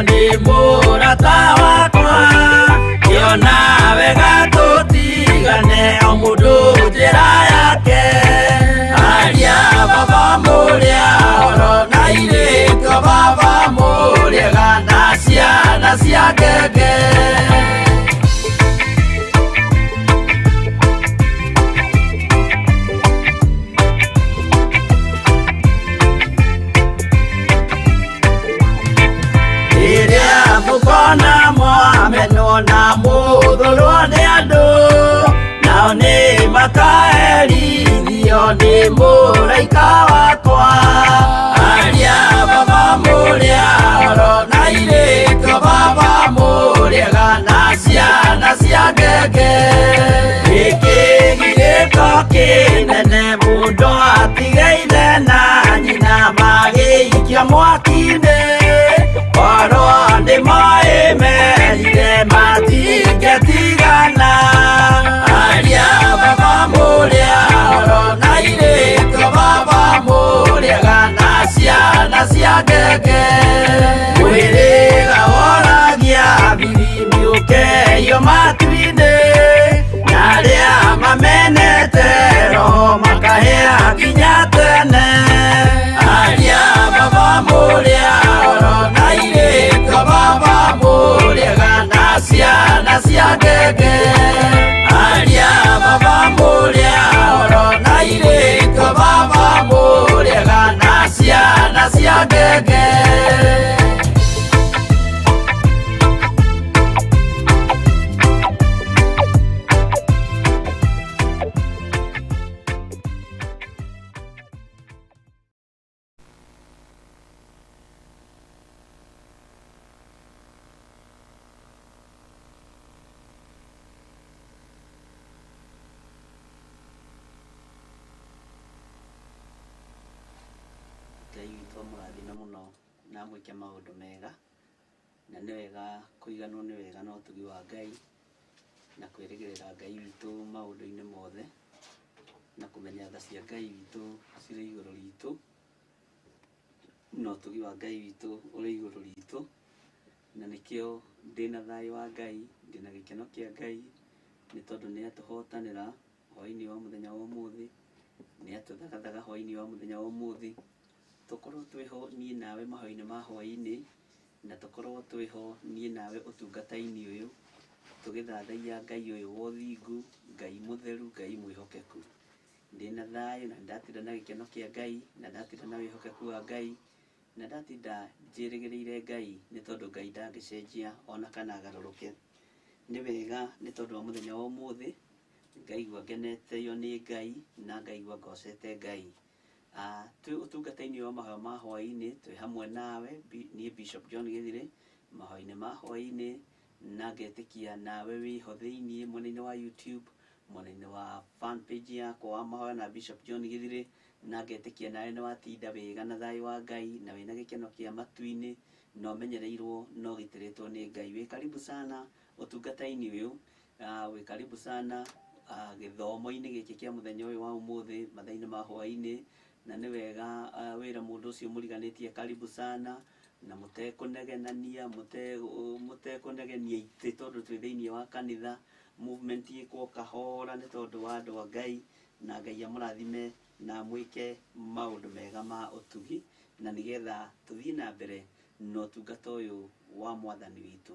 Nĩ mũrata wakwa kĩona wega tũtigane o mũndũ njĩra yake aria baba mũrĩa oro na irĩtwo baba mũrĩega na ciana cia ngenge. Rĩrĩa mũkona mwamenwo na mũthũrwo nĩ andũ nao nĩ makaherithio nĩ mũraika wakwa aria baba mũrĩa oro na irĩtwo baba mũrĩega na ciana cia ngenge. Gĩkĩ kĩnene mũndũ atigaire na nyina magĩikia mwaki-inĩ korwo nĩ moĩ merire matingĩtigana aria baba mũrĩa oro na irĩtwo baba mũrĩega na ciana cia ngenge. Mwĩrĩga woragia biribiri ũkeio matu-inĩ na arĩa mamenete roho makahĩa nginya tene aria baba mũrĩa oro na irĩtwo baba mũrĩega na ciana cia ngenge. Aria baba mũrĩa oro na irĩtwo baba mũrĩega na ciana cia ngenge. Ngai witũ amũrathime mũno na amwĩke maũndũ mega, na nĩ wega kũiganwo nĩ wega na ũtugi wa Ngai na kwĩrĩgĩrĩra Ngai witũ maũndũ-inĩ mothe na kũmenya tha cia Ngai witũ cirĩ igũrũ ritũ na ũtugi wa Ngai witũ ũrĩ igũrũ ritũ, na nĩkĩo ndĩna thayũ wa Ngai, ndĩna gĩkeno kĩa Ngai nĩ tondũ nĩ atũhotanĩra hwaĩ-inĩ wa mũthenya wa ũmũthĩ, nĩ atũthagathaga hwaĩ-inĩ wa mũthenya wa ũmũthĩ, tũkorwo twĩho niĩ nawe mahoya-inĩ ma hwaĩ-inĩ, na tũkorwo twĩho niĩ nawe ũtungata-inĩ ũyũ, tũgĩthathaiya Ngai ũyũ wa ũthingu, Ngai mũtheru, Ngai mwĩhokeku. Ndĩna thayũ na ndatinda na gĩkeno kĩa Ngai, na ndatinda na wĩhokeku wa Ngai, na ndatinda njĩrĩgĩrĩire Ngai nĩ tondũ Ngai ndangĩcenjia ona kana agarũrũke. Nĩ wega nĩ tondũ wa mũthenya wa ũmũthĩ, ngaigua ngenetio nĩ Ngai na ngaigua ngocete Ngai. Twĩ ũtungata-inĩ wa mahoya ma hwaĩ-inĩ twĩ hamwe nawe niĩ Bishop John Gĩthirĩ mahoya-inĩ ma hwaĩ-inĩ, na ngetĩkia nawe wĩho thĩiniĩ mwena-inĩ wa YouTube, mwena-inĩ wa fan page yakwa wa mahoya na Bishop John Gĩthirĩ, na ngetĩkia nawe nĩ watinda wega na thayũ wa Ngai na wĩna gĩkeno kĩa matu-inĩ na ũmenyereirwo na ũgitĩrĩtwo nĩ Ngai. Wĩ karibu sana ũtungata-inĩ ũyũ, wĩ karibu sana gĩthomo-inĩ gĩkĩ kĩa mũthenya ũyũ wa ũmũthĩ mathaa-inĩ ma hwaĩ-inĩ, na nĩ wega wĩra mũndũ ũcio mũriganĩtie karibu sana na mũtekũnegenania, mũtekũnegenia itĩ tondũ twĩ thĩiniĩ wa kanitha, movement ĩkwo kahora nĩ tondũ wa andũ a Ngai, na Ngai amũrathime na amwĩke maũndũ mega ma ũtugi, na nĩgetha tũthiĩ na mbere na ũtungata ũyũ wa mwathani witũ.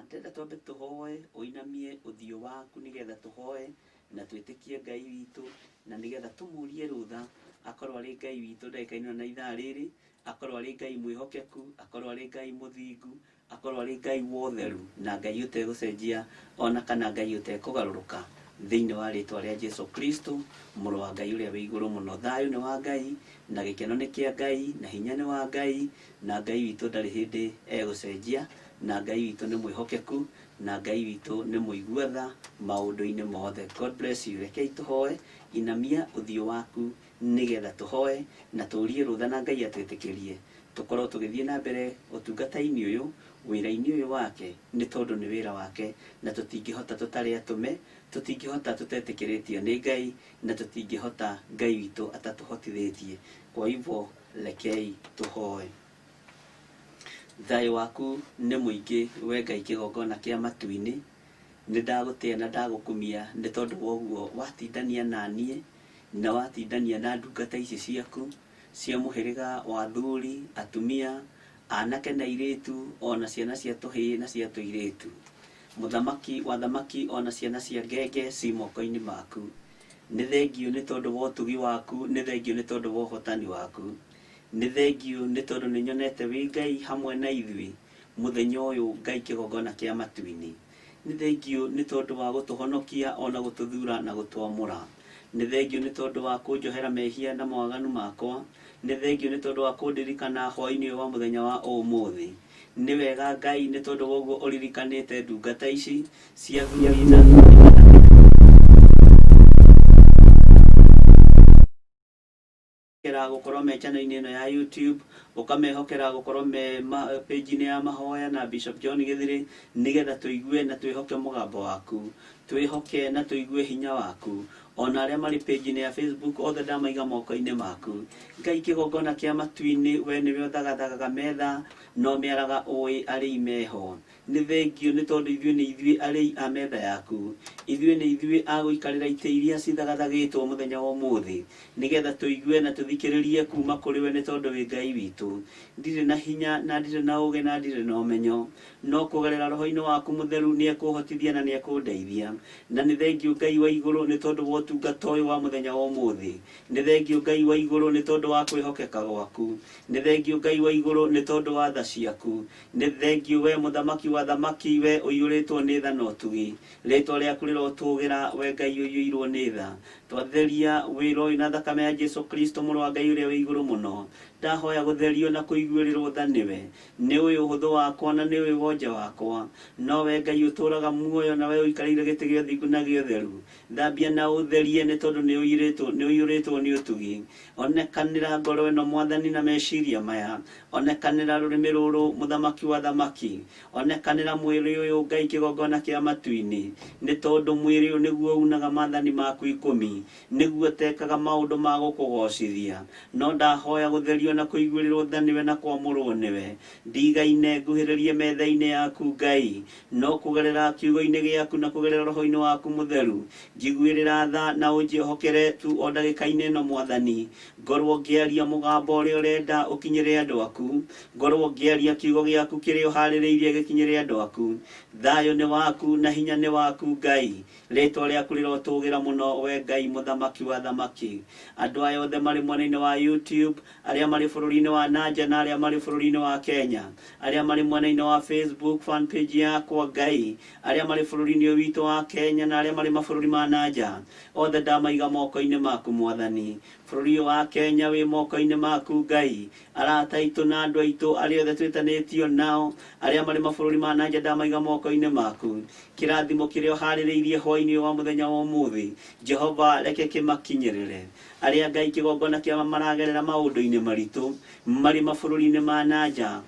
Ndĩrenda twambe tũhoe, ũinamie ũthiũ waku nĩgetha tũhoe na twĩtĩkie Ngai witũ, na nĩgetha tũmũrie rũtha akorwo arĩ Ngai witũ ndagĩka-inĩ ĩno na ithaa rĩrĩ, akorwo arĩ Ngai mwĩhokeku, akorwo arĩ Ngai mũthingu, akorwo arĩ Ngai wa ũtheru, na Ngai ũtegũcenjia ona kana Ngai ũtekũgarũrũka thĩinĩ wa rĩtwa rĩa Jesu Kristo mũrũ wa Ngai ũrĩa wĩ igũrũ mũno. Thayũ nĩ wa Ngai na gĩkeno nĩ kĩa Ngai na hinya nĩ wa Ngai, na Ngai witũ ndarĩ hĩndĩ egũcenjia, na Ngai witũ nĩ mwĩhokeku, na Ngai witũ nĩ mũigua tha maũndũ-inĩ mothe. God bless you. Rekei tũhoe, inamia ũthiũ waku nĩgetha tũhoe na tũrie rũtha na Ngai atwĩtĩkĩrie tũkorwo tũgĩthiĩ na mbere ũtungata-inĩ ũyũ, wĩra-inĩ ũyũ wake, nĩ tondũ nĩ wĩra wake, na tũtingĩhota tũtarĩ atũme, tũtingĩhota tũtetĩkĩrĩtio nĩ Ngai, na tũtingĩhota Ngai witũ atatũhotithĩtie. Kwa hivyo rekei tũhoe. Thayũ waku nĩ mũingĩ we Ngai kĩgongona kĩa matu-inĩ. Nĩ ndagũtĩa na ndagũkumia nĩ tondũ wa ũguo watindania na niĩ na watindania na ndungata ici ciaku cia mũhĩrĩga wa athuri, atumia, anake na airĩtu, ona ciana cia tũhĩĩ na cia tũirĩtu. Mũthamaki wa athamaki ona ciana cia ngenge ci moko-inĩ maku. Nĩ thengiũ nĩ tondũ wa ũtugi waku, nĩ thengiũ nĩ tondũ wa ũhotani waku. Nĩ thengiũ nĩ tondũ nĩ nyonete wĩ Ngai hamwe na ithuĩ mũthenya ũyũ, Ngai kĩgongona kĩa matu-inĩ. Nĩ thengiũ nĩ tondũ wa gũtũhonokia ona gũtũthura na gũtwamũra. Nĩ thengiũ nĩ tondũ wa kũnjohera mehia na mawaganu makwa. Nĩ thengiũ nĩ tondũ wa kũndirikana hwaĩ-inĩ ũyũ wa mũthenya wa ũmũthĩ. Nĩ wega Ngai nĩ tondũ wa ũguo ũririkanĩte ndungata ici cia athuri na ũkamehokera gũkorwo me channel-inĩ ĩno ya YouTube, ũkamehokera gũkorwo me page-inĩ ya mahoya na Bishop John Gĩthirĩ, nĩgetha tũigue na twĩhoke mũgambo waku, twĩhoke na tũigue hinya waku. Ona arĩa marĩ page-inĩ ya Facebook othe ndamaiga moko-inĩ maku. Ngai kĩgongona kĩa matu-inĩ, we nĩwe ũthagathagaga metha na ũmĩaraga ũĩ arĩi meho. Nĩ thengiũ nĩ tondũ ithuĩ nĩ ithuĩ arĩi a metha yaku. Ithuĩ nĩ ithuĩ a gũikarĩra itĩ iria cithagathagĩtwo mũthenya wa ũmũthĩ, nĩgetha tũigue na tũthikĩrĩrie kuma kũrĩ we nĩ tondũ wĩ Ngai witũ. Ndirĩ na hinya na ndirĩ na ũũgĩ na ndirĩ na ũmenyo, no kũgerera Roho-inĩ waku Mũtheru nĩ ekũhotithia na nĩ ekũndeithia. Na nĩ thengiũ Ngai wa igũrũ nĩ tondũ wa ũtungata ũyũ wa mũthenya wa ũmũthĩ. Nĩ thengiũ Ngai wa igũrũ nĩ tondũ wa kwĩhokeka gwaku. Nĩ thengiũ Ngai wa igũrũ nĩ tondũ wa tha ciaku. Nĩ thengiũ wee Mũthamaki wa athamaki, wee ũiyũrĩtwo nĩ tha na ũtugi. Rĩĩtwa rĩaku rĩrotũũgĩra, wee Ngai ũiyũirwo nĩ tha. Twatheria wĩra ũyũ na thakame ya Jesu Kristo, Mũrũ wa Ngai ũrĩa wĩ igũrũ mũno. Ndahoya gũtherio na kũiguĩrĩrwo tha nĩwe. Nĩũĩ ũhũthũ wakwa na nĩũĩ wonje wakwa. No wee Ngai ũtũũraga muoyo na wee ũikarĩire gĩtĩ gĩa ũthingu na gĩa ũtheru. Thambia na ũtherie nĩ tondũ nĩũiyũrĩtwo nĩ ũtugi. Onekanĩra ngoro ĩno Mwathani na meciria maya. Onekanĩra rũrĩmĩ rũrũ Mũthamaki wa athamaki. Onekanĩra mwĩrĩ ũyũ Ngai kĩgongona kĩa matu-inĩ. Nĩ tondũ mwĩrĩ ũyũ nĩguo unaga maathani maku ikũmi. Nĩguo ũtekaga maũndũ ma gũkũgocithia. No ndahoya gũtherio na kũiguĩrĩrwo tha nĩwe na kwamũrwo nĩwe. Ndigaine nguhĩrĩrie metha-inĩ yaku Ngai. No kũgerera kiugo-inĩ gĩaku na kũgerera Roho-inĩ waku Mũtheru, njiguĩrĩra tha na ũnjĩhokere tu o ndagĩka-inĩ ĩno Mwathani. Ngorwo ngĩaria mũgambo ũrĩa ũrenda ũkinyĩre andũ aku. Ngorwo ngĩaria kiugo gĩaku kĩrĩa ũharĩrĩirie gĩkinyĩre andũ aku. Thayũ nĩ waku na hinya nĩ waku Ngai. Rĩĩtwa rĩaku rĩrotũgĩra mũno we Ngai Mũthamaki wa athamaki. Andũ aya othe marĩ mwena-inĩ wa YouTube, arĩa marĩ bũrũri-inĩ wa nanja na arĩa marĩ bũrũri-inĩ wa Kenya, arĩa marĩ mwena-inĩ wa Facebook fan page yakwa Ngai, arĩa marĩ bũrũri-inĩ ũyũ witũ wa Kenya na arĩa marĩ mabũrũri ma nanja, othe ndamaiga moko-inĩ maku Mwathani. Bũrũri ũyũ wa Kenya wĩ moko-inĩ maku Ngai. Arata aitũ na andũ aitũ arĩa othe twĩtanĩtio nao, arĩa marĩ mabũrũri ma nanja ndamaiga moko-inĩ maku. Kĩrathimo kĩrĩa ũharĩrĩirie hwaĩ-inĩ ũyũ wa mũthenya wa ũmũthĩ, Jehova reke kĩmakinyĩrĩre. Arĩa Ngai kĩgongona kĩa maragerera maũndũ-inĩ maritũ marĩ mabũrũri-inĩ ma nanja,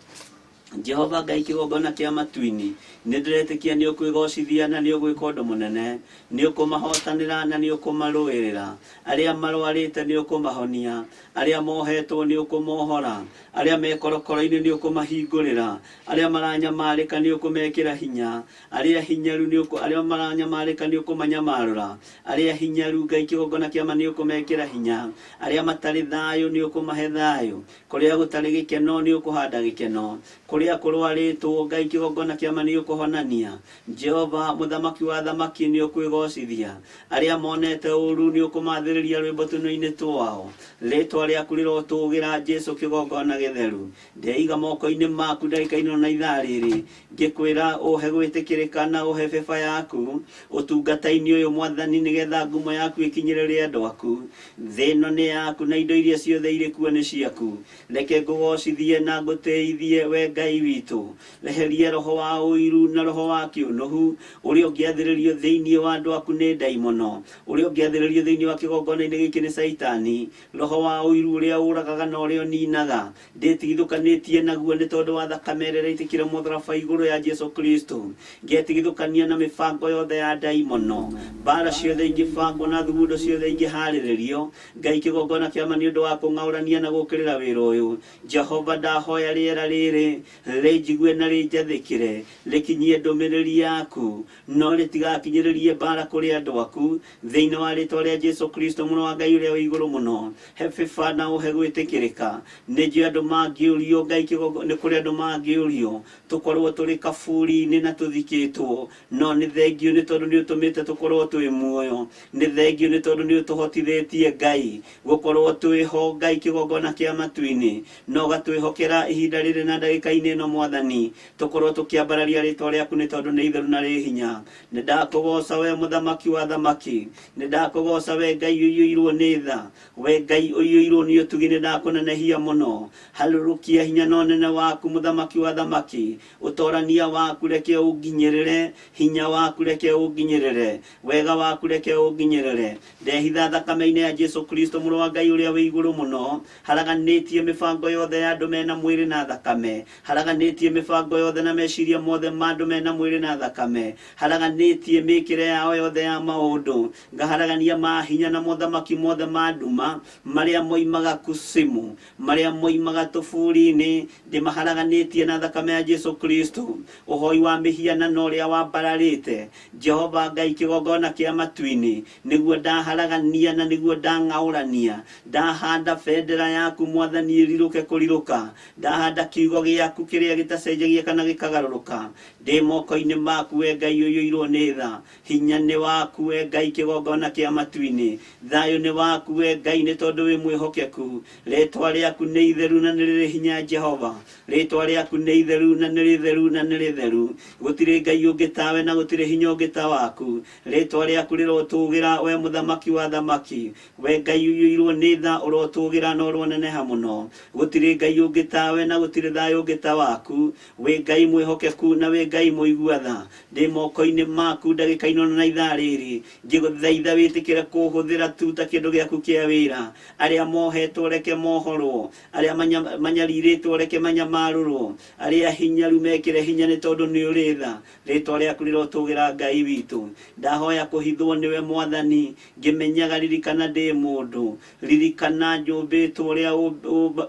Jehova Ngai kĩgongona kĩa matu-inĩ, nĩ ndĩretĩkia nĩ ũkwĩgocithia na nĩ ũgwĩka ũndũ mũnene. Nĩ ũkũmahotanĩra na nĩ ũkũmarũĩrĩra. Arĩa marwarĩte nĩ ũkũmahonia. Arĩa mohetwo nĩ ũkũmohora. Arĩa me korokoro-inĩ nĩ ũkũmahingũrĩra. Arĩa maranyamarĩka nĩ ũkũmekĩra hinya. Arĩa hinyaru nĩ ũkũ, arĩa maranyamarĩka nĩ ũkũmanyamarũra. Arĩa hinyaru Ngai kĩgongona kĩa ma nĩ ũkũmekĩra hinya. Arĩa matarĩ thayũ nĩ ũkũmahe thayũ. Kũrĩa gũtarĩ gĩkeno nĩ ũkũhanda gĩkeno. Kũrĩa kũrwarĩtwo Ngai kĩgongona kĩa ma nĩ ũkũhonania. Jehova Mũthamaki wa athamaki nĩ ũkwĩgocithia. Arĩa monete ũũru nĩ ũkũmathĩrĩria rwĩmbo tũnua-inĩ twao. Rĩĩtwa rĩaku rĩrotũũgĩra Jesu kĩgongona gĩtheru. Ndeiga moko-inĩ maku ndagĩka-inĩ ĩno na ithaa rĩrĩ, ngĩkwĩra ũhe gwĩtĩkĩrĩka na ũhe beba yaku ũtungata-inĩ ũyũ Mwathani, nĩgetha ngumo yaku ĩkinyĩrĩre andũ aku. Thĩ ĩno nĩ yaku na indo iria ciothe irĩ kuo nĩ ciaku. Reke ngũgocithie na ngũtĩithie we Ngai witũ. Reheria roho wa ũiru na roho wa kĩũnũhu ũrĩa ũngĩathĩrĩrio thĩinĩ wa andũ aku nĩ ndaimono, ũrĩa ũngĩathĩrĩrio thĩinĩ wa kĩgongona-inĩ gĩkĩ nĩ Caitani. Roho wa ũiru ũrĩa ũragaga na ũrĩa ũninaga, ndĩtigithũkanĩtie naguo nĩ tondũ wa thakame ĩrĩa ĩraitĩkire mũtharaba igũrũ ya Jesu Kristo. Ngetigithũkania na mĩbango yothe ya ndaimono, mbara ciothe ingĩbangwo na thugundo ciothe ingĩharĩrĩrio Ngai kĩgongona kĩa ma nĩ ũndũ wa kũng'aũrania na gũũkĩrĩra wĩra ũyũ. Jehova, ndahoya rĩera rĩrĩ Rĩnjigue na rĩnjathĩkĩre, rĩkinyie ndũmĩrĩri yaku, no rĩtigakinyĩrĩrie mbara kũrĩ andũ aku. Thĩinĩ wa rĩtwa rĩa Jesu Kristo, mũrũ wa Ngai ũrĩa wĩ igũrũ mũno, he bĩba na ũhe gwĩtĩkĩrĩka. Nĩ njũĩ andũ mangĩũrio Ngai kĩgongo, nĩ kũrĩ andũ mangĩũrio tũkorwo tũrĩ kaburi-inĩ na tũthikĩtwo, no nĩ thengio nĩ tondũ nĩ ũtũmĩte tũkorwo twĩ muoyo. Nĩ thengio nĩ tondũ nĩ ũtũhotithĩtie Ngai gũkorwo twĩ ho, Ngai kĩgongona kĩa matu-inĩ, na ũgatwĩhokera ihinda rĩrĩ na ndagĩka-inĩ ĩno, Mwathani, tũkorwo tũkĩambararia rĩtwa rĩaku nĩ tondũ nĩ itheru na rĩ hinya. Nĩ ndakũgoca we mũthamaki wa thamaki, nĩ ndakũgoca we Ngai ũiyũirwo nĩ tha, we Ngai ũiyũirwo nĩ ũtugi, nĩ ndakũnenehia mũno. Harũrũkia hinya na ũnene waku, mũthamaki wa thamaki. Ũtorania waku reke ũnginyĩrĩre, hinya waku reke ũnginyĩrĩre, wega waku reke ũnginyĩrĩre. Ndehitha thakame-inĩ ya Jesu Kristo, mũrũ wa Ngai ũrĩa wĩ igũrũ mũno. Haraganĩtie mĩbango yothe ya andũ mena mwĩrĩ na thakame, haraganĩtie mĩbango yothe na meciria mothe ma andũ mena mwĩrĩ na thakame, haraganĩtie mĩkĩre yao yothe ya maũndũ. Ngaharagania mahinya na mothamaki mothe ma nduma marĩa moimaga kusimu, marĩa moimaga tũburi-inĩ, ndĩmaharaganĩtie na thakame ya Jesu Kristo. Ũhoi wa mĩhianano ũrĩa wambararĩte, Jehova Ngai kĩgongona kĩa matu-inĩ, nĩguo ndaharagania na nĩguo ndang'aũrania. Ndahanda bendera yaku, Mwathani, ĩrirũke kũrirũka. Ndahanda kiugo gĩaku kĩrĩa gĩtacenjagia kana gĩkagarũrũka. Ndĩ moko-inĩ maku, we Ngai ũiyũirwo nĩ tha. Hinya nĩ waku, we Ngai kĩgongona kĩa matu-inĩ. Thayũ nĩ waku, we Ngai, nĩ tondũ wĩ mwĩhokeku. Rĩtwa rĩaku nĩ itheru na nĩ rĩrĩ hinya, Jehova. Rĩtwa rĩaku nĩ itheru na nĩ rĩtheru na nĩ rĩtheru. Gũtirĩ Ngai ũngĩ tawe na gũtirĩ hinya ũngĩ ta waku. Rĩtwa rĩaku rĩrotũgĩra, we mũthamaki wa thamaki. We Ngai ũiyũirwo nĩ tha, ũrotũgĩra na ũroneneha mũno. Gũtirĩ Ngai ũngĩ tawe na gũtirĩ thayũ ũngĩ ta waku. Wĩ Ngai mwĩhokeku na wĩ Ngai mũigua tha. Ndĩ moko-inĩ maku ndagĩka-inĩ ĩno na ithaa rĩrĩ, ngĩgũthaitha wĩtĩkĩre kũhũthĩra tu ta kĩndũ gĩaku kĩa wĩra. Arĩa mohetwo reke mohorwo, arĩa manyarirĩtwo reke manyamarũrwo, arĩa hinyaru mekĩre hinya nĩ tondũ nĩ ũrĩ tha. Rĩtwa rĩaku rĩrotũgĩra, Ngai witũ. Ndahoya kũhithwo nĩwe, Mwathani, ngĩmenyaga ririkana ndĩ mũndũ. Ririkana njũmbĩtwo ũrĩa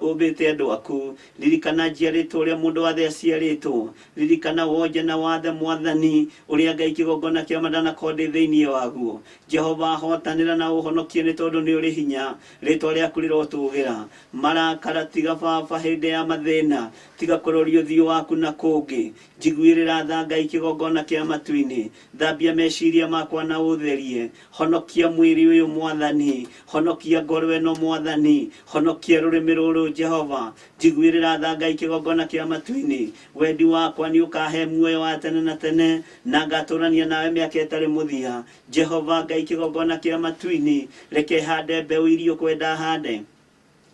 ũmbĩte andũ aku. Ririkana njiarĩtwo ũrĩa mũndũ wathe aciarĩtwo. Ririkana wonje na wathe, Mwathani, ũrĩa Ngai kĩgongona kĩa mandanakorwo ndĩ thĩinĩ waguo. Jehova, hotanĩra na ũhonokie nĩ tondũ nĩ ũrĩ hinya. Rĩtwa rĩaku rĩrotũgĩra. Marakara tiga, Baba, hĩndĩ ya mathĩna. Tiga kũroria ũthiũ waku na kũngĩ. Njiguĩrĩra tha, Ngai kĩgongona kĩa matu-inĩ. Thambia meciria makwa na ũtherie. Honokia mwĩrĩ ũyũ, Mwathani. Honokia ngoro ĩno, Mwathani. Honokia rũrĩmĩ rũrũ, Jehova. Njiguĩrĩra tha, Ngai kĩgongona kĩa matu-inĩ. Wendi wakwa nĩ ũkahe muoyo wa tene na tene, na ngatũrania nawe mĩaka ĩtarĩ mũthia. Jehova Ngai kĩgongona kĩa matu-inĩ, reke hande mbeũ iria ũkwenda hande,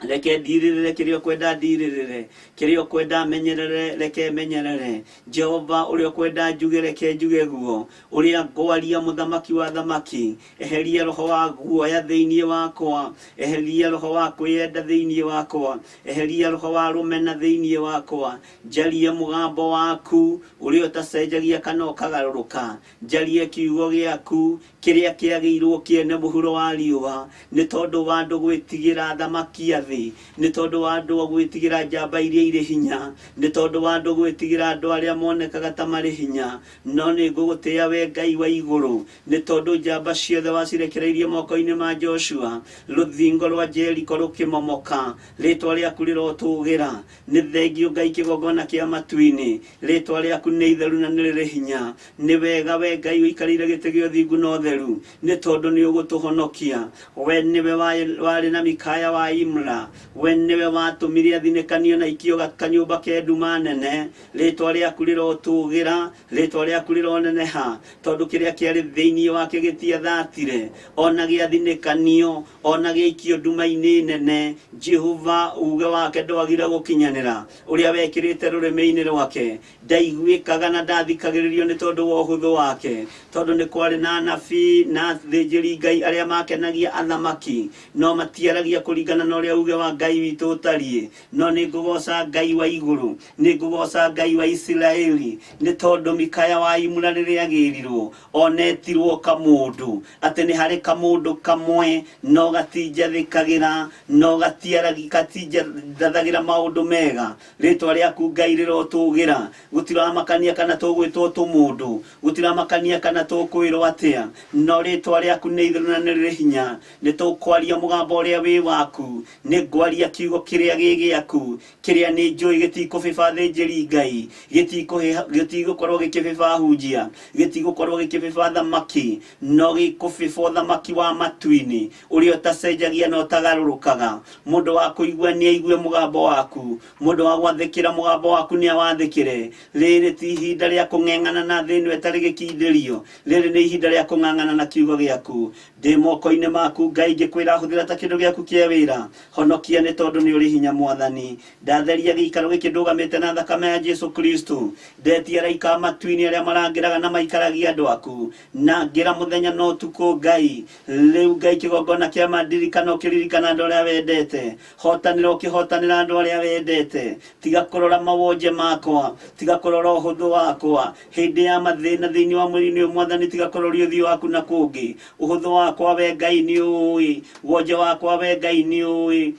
reke ndirĩrĩre kĩrĩa ũkwenda ndirĩrĩre, kĩrĩa ũkwenda menyerere reke menyerere. Jehova, ũrĩa ũkwenda njuge reke njuge guo, ũrĩa ngwaria. Mũthamaki wa thamaki, eheria roho wa guoya thĩinĩ wakwa, eheria roho wa kwĩyenda thĩinĩ wakwa, eheria roho wa rũmena thĩinĩ wakwa. Njarie mũgambo waku ũrĩa ũtacenjagia kana ũkagarũrũka. Njarie kiugo gĩaku kĩrĩa kĩagĩirwo kĩene mũhuro wa riũa, nĩ tondũ wa andũ gwĩtigĩra thamaki a thĩ, nĩ tondũ wa andũ gwĩtigĩra njamba iria irĩ hinya, nĩ tondũ wa andũ gwĩtigĩra andũ arĩa monekaga ta marĩ hinya. No nĩ ngũgũtĩĩa, we Ngai wa igũrũ, nĩ tondũ njamba ciothe wacirekereirie moko-inĩ ma Joshua, rũthingo rwa Jeriko rũkĩmomoka. Rĩtwa rĩaku rĩrotũgĩra. Nĩ thengio, Ngai kĩgongona kĩa matu-inĩ. Rĩtwa rĩaku nĩ itheru na nĩ rĩrĩ hinya. Nĩ wega, we Ngai ũikarĩire gĩtĩ gĩa ũthingu na ũtheru, nĩ tondũ nĩ ũgũtũhonokia. We nĩwe warĩ na Mikaya wa Imla, we nĩwe watũmire athinĩkanio na ikio kanyũmba ke nduma nene. Rĩtwa rĩaku rĩrotũgĩra, rĩtwa rĩaku rĩroneneha, tondũ kĩrĩa kĩarĩ thĩinĩ wake gĩtiathatire, ona gĩathinĩkanio, ona gĩikio nduma-inĩ nene. Jehova, uge wake ndwagire gũkinyanĩra, ũrĩa wekĩrĩte rũrĩmĩ-inĩ rwake. Ndaiguĩkaga na ndathikagĩrĩrio nĩ tondũ wa ũhũthũ wake, tondũ nĩ kwarĩ na anabii na athĩnjĩri Ngai arĩa makenagia athamaki, no matiaragia kũringana na ũrĩa uge wa Ngai witũ ũtariĩ. No nĩ ngũgooca Ngai wa igũrũ, nĩ ngũgooca Ngai wa Isiraeli, nĩ tondũ Mikaya wa Imula rĩrĩa agĩrirwo onetirwo kamũndũ, atĩ nĩ harĩ kamũndũ kamwe no gatinjathĩkagĩra, no gatinjathagĩra maũndũ mega. Rĩtwa rĩaku Ngai rĩrotũgĩra. Gũtiramakania kana tũgwĩtwo tũmũndũ, gũtiramakania kana tũkwĩrwo atĩa, no rĩtwa rĩaku nĩ itheru na nĩ rĩrĩ hinya. Nĩ tũkwaria mũgambo ũrĩa wĩ waku, nĩ ngwaria kiugo kĩrĩa gĩ gĩaku, kĩrĩa nĩ njũĩ gĩtikũbĩba thĩnjĩri Ngai, gĩtigũkorwo gĩkĩbĩba hunjia, gĩtigũkorwo gĩkĩbĩba thamaki, no gĩkũbĩba ũthamaki wa matu-inĩ, ũrĩa ũtacenjagia na ũtagarũrũkaga. Mũndũ wa kũigua nĩ aigue mũgambo waku, mũndũ wa gwathĩkĩra mũgambo waku nĩ awathĩkĩre. Rĩrĩ ti ihinda rĩa kũng'eng'ana na thĩ ĩno ĩtarĩ gĩkindĩrio, rĩrĩ nĩ ihinda rĩa kũng'ang'ana na kiugo gĩaku. Ndĩ moko-inĩ maku Ngai, ngĩkwĩra hũthĩra ta kĩndũ gĩaku kĩa wĩra. Honokia nĩ tondũ nĩ ũrĩ hinya Mwathani. Ndatheria gĩikaro gĩkĩ ndũgamĩte na thakame ya Jesu Kristo. Ndetia araika a matu-inĩ arĩa marangĩraga na maikaragia andũ aku. Na ngĩra mũthenya na ũtukũ Ngai. Rĩu Ngai kĩgongona kĩa mandirikana ũkĩririkana andũ arĩa wendete. Hotanĩra ũkĩhotanĩra andũ arĩa wendete. Tiga kũrora mawonje makwa, tiga kũrora ũhũthũ wakwa. Hĩndĩ ya mathĩna thĩinĩ wa mwĩrĩ-inĩ ũyũ Mwathani, tiga kũroria ũthiũ waku na kũngĩ. Ũhũthũ wakwa we Ngai nĩ ũĩ, wonje wakwa we Ngai nĩ ũĩ.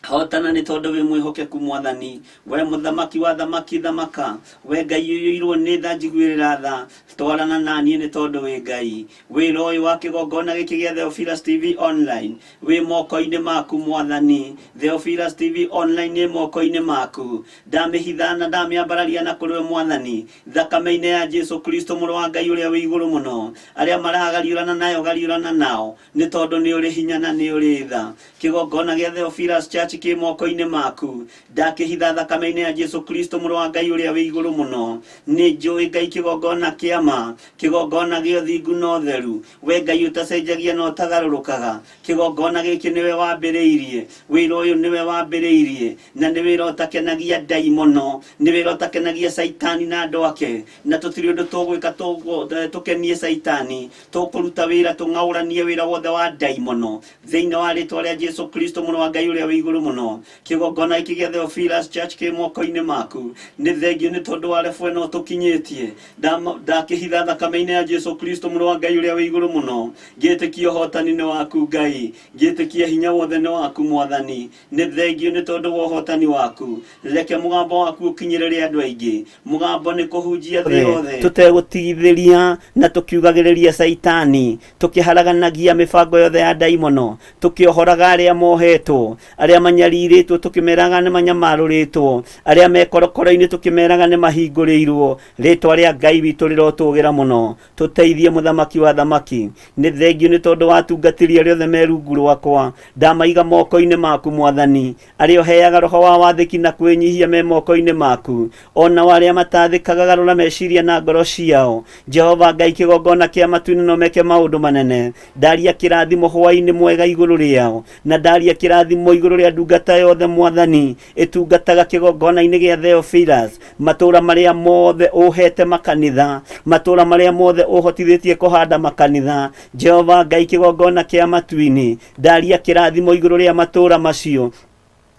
Hotana nĩ tondũ wĩ mwĩhokeku Mwathani. We mũthamaki wa thamaki thamaka, we Ngai ũiyũirwo nĩ tha njiguĩrĩra tha. Twarana na niĩ nĩ tondũ wĩ Ngai. Wĩra ũyũ wa kĩgongona gĩkĩ gĩa Theophilus TV Online wĩ moko-inĩ maku Mwathani. Theophilus TV Online ĩ moko-inĩ maku. Ndamĩhitha na ndamĩambararia na kũrĩ we Mwathani, thakame-inĩ ya Jesu Kristo mũrũ wa Ngai ũrĩa wĩ igũrũ mũno. Arĩa maragariũrana nayo gariũrana nao, nĩ tondũ nĩ ũrĩ hinya na nĩ ũrĩ tha. Kĩgongona gĩa Theophilus Church kĩ moko-inĩ maku. Ndakĩhitha thakame-inĩ ya Jesu Kristo mũrũ wa Ngai ũrĩa wĩ igũrũ mũno. Nĩ njũĩ Ngai kĩgongona kĩa ma, kĩgongona gĩa ũthingu na ũtheru. We Ngai ũtacenjagia na ũtagarũrũkaga. Kĩgongona gĩkĩ nĩwe wambĩrĩirie, wĩra ũyũ nĩwe wambĩrĩirie, na nĩ wĩra ũtakenagia ndaimono, nĩ wĩra ũtakenagia Caitani na andũ ake, na tũtirĩ ũndũ tũgwĩka tũkenie Caitani. Tũkũruta wĩra tũng'aũranie wĩra wothe wa ndaimono thĩinĩ wa rĩtwa rĩa Jesu Kristo mũrũ wa Ngai ũrĩa wĩ igũrũ mũno. Kĩgongona gĩkĩ gĩa Theophilus Church kĩ moko-inĩ maku. Nĩ thengio nĩ tondũ wa rebu ĩno tũkinyĩtie. Ndakĩhitha thakame-inĩ ya Jesu Kristo mũrũ wa Ngai ũrĩa wĩ igũrũ mũno. Ngĩtĩkia ũhotani nĩ waku Ngai, ngĩtĩkia hinya wothe nĩ waku Mwathani. Nĩ thengio nĩ tondũ wa ũhotani waku. Reke mũgambo waku ũkinyĩrĩre andũ aingĩ. Mũgambo nĩ kũhunjia thĩ yothe, tũtegũtigithĩria na tũkiugagĩrĩria Caitani, tũkĩharaganagia mĩbango yothe ya ndaimono, tũkĩohoraga arĩa mohetwo, arĩa manyarirĩtwo tũkĩmeraga nĩ manyamarũrĩtwo, arĩa me korokoro-inĩ tũkĩmeraga nĩ mahingũrĩirwo. Rĩtwa rĩa Ngai witũ rĩrotũgĩra mũno. Tũteithie mũthamaki wa thamaki. Nĩ thengio nĩ tondũ wa atungatĩri arĩa othe me rungu rwakwa. Ndamaiga moko-inĩ maku Mwathani. Arĩa ũheaga roho wa wathĩki na kwĩnyihia me moko-inĩ maku. O nao arĩa matathĩkaga garũra meciria na ngoro ciao. Jehova Ngai kĩgongona kĩa matu-inĩ no meke maũndũ manene. Ndaria kĩrathimo hwaĩ-inĩ mwega igũrũ rĩao, na ndaria kĩrathimo igũrũ rĩa ndungata yothe Mwathani ĩtungataga kĩgongona-inĩ gĩa Theophilus, matũũra marĩa mothe ũhete makanitha, matũũra marĩa mothe ũhotithĩtie kũhanda makanitha. Jehova Ngai kĩgongona kĩa matu-inĩ, ndaria kĩrathimo igũrũ rĩa matũũra macio.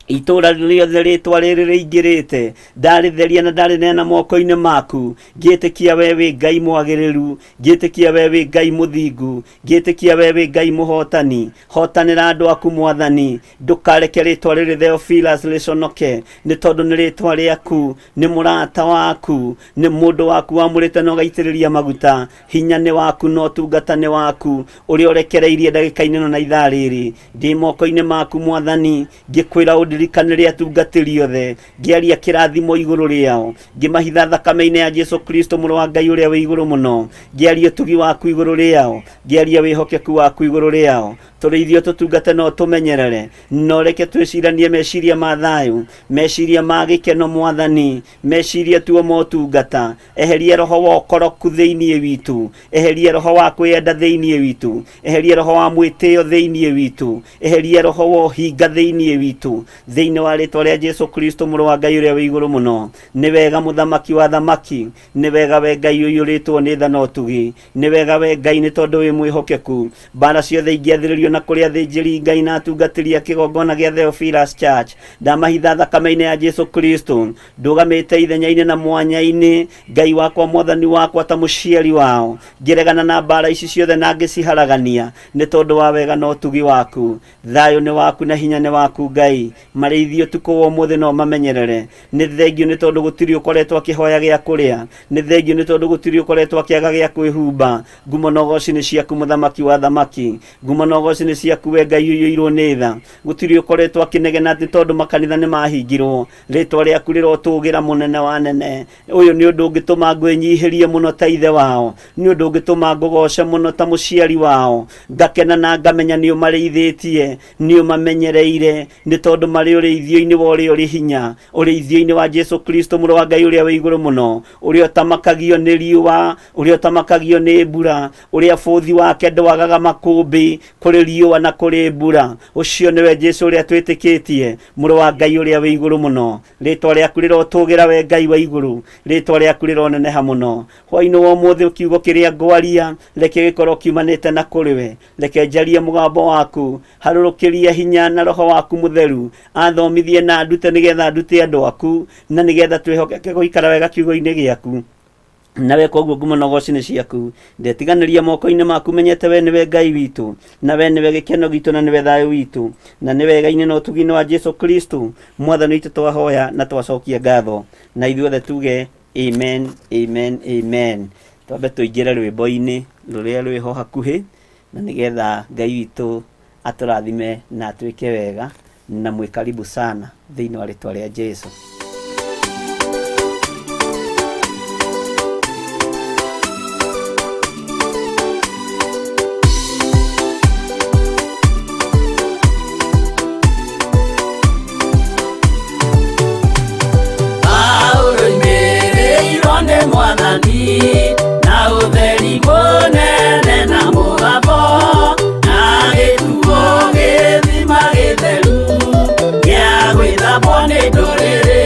Itũũra rĩothe rĩtwa rĩrĩ rĩingĩrĩte, ndarĩtheria na ndarĩneana moko-inĩ maku. Ngĩtĩkia we wĩ Ngai mwagĩrĩru, ngĩtĩkia we wĩ Ngai mũthingu, ngĩtĩkia we wĩ Ngai mũhotani. Hotanĩra andũ aku Mwathani, ndũkareke rĩtwa rĩrĩ Theophilus rĩconoke, nĩ tondũ nĩ rĩtwa rĩaku, nĩ mũrata waku, nĩ mũndũ waku wamũrĩte na ũgaitĩrĩria maguta. Hinya nĩ waku na ũtungata nĩ waku, ũrĩa ũrekereirie ndagĩka-inĩ ĩno na ithaa rĩrĩ. Ndĩ moko-inĩ maku Mwathani, ngĩkwĩra ũndirikanĩre atungatĩri othe, ngĩaria kĩrathimo igũrũ rĩao, ngĩmahitha thakame-inĩ ya Jesu Kristo mũrũ wa Ngai ũrĩa wĩ igũrũ mũno, ngĩaria ũtugi waku igũrũ rĩao, ngĩaria wĩhokeku waku igũrũ rĩao. Tũrĩithio tũtungate na ũtũmenyerere, na ũreke twĩciranie meciria ma thayũ, meciria ma gĩkeno Mwathani, meciria tuo motungata. Eheria roho wa ũkoroku thĩinĩ witũ, eheria roho wa kwĩyenda thĩinĩ witũ, eheria roho wa mwĩtĩo thĩinĩ witũ, eheria roho wa ũhinga thĩinĩ witũ, thĩinĩ wa rĩtwa rĩa Jesu Kristo mũrũ wa Ngai ũrĩa wĩ igũrũ mũno. Nĩ wega mũthamaki wa thamaki, nĩ wega we Ngai ũiyũrĩtwo nĩ tha na ũtugi, nĩ wega we Ngai nĩ tondũ wĩ mwĩhokeku. Mbara ciothe ingĩathĩrĩrio na na kũrĩ athĩnjĩri Ngai na atungatĩri a kĩgongona gĩa Theophilus Church. Ndamahitha thakame-inĩ ya Jesu Kristo, ndũgamĩte ithenya-inĩ na mwanya-inĩ, Ngai wakwa, mwathani wakwa, ta mũciari wao, ngĩregana na mbara ici ciothe na ngĩciharagania nĩ tondũ wa wega na ũtugi waku. Thayũ nĩ waku na hinya nĩ waku Ngai. Marĩithie ũtukũ wa ũmũthĩ no mamenyerere. Nĩ thengio nĩ tondũ gũtirĩ ũkoretwo akĩhoya gĩa kũrĩa. Nĩ thengio nĩ tondũ gũtirĩ ũkoretwo akĩaga gĩa kwĩhumba. Ngumo na ũgoci nĩ ciaku mũthamaki wa thamaki. Ngumo na ũgoci nĩ ciaku we Ngai ũiyũirwo nĩ tha. Gũtirĩ ũkoretwo akĩnegena atĩ tondũ makanitha nĩ mahingirwo. Rĩtwa rĩaku rĩrotũgĩra mũnene wa nene. Ũyũ nĩ ũndũ ũngĩtũma ngwĩnyihĩrie mũno ta ithe wao. Nĩ ũndũ ũngĩtũma ngũgoce mũno ta mũciari wao. Ngakena na ngamenya nĩ ũmarĩithĩtie, nĩ ũmamenyereire, nĩ tondũ marĩ ũrĩithio-inĩ wa ũrĩa ũrĩ hinya, ũrĩithio-inĩ wa Jesu Kristo mũrũ wa Ngai ũrĩa wĩ igũrũ mũno, ũrĩa ũtamakagio nĩ riũa, ũrĩa ũtamakagio nĩ mbura, ũrĩa bũthi wake ndwagaga makũmbĩ kũrĩ riũa na kũrĩ mbura. Ũcio nĩwe Jesu ũrĩa twĩtĩkĩtie, mũrũ wa Ngai ũrĩa wĩ igũrũ mũno. Rĩtwa rĩaku rĩrotũgĩra we Ngai wa igũrũ, rĩtwa rĩaku rĩroneneha mũno. Hwainĩ wa ũmũthĩ kiugo kĩrĩa ngwaria reke gĩkorwo kiumanĩte na kũrĩ we, reke njarie mũgambo waku, harũrũkĩria hinya na roho waku mũtheru, athomithie na ndute nĩgetha ndute andũ aku, na nĩgetha twĩhokeke gũikara wega kiugo-inĩ gĩaku. Nawe koguo ngumo na ũgoci nĩ ciaku. Ndetiganĩria moko-inĩ maku, menyete we nĩwe Ngai witũ, na we nĩwe gĩkeno gitũ, na nĩwe thayũ witũ, na nĩ wega-inĩ na ũtugi-inĩ wa Jesu Kristo mwathani witũ twahoya na twacokia ngatho, na ithuothe tuge amen, amen, amen. Twambe tũingĩre rwĩmbo-inĩ rũrĩa rwĩho hakuhĩ, na nĩgetha Ngai witũ atũrathime na atwĩke wega, na mwĩ karibu sana thĩinĩ wa rĩtwa rĩa Jesu. Paulo oimĩrĩirwo nĩ mwathani na ũtheri mũnene na mũgambo, na gĩtuo gĩthima gĩtheru gĩa gwĩthambwo nĩ ndũrĩrĩ.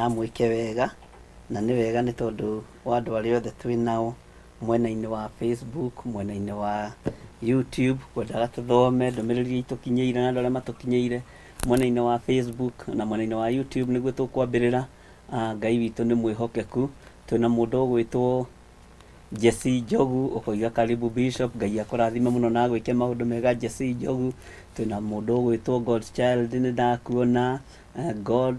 amwĩke wega, na nĩ wega nĩ tondũ wa andũ arĩa othe twĩ nao mwena-inĩ wa Facebook, mwena-inĩ wa YouTube, ngwendaga tũthome ndũmĩrĩri iria itũkinyĩire na andũ arĩa matũkinyĩire mwena-inĩ wa Facebook na mwena-inĩ wa YouTube nĩguo tũkwambĩrĩra. Ngai witũ nĩ mwĩhokeku, twĩna mũndũ ũgwĩtwo Jesse Njogu ũkoiga karibu Bishop, Ngai akũrathime mũno na agwĩke maũndũ mega Jesse Njogu. Twĩna mũndũ ũgwĩtwo God's Child nĩ ndakuona, God,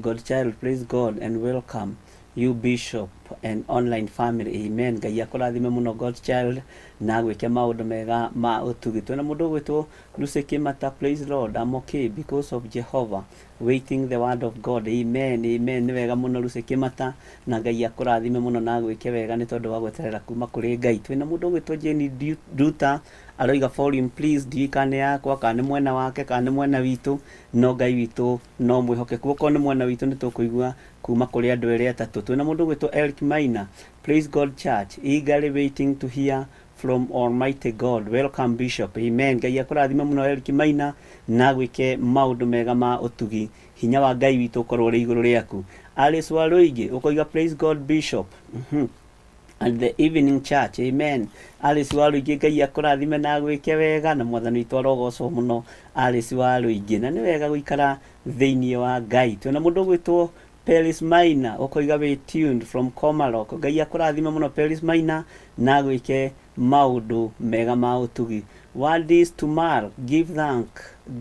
God Child, praise God and welcome you Bishop and online family, amen. Ngai akũrathime mũno God's Child na agwĩke maũndũ mega ma ũtugi. Twĩna mũndũ ũgwĩtwo Lucy Kimata, praise Lord, I'm okay because of Jehovah waiting the word of God, amen, amen. Nĩ wega mũno Lucy Kĩmata, na Ngai akũrathime mũno na agwĩke wega nĩ tondũ wa gweterera kuma kũrĩ Ngai. Twĩna mũndũ ũgwĩtwo Jane Nduta aroiga volume please, ndiũĩ kana nĩ yakwa kana nĩ mwena wake kana nĩ mwena witũ, no Ngai witũ no mwĩhokeku. Okorwo nĩ mwena witũ nĩ tũkũigua kuma kũrĩ andũ erĩ atatũ. Twĩna mũndũ ũgwĩtwo Eric Maina, praise God church, eagerly waiting to hear from Almighty God. Welcome Bishop. Amen. Ngai akũrathime mũno Eric Maina na agwĩke maũndũ mega ma ũtugi. Hinya wa Ngai witũ ũkorwo ũrĩ igũrũ rĩaku. Alice Waruigi ũkoiga praise God Bishop. And the evening church. Amen. Alice Waruigi Ngai akũrathime na agwĩke wega na mwathani witũ arogocwo mũno Alice Waruigi. Na nĩ wega gũikara thĩinĩ wa Ngai. Twĩna mũndũ ũgwĩtwo Peris Maina ũkoiga wĩ tuned from Komarok. Ngai akũrathime mũno Peris Maina na agwĩke maũndũ mega ma ũtugi. What is to mar give thank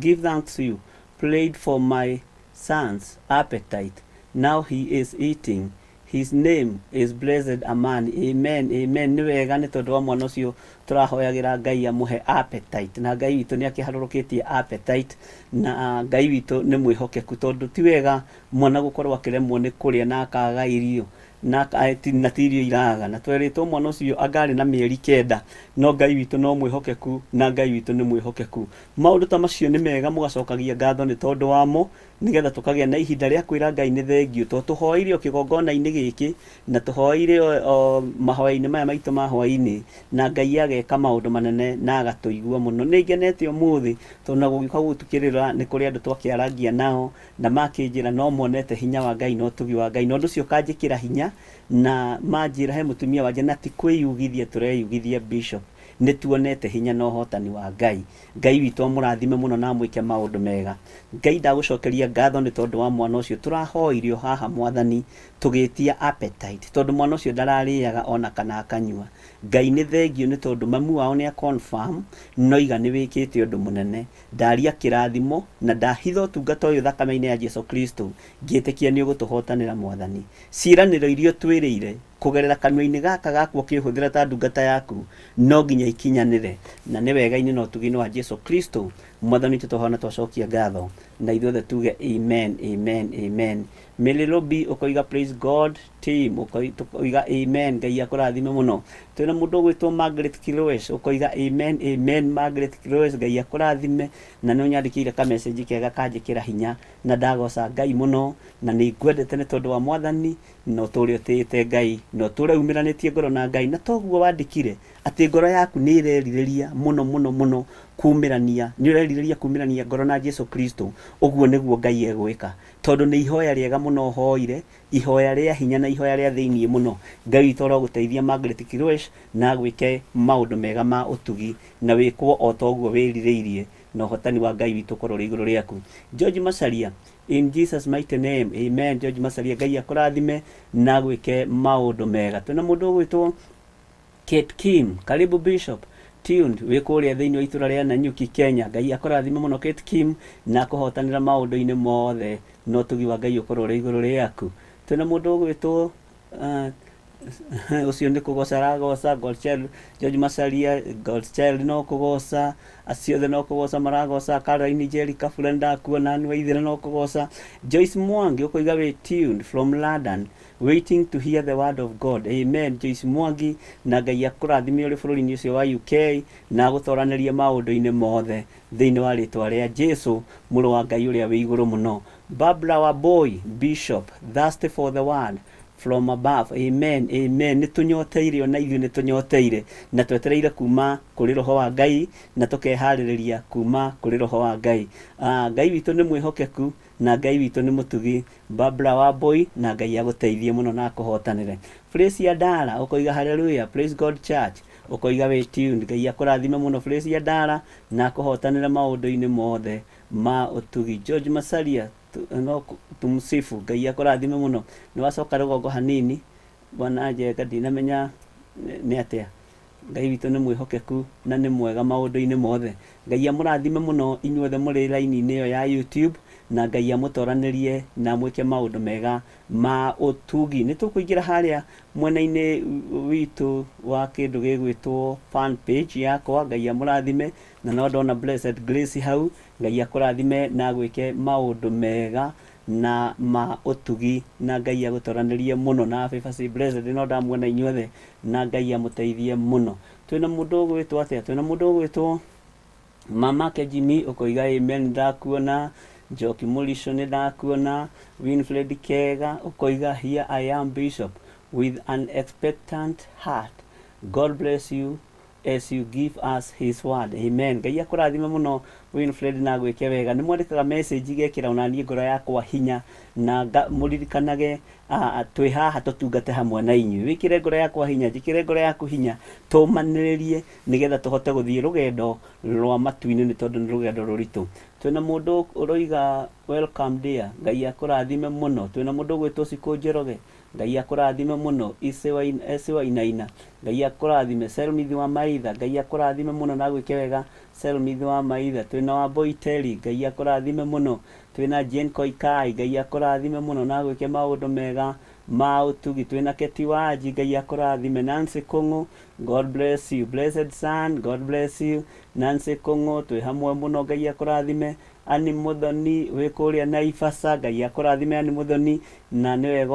give thanks you prayed for my son's appetite now he is eating his name is blessed aman amen amen. Nĩ wega nĩ tondũ wa mwana ũcio tũrahoyagĩra Ngai amũhe appetite na Ngai witũ nĩ akĩharũrũkĩtie appetite na Ngai witũ nĩ mwĩhokeku tondũ ti wega mwana gũkorwo akĩremwo nĩ kũrĩa na akaga irio na na ti irio iraga na twerĩtwo mwana ũcio anga arĩ na mĩeri 9, no Ngai witũ no mwĩhokeku na Ngai witũ nĩ mwĩhokeku. Maũndũ ta macio nĩ mega mũgacokagia ngatho nĩ tondũ wamo nĩgetha tũkagĩa na ihinda rĩa kwĩra Ngai nĩ thengiũ tondũ tũhoeire o kĩgongona-inĩ gĩkĩ na tũhoeire o mahoya-inĩ maya maitũ ma hwaĩ-inĩ na Ngai ageka maũndũ manene na agatũigua mũno. Nĩ ngenete ũmũthĩ tondũ na gũgĩũka gũtukĩrĩra nĩ kũrĩ andũ twakĩarangia nao na makĩnjĩra no monete hinya wa Ngai na ũtugi wa Ngai na ũndũ ũcio ũkanjĩkĩra hinya na manjĩra he mũtumia wanje na ti kwĩyugithia tũreyugithia Bishop, nĩ tuonete hinya na ũhotani wa Ngai. Ngai witũ amũrathime mũno na amwĩke maũndũ mega. Ngai ndagũcokeria ngatho nĩ tondũ wa mwana ũcio tũrahoire o haha mwathani tũgĩtia appetite tondũ mwana ũcio ndararĩaga ona kana akanyua. Ngai nĩ thengiũ nĩ tondũ mamu wao nĩ a confirm noiga nĩ wĩkĩte ũndũ mũnene. Ndaria kĩrathimo na ndahitha ũtungata ũyũ thakame-inĩ ya Jesu Kristo ngĩtĩkia nĩ ũgũtũhotanĩra mwathani. Ciĩranĩro iria ũtwĩrĩire kũgerera kanua-inĩ gaka gaku ũkĩhũthĩra ta ndungata yaku no nginya ikinyanĩre na nĩ wega-inĩ na ũtugi-inĩ wa Jesu Kristo mwathani witũ twahoya na twacokia ngatho na ithuothe tuge amen amen amen. Mĩrĩrũbi ũkoiga praise God team ũkoiga amen Ngai akũrathime mũno. Twĩna mũndũ ũgwĩtwo Margaret Kiloes ũkoiga amen amen Margaret Kiloes Ngai akũrathime na nĩ ũnyandĩkĩire ka message kega kanjĩkĩra hinya na ndagoca Ngai mũno na nĩ ngwendete nĩ tondũ wa mwathani na ũtũre ũtĩĩte Ngai na ũtũre umĩranĩtie ngoro na Ngai na toguo wandĩkire atĩ ngoro yaku nĩ ĩrerirĩria mũno mũno mũno kumĩrania nĩ ũrerirĩria kumĩrania ngoro na Jesu Kristo ũguo nĩguo Ngai egwĩka tondũ nĩ ihoya rĩega mũno ũhoire ihoya rĩa hinya na ihoya rĩa thĩinĩ mũno. Ngai witũ arogũteithia Margaret Kiroesh na agwĩke maũndũ mega ma ũtugi na wĩkwo o ta ũguo wĩrirĩirie na ũhotani wa Ngai witũ ũkorwo ũrĩ igũrũ rĩaku. George Macharia, in Jesus mighty name, amen. George Macharia, Ngai akũrathime na agwĩke maũndũ mega. Twĩna mũndũ ũgwĩtwo Kate Kim, karibu Bishop tuned wĩ kũrĩa thĩinĩ wa itũra rĩa Nanyuki Kenya. Ngai akũrathime mũno Kate Kim na akũhotanĩra maũndũ-inĩ mothe na ũtugi wa Ngai ũkorwo ũrĩ igũrũ rĩaku. Twĩna mũndũ ũgwĩtwo ũcio nĩ kũgoca aragoca God Child, George Macharia, God Child no kũgoca, acio othe no kũgoca maragoca, Caroline Njeri Kabura nĩndakuona, Anne Waithera no kũgoca, Joyce Mwangi ũkoiga wĩ tuned from London waiting to hear the word of God, amen. Joyce Mwangi na Ngai akũrathime ũrĩ bũrũri-inĩ ũcio wa UK na agũtoranĩrie maũndũ-inĩ mothe thĩinĩ wa rĩtwa rĩa Jesu mũrũ wa Ngai ũrĩa wĩ igũrũ mũno. Barbara Wambui Bishop, thirsty for the word. from above. Amen, amen. Nĩ tũnyoteire, ona ithuĩ nĩ tũnyoteire na twetereire kuma kũrĩ roho wa Ngai na tũkeharĩrĩria kuma kũrĩ roho wa Ngai. Ah, Ngai witũ nĩ mwĩhokeku na Ngai witũ nĩ mũtugi. Barbara Wambui, na Ngai agũteithie mũno na akũhotanĩre. Fresia Ndara ũkoiga hallelujah, praise God church, ũkoiga wĩ tuned. Ngai akũrathime mũno Fresia Ndara na akũhotanĩre maũndũ-inĩ mothe ma ũtugi. George Masaria no tumsifu, Ngai akũrathime mũno. Nĩ wacoka rũgongo hanini bwana Njenga, ndinamenya nĩ atĩa. Ngai witũ nĩ mwĩhokeku na nĩ mwega maũndũ-inĩ mothe. Ngai amũrathime mũno inyuothe mũrĩ raini-inĩ ĩyo ya YouTube, na Ngai amũtoranĩrie na amwĩke maũndũ mega ma ũtugi. Nĩ tũkũingĩra harĩa mwena-inĩ witũ wa kĩndũ gĩgwĩtwo fan page yakwa. Ngai amũrathime, na no ndona Blessed Grace hau. Ngai akũrathime na agwĩke maũndũ mega na ma ũtugi, na Ngai agũtoranĩrie mũno. Na Favor Blessed, no ndamuona inyuothe, na Ngai amũteithie mũno. Twĩna mũndũ ũgwĩtwo atĩa? Twĩna mũndũ ũgwĩtwo Mama Kejimi, ũkoiga amen, ndakuona. Njoki Mũrico, nĩ ndakuona. Winfred Kega ũkoiga here I am Bishop with an expectant heart, God bless you as you give us his word. Amen. Ngai akũrathime mũno Winfred na agwĩke wega. Nĩ mwandĩkaga message igekĩra ona niĩ ngoro yakwa hinya, na mũririkanage twĩ haha tũtungate hamwe na inyuĩ. Wĩkĩre ngoro yakwa hinya, njĩkĩre ngoro yaku hinya, tũmanĩrĩrie nĩgetha tũhote gũthiĩ rũgendo rwa matu-inĩ, nĩ tondũ nĩ rũgendo rũritũ. Twĩna mũndũ ũroiga welcome dear, Ngai akũrathime mũno. Twĩna mũndũ ũgwĩtwo Cikũ Njoroge, Ngai akũrathime mũno. Ese wa Inaina, Ngai akũrathime. Selmithi wa Maitha, Ngai akũrathime mũno na agwĩke wega. Selmithi wa Maitha. Twĩna wa Boiteri, Ngai akũrathime mũno. Twĩna Jane Koikai, Ngai akũrathime mũno na agwĩke maũndũ mega ma ũtugi. Twĩna Keti Wanji, Ngai akũrathime. Nancy Kũng'ũ, God bless you. Blessed son, God bless you. Nancy Kũng'ũ, twĩ hamwe mũno, Ngai akũrathime. Annie Muthoni wĩ kũrĩa Naivasha, Ngai akũrathime Annie Muthoni, na nĩ wega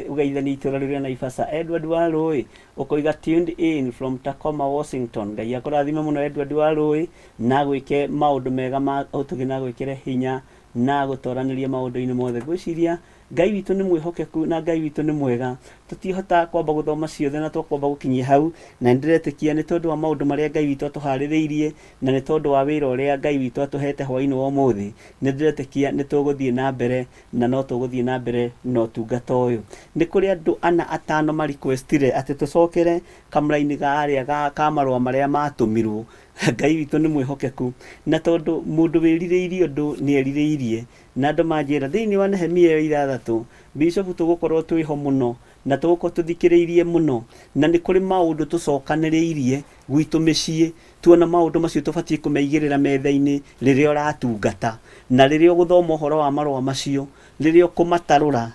ũgeithanie itũra rĩu rĩa Naivasha. Edward Warũĩ ũkoiga tuned in from Tacoma, Washington, Ngai akũrathime mũno Edward Warũĩ, na agwĩke maũndũ mega ma ũtugi na agwĩkĩre hinya na agũtoranĩrie maũndũ-inĩ mothe. Ngwĩciria Ngai witũ nĩ mwĩhokeku na Ngai witũ nĩ mwega. Tũtihota kwamba gũthoma ciothe na twakwamba gũkinyia hau, na nĩndĩretĩkia nĩ tondũ wa maũndũ marĩa Ngai witũ atũharĩrĩirie na nĩ tondũ wa wĩra ũrĩa Ngai witũ atũhete hwaĩ-inĩ wa ũmũthĩ, nĩndĩretĩkia nĩ tũgũthiĩ na mbere na no tũgũthiĩ na mbere na ũtungata ũyũ. Nĩ kũrĩ andũ ana atano ma requestire atĩ tũcokere kamũraini karĩa ka marũa marĩa matũmirwo. Ngai witũ nĩ mwĩhokeku, na tondũ mũndũ wĩrirĩirie ũndũ nĩ erirĩirie. Na andũ manjĩra thĩinĩ wa Nehemia ĩyo 6, Bishop tũgũkorwo twĩho mũno na tũgũkorwo tũthikĩrĩirie mũno, na nĩ kũrĩ maũndũ tũcokanĩrĩirie gwitũ mĩciĩ, tuona maũndũ macio tũbatiĩ kũmaigĩrĩra metha-inĩ rĩrĩa ũratungata, na rĩrĩa ũgũthoma ũhoro wa marũa macio, rĩrĩa ũkũmatarũra,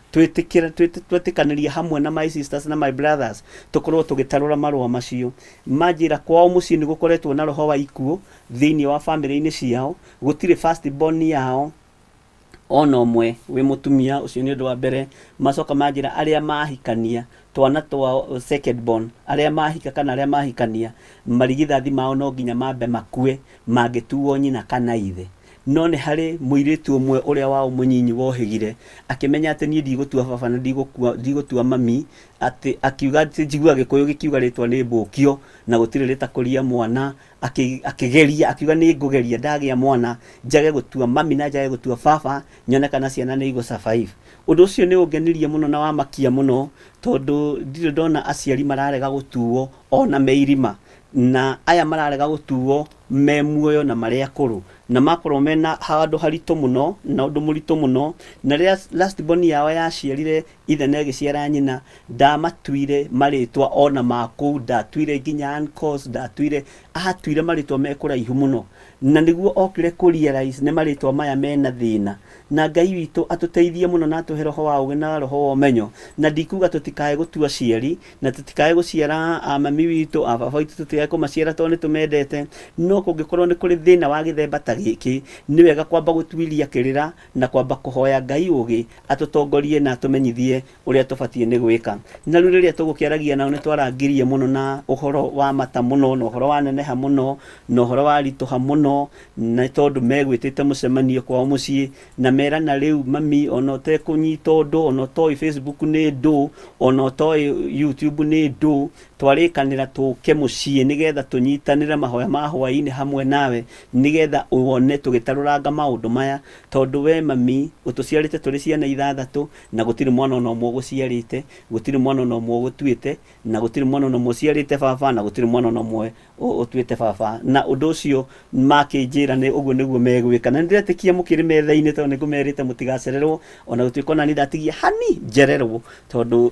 twetĩkanĩria hamwe na my sisters na my brothers, tũkorwo tũgĩtarũra marũa macio. Manjĩra kwao mũciĩ nĩ gũkoretwo na roho wa ikuũ thĩinĩ wa bamĩrĩ-inĩ ciao, gũtirĩ first born yao ona ũmwe wĩ mũtumia, ũcio nĩ ũndũ wa mbere. Macoka manjĩra arĩa mahikania twana twao second born, arĩa mahika kana arĩa mahikania, marigithathi mao no nginya mambe makue mangĩtuo nyina kana ithe. No nĩ harĩ mũirĩtu ũmwe ũrĩa wao mũnyinyi wohĩgire akĩmenya atĩ niĩ ndigũtua baba na ndigũtua mami, atĩ akiuga atĩ njigua Gĩkũyũ gĩkiuga rĩtwa nĩ mbũkio na gũtirĩ rĩtakũria mwana, akĩgeria akiuga nĩ ngũgeria ndagĩa mwana njage gũtua mami na njage gũtua baba, nyone kana ciana nĩ igũ survive. Ũndũ ũcio nĩ ũngenirie mũno na wamakia mũno, tondũ ndirĩ ndona aciari mararega gũtuo ona me irima, na aya mararega gũtuo me muoyo na marĩ akũrũ, na makorwo mena handũ haritũ mũno na ũndũ mũritũ mũno. Na rĩrĩa last born yao yaciarire ithe na ĩgĩciara nyina, ndamatuire marĩtwa ona ma kũu, ndatuire nginya uncles, ndatuire, atuire marĩtwa me kũraihu mũno, na nĩguo okire kũ realize nĩ marĩtwa maya mena thĩna. Na Ngai witũ atũteithie mũno na atũhe roho wa ũgĩ na roho wa ũmenyo. Na ndikuga tũtikae gũtua aciari na tũtikae gũciara a mami witũ, a baba witũ, tũtikae kũmaciara tondũ nĩ tũmendete, no No kũngĩkorwo nĩ kũrĩ thĩna wa gĩthemba ta gĩkĩ, nĩ wega kwamba gũtuiria kĩrĩra na kwamba kũhoya Ngai ũgĩ atũtongorie na atũmenyithie ũrĩa tũbatiĩ nĩ gwĩka. Na rĩu rĩrĩa tũgũkĩaragia nao nĩ twarangirie mũno na ũhoro wa mata mũno, na ũhoro waneneha mũno, na ũhoro waritũha mũno, nĩ tondũ megwĩtĩte mũcemanio kwao mũciĩ na merana rĩu mami ona ũtekũnyita ũndũ, ona ũtoĩ Facebook nĩ ndũ, ona ũtoĩ YouTube nĩ ndũ, twarĩkanĩra tũke mũciĩ nĩgetha tũnyitanĩre mahoya ma hwaĩ-inĩ hamwe nawe, nĩgetha wone tũgĩtarũranga maũndũ maya, tondũ we mami ũtũciarĩte tũrĩ ciana ithathatũ, na gũtirĩ mwana ona ũmwe ũgũciarĩte, gũtirĩ mwana ona ũmwe ũgũtuĩte, na gũtirĩ mwana ona ũmwe ũciarĩte baba, na gũtirĩ mwana ona ũmwe ũtuĩte baba. Na ũndũ ũcio makĩnjĩra nĩ ũguo nĩguo megwĩka, na nĩndĩretĩkia mũkĩrĩ metha-inĩ, tondũ nĩngũmerĩte mũtigacererwo, ona gũtuĩka ona niĩ ndatigia hani njererwo, tondũ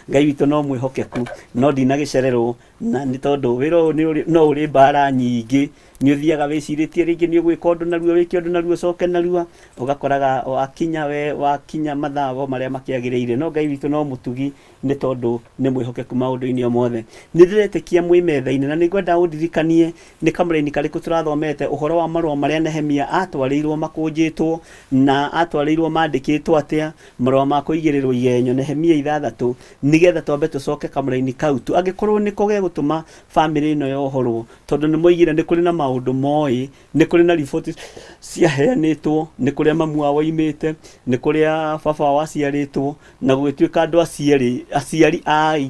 Ngai witũ no mwĩhokeku, no ndinagĩcererwo, na nĩ tondũ wĩra ũyũ no ũrĩ mbara nyingĩ. Nĩ ũthiaga wĩcirĩtie rĩngĩ nĩ ũgwĩka ũndũ narua, wĩke ũndũ narua, ũcoke narua, ũgakoraga wakinya we wakinya mathaa marĩa makĩagĩrĩire. No Ngai witũ no mũtugi, nĩ tondũ nĩ mwĩhokeku maũndũ-inĩ o mothe. Nĩ ndĩretĩkia mwĩ metha-inĩ, na nĩ ngwenda ũndirikanie nĩ kamũraini karĩkũ tũrathomete ũhoro wa marũa marĩa Nehemia atwarĩirwo makũnjĩtwo, na atwarĩirwo mandĩkĩtwo atĩa, marũa ma kũigĩrĩrwo igenyo, Nehemia 6, nĩgetha twambe tũcoke kamũraini kau tu, angĩkorwo nĩko gegũtũma bamĩrĩ ĩno yohorwo, tondũ nĩ moigire nĩ kũrĩ na maũndũ moĩ, nĩ kũrĩ na riboti ciaheanĩtwo, nĩ kũrĩa mamu wao oimĩte, nĩ kũrĩa baba wao aciarĩtwo, na gũgĩtuĩka andũ aciarĩ, aciari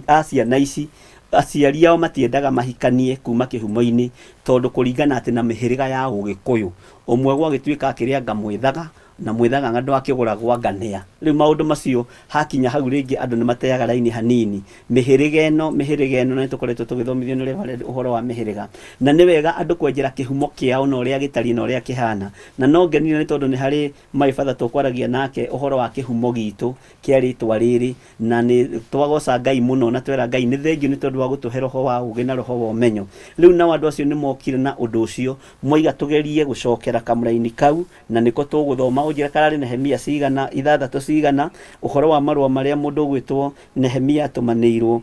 a ciana ici, aciari ao matiendaga mahikanie kuma kĩhumo-inĩ, tondũ kũringana atĩ na mĩhĩrĩga ya Ũgĩkũyũ, ũmwe gwagĩtuĩka akĩrĩ anga mwĩthaga, na mwĩthaga anga ndwakĩgũragwo anga nĩa. Rĩu maũndũ macio hakinya hau rĩngĩ andũ nĩ mateaga raini hanini. Mĩhĩrĩga ĩno, mĩhĩrĩga ĩno, na nĩ tũkoretwo tũgĩthomithio nĩ Reverend ũhoro wa mĩhĩrĩga. Na nĩ wega andũ kwenjera kĩhumo kĩao na ũrĩa gĩtariĩ na ũrĩa kĩhana. Na no ngenire nĩ tondũ nĩ harĩ my father tũkwaragia nake ũhoro wa kĩhumo gitũ kĩa rĩtwa rĩrĩ, na nĩ twagoca Ngai mũno na twera Ngai nĩ thengiũ nĩ tondũ wa gũtũhe roho wa ũgĩ na roho wa ũmenyo. Rĩu nao andũ acio nĩ mokire na ũndũ ũcio, moiga tũgerie gũcokera kamũraini kau, na nĩko tũgũthoma. Ũnjĩre kararĩ Nehemia cigana, 6 cigana, ũhoro wa marũa marĩa mũndũ ũgwĩtwo Nehemia atũmanĩirwo,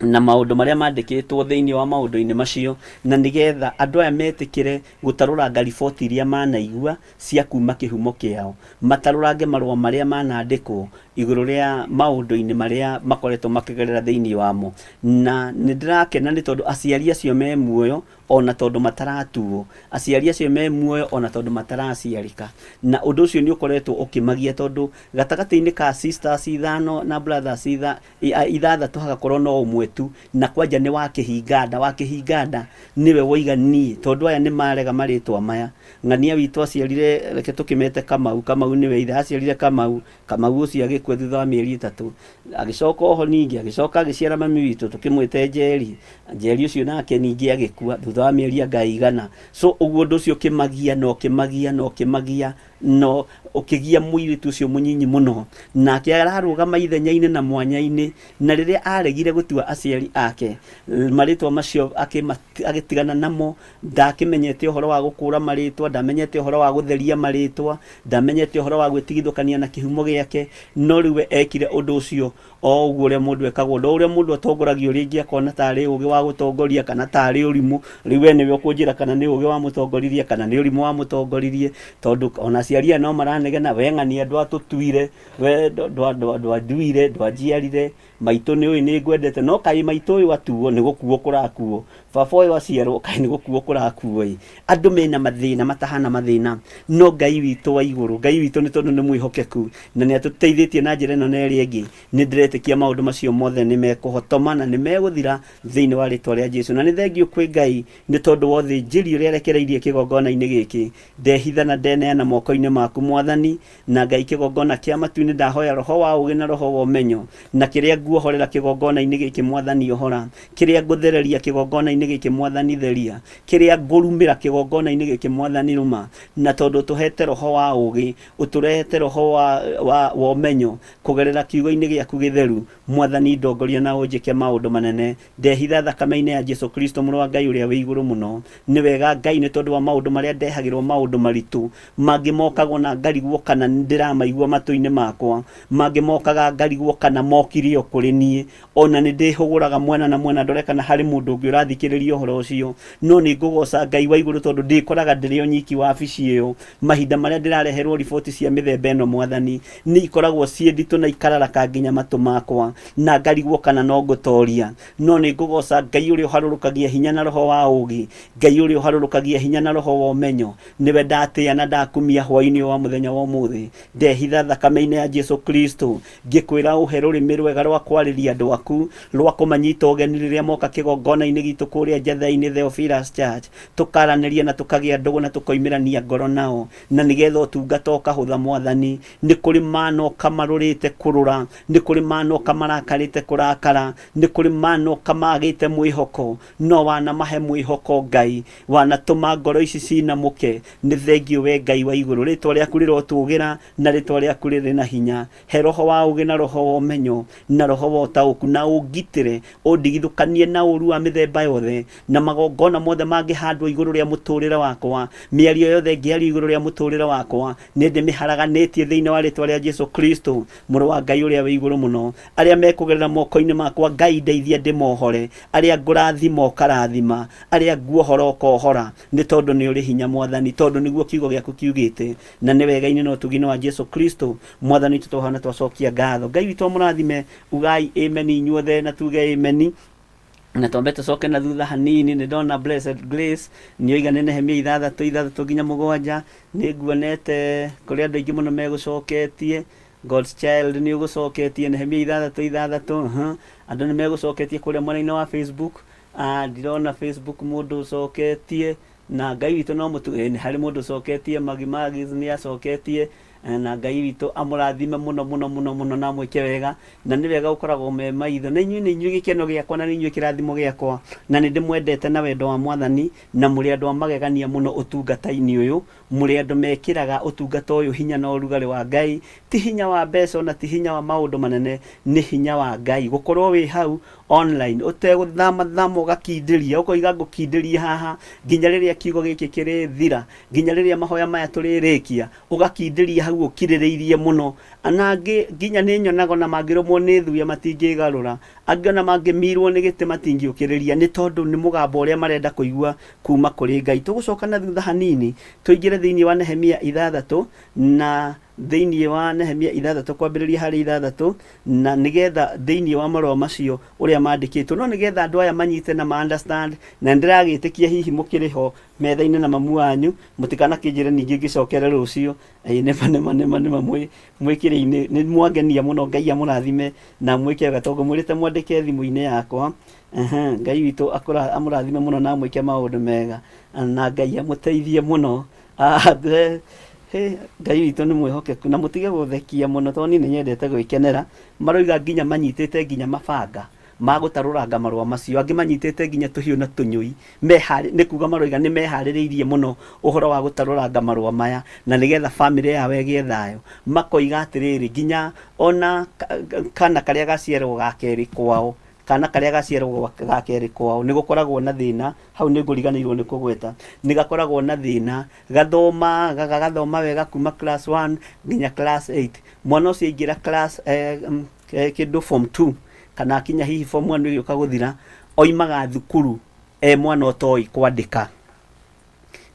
na maũndũ marĩa mandĩkĩtwo thĩinĩ wa maũndũ-inĩ macio, na nĩgetha andũ aya metĩkĩre gũtarũranga riboti iria manaigua cia kuma kĩhumo kĩao, matarũrange marũa marĩa manandĩkwo igũrũ rĩa maũndũ-inĩ marĩa makoretwo makĩgerera thĩinĩ wamo. Na nĩ ndĩrakena nĩ tondũ aciari acio me muoyo, ona tondũ mataratuo, aciari acio me muoyo ona tondũ mataraciarĩka. Na ũndũ ũcio nĩ ũkoretwo ũkĩmagia, tondũ gatagatĩ-inĩ ka sisters 5 na brothers 6 hagakorwo no ũmwe tu, na kwanja nĩ wa kĩhinganda, wa kĩhinganda nĩwe woiga niĩ, tondũ aya nĩ marega marĩtwa maya. Ng'ania witũ aciarire, reke tũkĩmete Kamau, Kamau nĩwe ithe, aciarire Kamau, Kamau ũcio agĩkua thutha wa mĩeri 3, agĩcoka oho ningĩ, agĩcoka agĩciara mami witũ tũkĩmwĩte Njeri, Njeri ũcio nake ningĩ agĩkua thutha wa mĩeri anga ĩigana. So ũguo ũndũ ũcio ũkĩmagia na ũkĩmagia na ũkĩmagia no ũkĩgia mũirĩtu ũcio mũnyinyi mũno, nake ararũgama ithenya-inĩ na mwanya-inĩ, na rĩrĩa aregire gũtua aciari ake marĩtwa macio agĩtigana namo, ndakĩmenyete ũhoro wa gũkũra marĩtwa, ndamenyete ũhoro wa gũtheria marĩtwa, ndamenyete ũhoro wa gwĩtigithũkania na kĩhumo gĩake, no rĩu we ekire ũndũ ũcio o ũguo ũrĩa mũndũ ekagwo, no ũrĩa mũndũ atongoragio rĩngĩ akona tarĩ ũgĩ wa gũtongoria kana tarĩ ũrimũ. Rĩu we nĩwe ũkũnjĩra kana nĩ ũgĩ wamũtongoririe kana nĩ ũrimũ wamũtongoririe, tondũ ona aciari aya no maranegena, we ng'ania ndwatũtuire, we ndwanduire, ndwanjiarire, maitũ nĩ ũĩ nĩ ngwendete, no kaĩ maitũ ũyũ atuo nĩ gũkuo kũrakuo, baba ũyũ aciarwo kaĩ nĩ gũkuo kũrakuo ĩ. Andũ mena mathĩna matahana mathĩna, no Ngai witũ wa igũrũ, Ngai witũ nĩ tondũ nĩ mwĩhokeku na nĩ atũteithĩtie na njĩra ĩno na ĩrĩa ĩngĩ, nĩ ndĩretĩkia maũndũ macio mothe nĩ mekũhotoma na nĩ megũthira thĩinĩ wa rĩtwa rĩa Jesu. Na nĩ thengiũ kwĩ Ngai nĩ tondũ wa ũthĩnjĩri ũrĩa arekereirie kĩgongona-inĩ gĩkĩ. Ndehitha na ndeneana moko-inĩ maku Mwathani, na Ngai kĩgongona kĩa matu-inĩ, ndahoya roho wa ũgĩ na roho wa ũmenyo, na kĩrĩa nguohorera kĩgongona-inĩ gĩkĩ Mwathani ohora, kĩrĩa ngũthereria kĩgongona-inĩ gĩkĩ Mwathani theria, kĩrĩa ngũrumĩra kĩgongona-inĩ gĩkĩ Mwathani rũma. Na tondũ ũtũhete roho wa ũgĩ, ũtũrehete roho wa ũmenyo kũgerera kiugo-inĩ gĩaku gĩtheru, Mwathani ndongoria na ũnjĩke maũndũ manene. Ndehitha thakame-inĩ ya Jesu Kristo mũrũ wa Ngai ũrĩa wĩ igũrũ mũno. Nĩ wega Ngai nĩ tondũ wa maũndũ marĩa ndehagĩrwo, maũndũ maritũ mangĩ moka mokaga ona ngarigwo kana nĩndĩramaigua matũ-inĩ makwa, mangĩ mokaga ngarigwo kana mokire o kũrĩ niĩ. Ona nĩ ndĩhũgũraga mwena na mwena ndore kana harĩ mũndũ ũngĩ ũrathikĩrĩria ũhoro ũcio. No nĩ ngũgoca Ngai wa igũrũ tondũ ndĩkoraga ndĩrĩ o nyiki wabici ĩyo. Mahinda marĩa ndĩrareherwo riboti cia mĩthemba ĩno Mwathani, nĩ ikoragwo ciĩ nditũ na ikararaka nginya matũ makwa, na ngarigwo kana no ngũtoria. No nĩ ngũgoca Ngai ũrĩa ũharũrũkagia hinya na roho wa ũũgĩ, Ngai ũrĩa ũharũrũkagia hinya na roho wa ũmenyo. Nĩwe ndatĩĩa na ndakumia hwaĩ-inĩ ũyũ wa mũthenya wa ũmũthĩ. Ndehitha thakame-inĩ ya Jesu Kristo, ngĩkwĩra ũhe rũrĩmĩ rwega rwa kwarĩria andũ aku, rwa kũmanyita ũgeni rĩrĩa moka kĩgongona-inĩ gitũ kũrĩa Njathai-inĩ Theophilus Church, tũkaranĩria na tũkagĩa ndũgũ na tũkoimĩrania ngoro nao, na nĩgetha ũtungata ũkahũtha Mwathani. Nĩ kũrĩ manoka marũrĩte kũrũra, nĩ kũrĩ manoka marakarĩte kũrakara, nĩ kũrĩ manoka magĩte mwĩhoko, no wanamahe mwĩhoko Ngai, wanatũma ngoro ici cinamũke. Nĩ thengiũ we Ngai wa igũrũ, rĩtwa rĩaku rĩrotũgĩra na rĩtwa rĩaku rĩrĩ na hinya. He roho wa ũũgĩ na roho wa ũmenyo na roho wa ũtaũku, na ũngitĩre, ũndigithũkanie na ũũru wa mĩthemba yothe, na magongona mothe mangĩhandwo igũrũ rĩa mũtũũrĩre wakwa, mĩario yothe ĩngĩario igũrũ rĩa mũtũũrĩre wakwa, nĩ ndĩmĩharaganĩtie thĩinĩ wa rĩtwa rĩa Jesu Kristo, Mũrũ wa Ngai ũrĩa wĩ igũrũ mũno. Arĩa mekũgerera moko-inĩ makwa, Ngai ndeithia ndĩmohore. Arĩa ngũrathima ũkarathima, arĩa nguohora ũkohora, nĩ tondũ nĩ ũrĩ hinya Mwathani, tondũ nĩguo kiugo gĩaku kiugĩte. Na nĩ wega-inĩ na ũtugi-inĩ wa Jesu Kristo, Mwathani witũ twahoya na twacokia ngatho. Ngai witũ amũrathime, ugai amen inyuothe na tuge amen. Na twambe tũcoke na thutha hanini, nĩ ndona Blessed Grace nĩ oiga nĩ Nehemia ithathatũ ithathatũ nginya mũgwanja. Nĩ nguonete kũrĩ andũ aingĩ mũno megũcoketie. God's Child nĩ ũgũcoketie Nehemia ithathatũ ithathatũ. Andũ nĩ megũcoketie kũrĩa mwena-inĩ wa Facebook. Ndirona Facebook mũndũ ũcoketie, na Ngai witũ no mũtu, nĩ harĩ mũndũ ũcoketie, Magi Magis nĩ acoketie, na Ngai witũ amũrathime mũno mũno mũno mũno na amwĩke wega, na nĩ wega gũkoragwo me maitho. Na inyuĩ nĩ inyuĩ gĩkeno gĩakwa na nĩ inyuĩ kĩrathimo gĩakwa, na nĩ ndĩmwendete na wendo wa Mwathani, na mũrĩ andũ a magegania mũno ũtungata-inĩ ũyũ. Mũrĩ andũ mekĩraga ũtungata ũyũ hinya na ũrugarĩ wa Ngai, ti hinya wa mbeca ona ti hinya wa maũndũ manene, nĩ hinya wa Ngai. Gũkorwo wĩ hau online ũtegũthamathama ũgakindĩria, ũkoiga ngũkindĩria haha nginya rĩrĩa kiugo gĩkĩ kĩrĩthira, nginya rĩrĩa mahoya maya tũrĩrĩkia, ũgakindĩria hau ũkirĩrĩirie mũno. Na angĩ nginya nĩ nyonaga ona mangĩrũmwo nĩ thuya matingĩgarũra, angĩ ona mangĩmirwo nĩ gĩtĩ matingĩũkĩrĩria, nĩ tondũ nĩ mũgambo ũrĩa marenda kũigua kuma kũrĩ Ngai. Tũgũcoka na thutha hanini tũingĩre thĩinĩ wa Nehemia ithathatũ, na thĩinĩ wa Nehemia ithathatũ kwambĩrĩria harĩ ithathatũ, na nĩgetha thĩinĩ wa marũa macio ũrĩa mandĩkĩtwo, no nĩgetha andũ aya manyite na ma understand, na nĩndĩragĩtĩkia hihi mũkĩrĩ ho metha-inĩ na mamu wanyu, mũtikanakĩnjĩre ningĩ ngĩcokere rũciũ. Ĩĩ nĩma nĩma nĩma nĩma mwĩ mwĩkĩrĩ-inĩ nĩ mwangenia mũno. Ngai amũrathime na mwĩke wega, tondũ ngũmwĩrĩte mwandĩke thimũ-inĩ yakwa. Ngai witũ amũrathime mũno na amwĩke maũndũ mega, na Ngai amũteithie mũno. Ngai witũ nĩ mwĩhokeku, na mũtige gũthekia mũno tondũ niĩ nĩ nyendete gwĩkenera. Maroiga nginya manyitĩte nginya mabanga ma gũtarũranga marũa macio, angĩ manyitĩte nginya tũhiũ na tũnyũi. Nĩ kuga maroiga nĩ meharĩrĩirie mũno ũhoro wa gũtarũranga marũa maya, na nĩgetha bamĩrĩ yao ĩgĩe thayũ. Makoiga atĩrĩrĩ, nginya ona kana karĩa gaciaragwo ga kerĩ kwao, kana karĩa gaciaragwo ga kerĩ kwao nĩ gũkoragwo na thĩna, hau nĩ ngũriganĩirwo nĩ kũgweta, nĩ gakoragwo na thĩna, gathoma, gagathoma wega kuma class 1 nginya class 8. Mwana ũcio aingĩra class kĩndũ form 2 kana akinya hihi form 1 ĩgĩũka gũthira, oimaga thukuru e mwana ũtoĩ kwandĩka.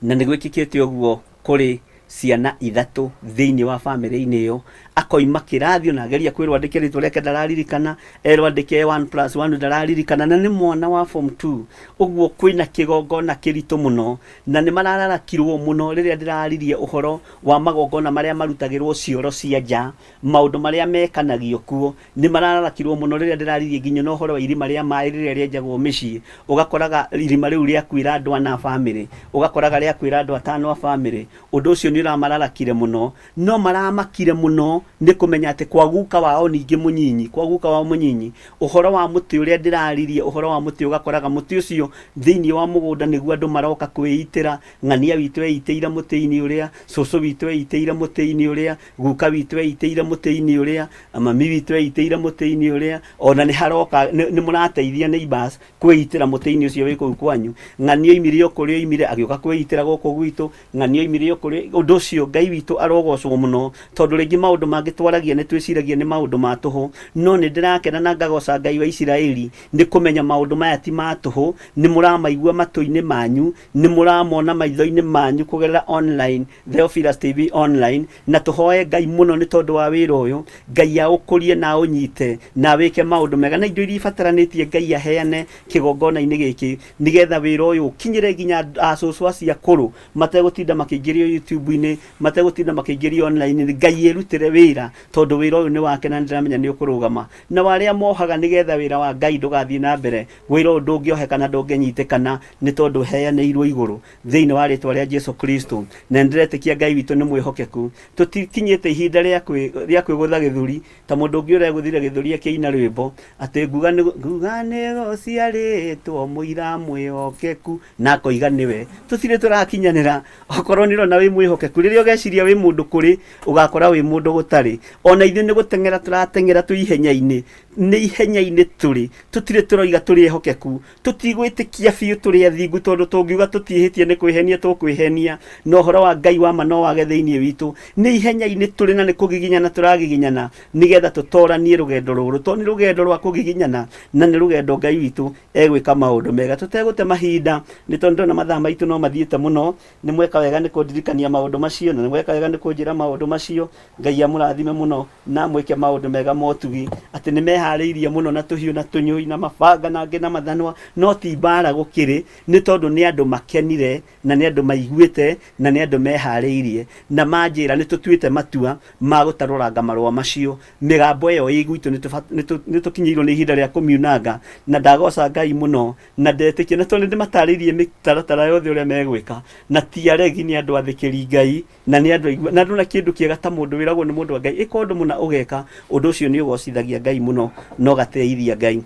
Na nĩ gwĩkĩkĩte ũguo kũrĩ ciana ithatũ thĩinĩ wa bamĩrĩ-inĩ ĩyo, akoima kĩrathi ona ageria kwĩrwo andĩke rĩtwa rĩake ndararirikana, erwo andĩke 1 plus 1 ndararirikana, na nĩ mwana wa form 2. Ũguo kwĩna kĩgongona kĩritũ mũno, na nĩ marararakirwo mũno rĩrĩa ndĩraririe ũhoro wa magongona marĩa marutagĩrwo cioro cia nja, maũndũ marĩa mekanagio kuo. Nĩ marararakirwo mũno rĩrĩa ndĩraririe nginya na ũhoro wa irima rĩa maĩ rĩrĩa rĩenjagwo mĩciĩ, ũgakoraga irima rĩu rĩakuĩra andũ ana a bamĩrĩ, ũgakoraga rĩakuĩra andũ atano a bamĩrĩ. Ũndũ ũcio nĩ ũramararakire mũno, no maramakire mũno. Nĩ kũmenya atĩ kwa guka wao ningĩ mũnyinyi, kwa guka wao mũnyinyi, ũhoro wa mũtĩ ũrĩa ndĩraririe, ũhoro wa mũtĩ, ũgakoraga mũtĩ ũcio thĩinĩ wa mũgũnda nĩguo andũ maroka kwĩitĩra. Ng'ania witũ eitĩire mũtĩ-inĩ ũrĩa, cũcũ witũ eitĩire mũtĩ-inĩ ũrĩa, guka witũ eitĩire mũtĩ-inĩ ũrĩa, mami witũ eitĩire mũtĩ-inĩ ũrĩa. Ona nĩ haroka nĩ mũrateithia neighbors kwĩitĩra mũtĩ-inĩ ũcio wĩ kũu kwanyu. Ng'ania oimire o kũrĩa oimire agĩũka kwĩitĩra gũkũ gwitũ, ng'ania oimire o kũrĩa. Ũndũ ũcio Ngai witũ arogocwo mũno, tondũ rĩngĩ maũndũ mangĩ twaragia nĩ twĩciragia nĩ maũndũ ma tũhũ, no nĩ ndĩrakena na ngagoca Ngai wa Isiraeli nĩ kũmenya maũndũ maya ti ma tũhũ. Nĩ mũramaigua matũ-inĩ manyu, nĩ mũramona maitho-inĩ manyu kũgerera online, Theophilus TV online. Na tũhoe Ngai mũno nĩ tondũ wa wĩra ũyũ, Ngai aũkũrie na aũnyite na awĩke maũndũ mega, na indo iria ibataranĩtie Ngai aheane kĩgongona-inĩ gĩkĩ, nĩgetha wĩra ũyũ ũkinyĩre nginya acũcũ acio akũrũ mategũtinda makĩingĩrio YouTube-inĩ, mategũtinda makĩingĩrio online. Ngai erutĩre wĩra, tondũ wĩra ũyũ nĩ wake na nĩndĩramenya nĩ ũkũrũgama. Na arĩa mohaga nĩgetha wĩra wa Ngai ndũgathiĩ na mbere, wĩra ũyũ ndũngĩoheka na ndũngĩnyitĩkana, nĩ tondũ ũheanĩirwo igũrũ thĩinĩ wa rĩtwa rĩa Jesu Kristo. Na nĩndĩretĩkia Ngai witũ nĩ mwĩhokeku. Tũtikinyĩte ihinda rĩa kwĩgũtha gĩthũri ta mũndũ ũngĩ ũregũthire gĩthũri akĩina rwĩmbo atĩ nguga nĩ nguga nĩ gũciarĩtwo mũira mwĩhokeku, na akoiga nĩwe. Tũtirĩ tũrakinyanĩra. Okorwo nĩ ũrona wĩ mwĩhokeku, rĩrĩa ũgeciria wĩ mũndũ kũrĩ, ũgakora wĩ mũndũ gũtarĩ. Ona ithuĩ nĩ gũteng'era tũrateng'era twĩ ihenya-inĩ, nĩ ihenya-inĩ tũrĩ, tũtirĩ tũroiga tũrĩ ehokeku. Tũtigwĩtĩkia biũ tũrĩ athingu, tondũ tũngiuga tũtiĩhĩtie nĩ kwĩhenia tũkwĩhenia, na ũhoro wa Ngai wa ma no wage thĩinĩ witũ. Nĩ ihenya-inĩ tũrĩ na nĩ kũgiginyana tũragiginyana nĩgetha tũtoranie rũgendo rũrũ, tondũ nĩ rũgendo rwa kũgiginyana na nĩ rũgendo Ngai witũ egwĩka maũndũ mega. Tũtegũte mahinda, nĩ tondũ ndĩrona mathaa maitũ no mathiĩte mũno. Nĩ mweka wega nĩ kũndirikania maũndũ macio, na nĩ mweka wega nĩ kũnjĩra maũndũ macio. Ngai amũrathime mũno na amwĩke maũndũ mega motugi, atĩ nĩ meharĩirie mũno na tũhiũ na tũnyũi na mabanga na angĩ na mathanwa, no ti mbara gũkĩrĩ, nĩ tondũ nĩ andũ makenire na nĩ andũ maiguĩte na nĩ andũ meharĩirie, na manjĩra nĩ tũtuĩte matua ma gũtarũranga marũa macio. Mĩgambo ĩyo ĩ gwitũ nĩ tũkinyĩirwo nĩ ihinda rĩa kũmiunanga, na ndagoca Ngai mũno na ndetĩkia, na tondũ nĩ ndĩmatarĩirie mĩtaratara yothe ũrĩa megwĩka, na ti aregi, nĩ andũ athĩkĩri Ngai na nĩ andũ aigua, na ndona kĩndũ kĩega ta mũndũ wĩragwo nĩ mũndũ wa Ngai, ĩka ũndũ mũna ũgeka, ũndũ ũcio nĩ ũgocithagia Ngai mũno na ũgatĩithia Ngai,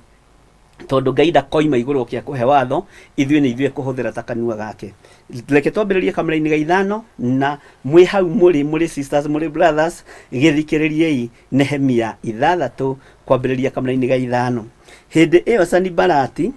tondũ Ngai ndakoima igũrũ oke akũhe watho, ithuĩ nĩ ithuĩ ekũhũthĩra ta kanua gake. Reke twambĩrĩrie kamera-inĩ ga ithano, na mwĩ hau mũrĩ, mũrĩ sisters, mũrĩ brothers, gĩthikĩrĩriei Nehemia 6 kwambĩrĩria kamera-inĩ ga ithano. Hĩndĩ ĩyo Sanibalati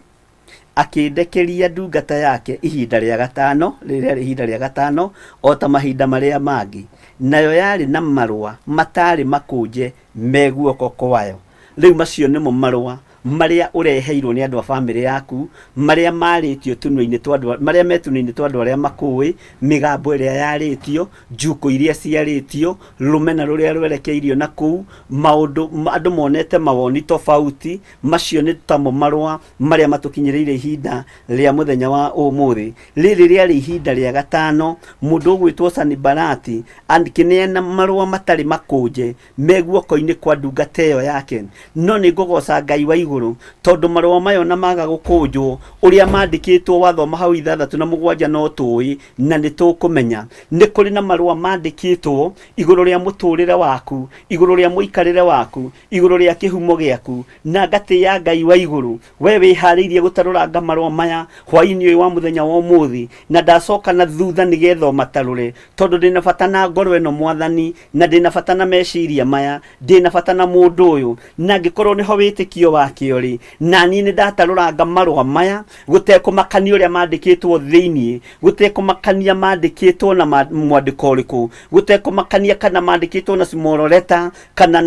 akĩndekeria ndungata yake ihinda rĩa gatano, rĩrĩ rĩarĩ ihinda rĩa gatano o ta mahinda marĩa mangĩ, nayo yarĩ na marũa mataarĩ makũnje me guoko kwayo. Rĩu macio nĩmo marũa marĩa ũreheirwo nĩ andũ a bamĩrĩ yaku, marĩa marĩtio tũnua-inĩ twa andũ, marĩa me tũnua-inĩ twa andũ arĩa makũĩ, mĩgambo ĩrĩa yarĩtio, njukũ iria ciarĩtio, rũmena rũrĩa rwerekeirio na kũu, maũndũ andũ monete mawoni tofauti. Macio nĩ tamo marũa marĩa matũkinyĩrĩire ihinda rĩa mũthenya wa ũmũthĩ. Rĩrĩ rĩarĩ ihinda rĩa gatano mũndũ ũgwĩtwo Sanibalati akĩneana marũa matarĩ makũnje me guoko-inĩ kwa ndungata ĩyo yake. No nĩ ngũgooca Ngai wa igũrũ, tondũ marũa maya ona maga gũkũnjwo, ũrĩa mandĩkĩtwo wathoma hau 6 na 7 no tũĩ na nĩ tũkũmenya. Nĩ kũrĩ na marũa mandĩkĩtwo igũrũ rĩa mũtũrĩre waku, igũrũ rĩa mũikarĩre waku, igũrũ rĩa kĩhumo gĩaku, na ngatĩĩa Ngai wa igũrũ. We wĩharĩirie gũtarũranga marũa maya hwaĩ-inĩ ũyũ wa mũthenya wa ũmũthĩ, na ndacoka na thutha nĩgetha ũmatarũre, tondũ ndĩna bata na ngoro ĩno Mwathani, na ndĩna bata na meciria maya, ndĩna bata na mũndũ ũyũ, na angĩkorwo nĩho wĩtĩkio wake ũrĩ, na niĩ nĩ ndatarũranga marũa maya, gũtekũmakania ũrĩa mandĩkĩtwo thĩinĩ, gũtekũmakania mandĩkĩtwo na mwandĩko ũrĩkũ, gũtekũmakania kana mandĩkĩtwo na small letter, kana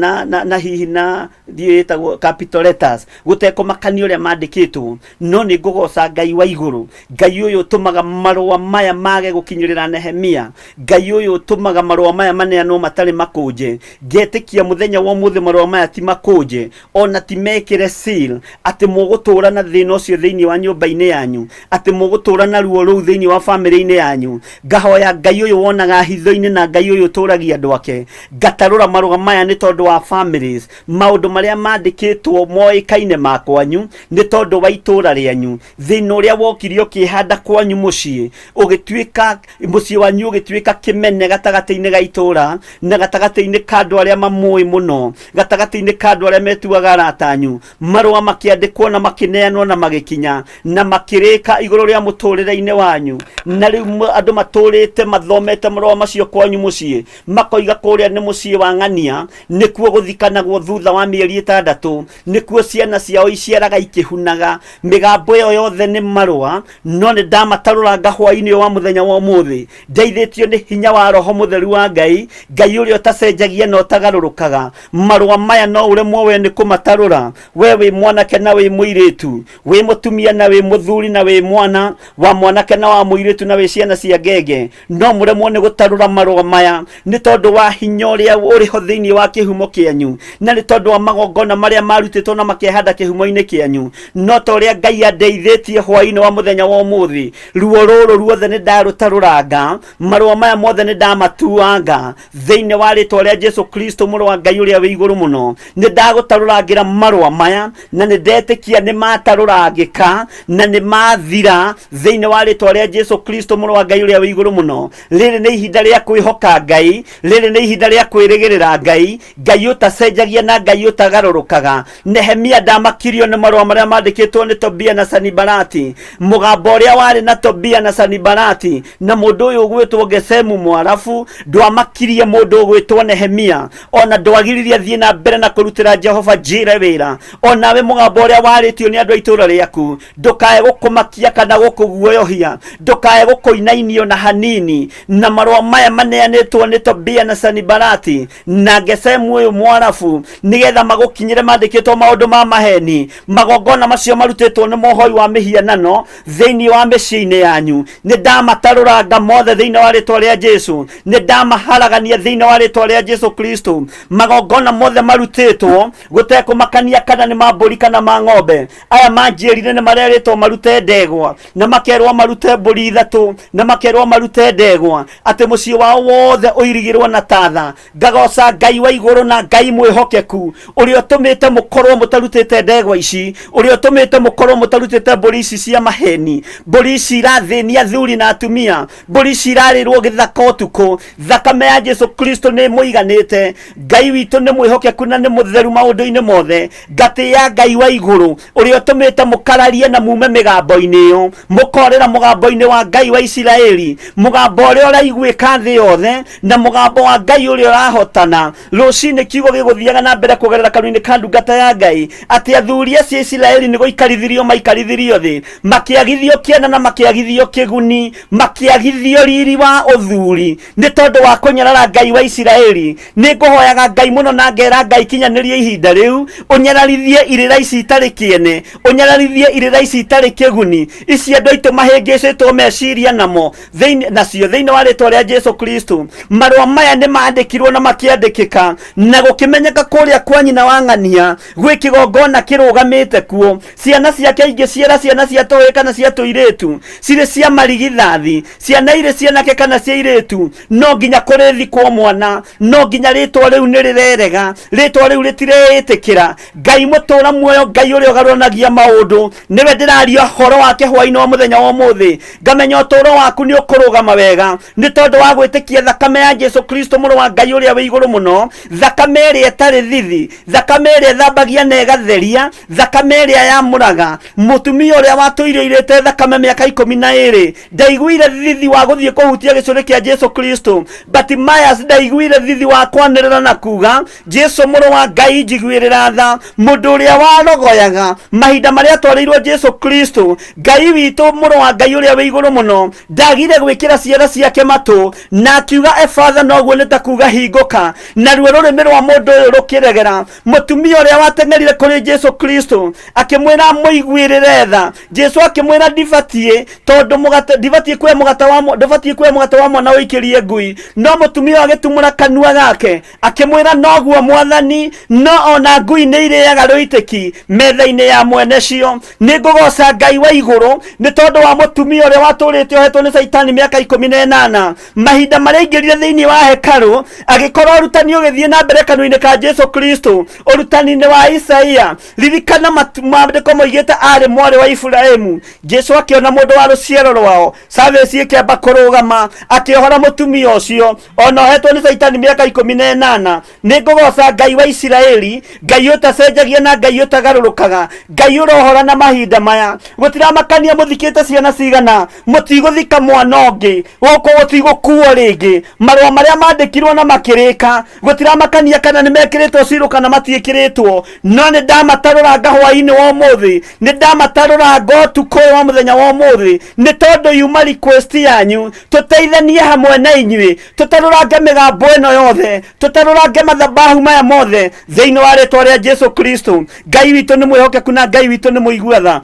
na hihi na ndiũĩ ĩtagwo capital letters, gũtekũmakania ũrĩa mandĩkĩtwo, no nĩ ngũgoca Ngai wa igũrũ, Ngai ũyũ ũtũmaga marũa maya mage gũkinyĩrĩra Nehemia, Ngai ũyũ ũtũmaga marũa maya maneanwo matarĩ makũnje. Ngetĩkia mũthenya wa ũmũthĩ marũa maya ti makũnje, ona ti mekĩre seal atĩ mũgũtũũra na thĩna ũcio thĩinĩ wa nyũmba-inĩ yanyu, atĩ mũgũtũũra na ruo rũu thĩinĩ wa bamĩrĩ-inĩ yanyu. Ngahoya Ngai ũyũ wonaga hitho-inĩ na Ngai ũyũ ũtũragia andũ ake, ngatarũra marũa maya nĩ tondũ wa families, maũndũ marĩa mandĩkĩtwo moĩkaine ma kwanyu nĩ tondũ wa itũũra rĩanyu, thĩna ũrĩa wokire ũkĩhanda kwanyu mũciĩ, ũgĩtuĩka mũciĩ wanyu ũgĩtuĩka kĩmene gatagatĩ-inĩ ga itũũra na gatagatĩ-inĩ ka andũ arĩa mamũĩ mũno, gatagatĩ-inĩ ka andũ arĩa metuaga arata anyu. Marũa makĩandĩkwo na makĩneanwo na magĩkinya na makĩrĩka igũrũ rĩa mũtũrĩre-inĩ wanyu, na rĩu andũ matũrĩte mathomete marũa macio kwanyu mũciĩ, makoiga kũrĩa nĩ mũciĩ wa ng'ania, nĩkuo gũthikanagwo thutha wa mĩeri 6, nĩkuo ciana ciao iciaraga ikĩhunaga. Mĩgambo ĩyo yothe nĩ marũa, no nĩ ndamatarũranga hwaĩ-inĩ wa mũthenya wa ũmũthĩ, ndeithĩtio nĩ hinya wa Roho Mũtheru wa Ngai, Ngai ũrĩa ũtacenjagia na ũtagarũrũkaga. Marũa maya no ũremwo we nĩ kũmatarũra, we wĩ mwanake na wĩ mũirĩtu, wĩ mũtumia na wĩ mũthuri na wĩ mwana wa mwanake na wa mũirĩtu na wĩ ciana cia ngenge, no mũremwo nĩ gũtarũra marũa maya nĩ tondũ wa hinya ũrĩa ũrĩ ho thĩinĩ wa kĩhumo kĩanyu, na nĩ tondũ wa magongona marĩa marutĩtwo na makehanda kĩhumo-inĩ kĩanyu. No ta ũrĩa Ngai andeithĩtie hwaĩ-inĩ wa mũthenya wa ũmũthĩ, ruo rũrũ ruothe nĩ ndarũtarũranga, marũa maya mothe nĩ ndamatuanga thĩinĩ wa rĩtwa rĩa Jesu Kristo mũrũ wa Ngai ũrĩa wĩ igũrũ mũno. Nĩ ndagũtarũrangĩra marũa maya na nĩ ndetĩkia nĩ matarũrangĩka na nĩ mathira thĩinĩ wa rĩtwa rĩa Jesu Kristo mũrũ wa Ngai ũrĩa wĩ igũrũ mũno. Rĩrĩ nĩ ihinda rĩa kwĩhoka Ngai, rĩrĩ nĩ ihinda rĩa kwĩrĩgĩrĩra Ngai, Ngai ũtacenjagia na Ngai ũtagarũrũkaga. Nehemia ndamakirio nĩ marũa marĩa mandĩkĩtwo nĩ Tobia na Sanibalati, mũgambo ũrĩa warĩ na Tobia na Sanibalati na mũndũ ũyũ ũgwĩtwo Gesemu Mwarabu ndwamakirie mũndũ ũgwĩtwo Nehemia, ona ndwagiririe athiĩ na mbere na kũrutĩra Jehova Jire wĩra. Onawe mũgambo ũrĩa warĩtio nĩ andũ a itũũra rĩaku ndũkae gũkũmakia kana gũkũguoyohia, ndũkae gũkũinainio na hanini na marũa maya maneanĩtwo nĩ Tobia na Sanibalati na Gesemu ũyũ Mwarabu, nĩgetha magũkinyĩre mandĩkĩtwo maũndũ ma maheni. Magongona macio marutĩtwo nĩ mohoi wa mĩhianano thĩinĩ wa mĩciĩ-inĩ yanyu, nĩ ndamatarũranga mothe thĩinĩ wa rĩtwa rĩa Jesu, nĩ ndamaharagania thĩinĩ wa rĩtwa rĩa Jesu Kristo. Magongona mothe marutĩtwo gũtekũmakania kana nĩ ma mbũri kana ma ng'ombe, aya manjĩrire nĩ marerĩtwo marute ndegwa na makerwo marute mbũri 3 na makerwo marute ndegwa, atĩ mũciĩ wao wothe ũirigĩrwo na tatha. Ngagoca Ngai wa igũrũ na Ngai mwĩhokeku ũrĩa ũtũmĩte mũkorwo mũtarutĩte ndegwa ici, ũrĩa ũtũmĩte mũkorwo mũtarutĩte mbũri ici cia maheni, mbũri ici irathĩnia athuri na atumia, mbũri ici irarĩrwo gĩthaka ũtukũ. Thakame ya Jesu Kristo nĩ ĩmũiganĩte. Ngai witũ nĩ mwĩhokeku na nĩ mũtheru maũndũ-inĩ mothe. Ngatĩĩa Ngai wa igũrũ ũrĩa ũtũmĩte mũkararie na mume mĩgambo-inĩ ĩyo, mũkorĩra mũgambo-inĩ wa Ngai wa Isiraeli, mũgambo ũrĩa ũraiguĩka thĩ yothe, na mũgambo wa Ngai ũrĩa ũrahotana. Rũcinĩ kiugo gĩgũthiaga na mbere kũgerera kanua-inĩ ka ndungata ya Ngai atĩ athuri acio a Isiraeli nĩ gũikarithirio maikarithirio thĩ, makĩagithio kĩana na makĩagithio kĩguni, makĩagithio riri wa ũthuri nĩ tondũ wa kũnyarara Ngai wa Isiraeli. Nĩ ngũhoyaga Ngai mũno na ngera Ngai kinyanĩrie ihinda rĩu, ũnyararithie irĩra ici itarĩ kĩene, ũnyararithie irĩra ici itarĩ kĩguni, ici andũ aitũ mahĩngĩcĩtwo meciria namo thĩinĩ nacio thĩinĩ wa rĩtwa rĩa Jesu Kristo. Marũa maya nĩ mandĩkirwo na makĩandĩkĩka na gũkĩmenyeka kũrĩa kwa nyina wa ng'ania gwĩ kĩgongona kĩrũgamĩte kuo. Ciana ciake ingĩ ciera ciana cia tũhĩĩ kana cia tũirĩtu cirĩ cia marigithathi, ciana irĩ cianake kana cia irĩtu, no nginya kũrĩthikwo mwana, no nginya rĩtwa rĩu nĩ rĩrerega, rĩtwa rĩu rĩtireĩtĩkĩra. Ngai mũtũra muoyo, Ngai ũrĩa ũgarũranagia maũndũ, nĩwe ndĩraria ũhoro wake hwaĩ-inĩ wa mũthenya wa ũmũthĩ. Ngamenya ũtũũro waku nĩ ũkũrũgama wega nĩ tondũ wa gwĩtĩkia thakame ya Jesu Kristo mũrũ wa Ngai ũrĩa wĩ igũrũ mũno, thakame ĩrĩa ĩtarĩ thithi, thakame ĩrĩa ĩthambagia na ĩgatheria, thakame ĩrĩa yamũraga. Mũtumia ũrĩa watũire oirĩte thakame mĩaka 12 ndaiguire thithi wa gũthiĩ kũhutia gĩcũrĩ kĩa Jesu Kristo. Bartimaeus ndaiguire thithi wa kwanĩrĩra na kuga, Jesu mũrũ wa Ngai njiguĩrĩra tha. Mũndũ ũrĩa warogoyaga mahinda marĩa atwarĩirwo Jesu Kristo, Ngai witũ mũrũ wa Ngai ũrĩa wĩ igũrũ mũno, ndagire gwĩkĩra ciara ciake matũ na akiuga efatha, noguo nĩ ta kuga hingũka. Naruo rũrĩmĩ rwa mũndũ ũyũ rũkĩregera. Mũtumia ũrĩa wateng'erire kũrĩ Jesu Kristo akĩmwĩra amũiguĩrĩre tha, Jesu akĩmwĩra ndibatiĩ, tondũ mũgate ndibatiĩ kuoya mũgate wa ndũbatiĩ kuoya mũgate wa mwana ũikĩrie ngui. No mũtumia ũyũ agĩtumũra kanua gake akĩmwĩra noguo mwathani, no ona ngui nĩ irĩaga rũitĩrĩrio. mũitĩki metha-inĩ ya mwene cio. Nĩ ngũgoca Ngai wa igũrũ nĩ tondũ wa mũtumia ũrĩa watũrĩte ohetwo nĩ Caitani mĩaka 18. Mahinda marĩa aingĩrire thĩinĩ wa hekarũ agĩkorwo ũrutani ũgĩthiĩ na mbere kanua-inĩ ka Jesu Kristo, ũrutani-inĩ wa Isaia. Ririkana maandĩko moigĩte arĩ mwarĩ wa Iburahimu. Jesu akĩona mũndũ wa rũciaro rwao, service ĩkĩamba kũrũgama, akĩohora mũtumia ũcio ona ohetwo nĩ Caitani mĩaka 18. Nĩ ngũgoca Ngai wa Isiraeli, Ngai ũtacenjagia na Ngai ũtagarũrũkaga, Ngai ũrohora na mahinda maya. Gũtiramakania mũthikĩte ciana cigana, mũtigũthika mwana ũngĩ gũkũ, gũtigũkuo rĩngĩ. Marũa marĩa mandĩkirwo na makĩrĩka, gũtiramakania kana nĩ mekĩrĩtwo cirũ kana matiĩkĩrĩtwo, no nĩ ndamatarũranga hwaĩ-inĩ wa ũmũthĩ, nĩ ndamatarũranga ũtukũ ũyũ wa mũthenya wa ũmũthĩ, nĩ tondũ yuma request yanyu tũteithanie hamwe na inyuĩ, tũtarũrange mĩgambo ĩno yothe, tũtarũrange mathabahu maya mothe thĩinĩ wa rĩtwa rĩa Jesu Kristo. Ngai witũ nĩ mwĩhokeku na Ngai witũ nĩ mũigua tha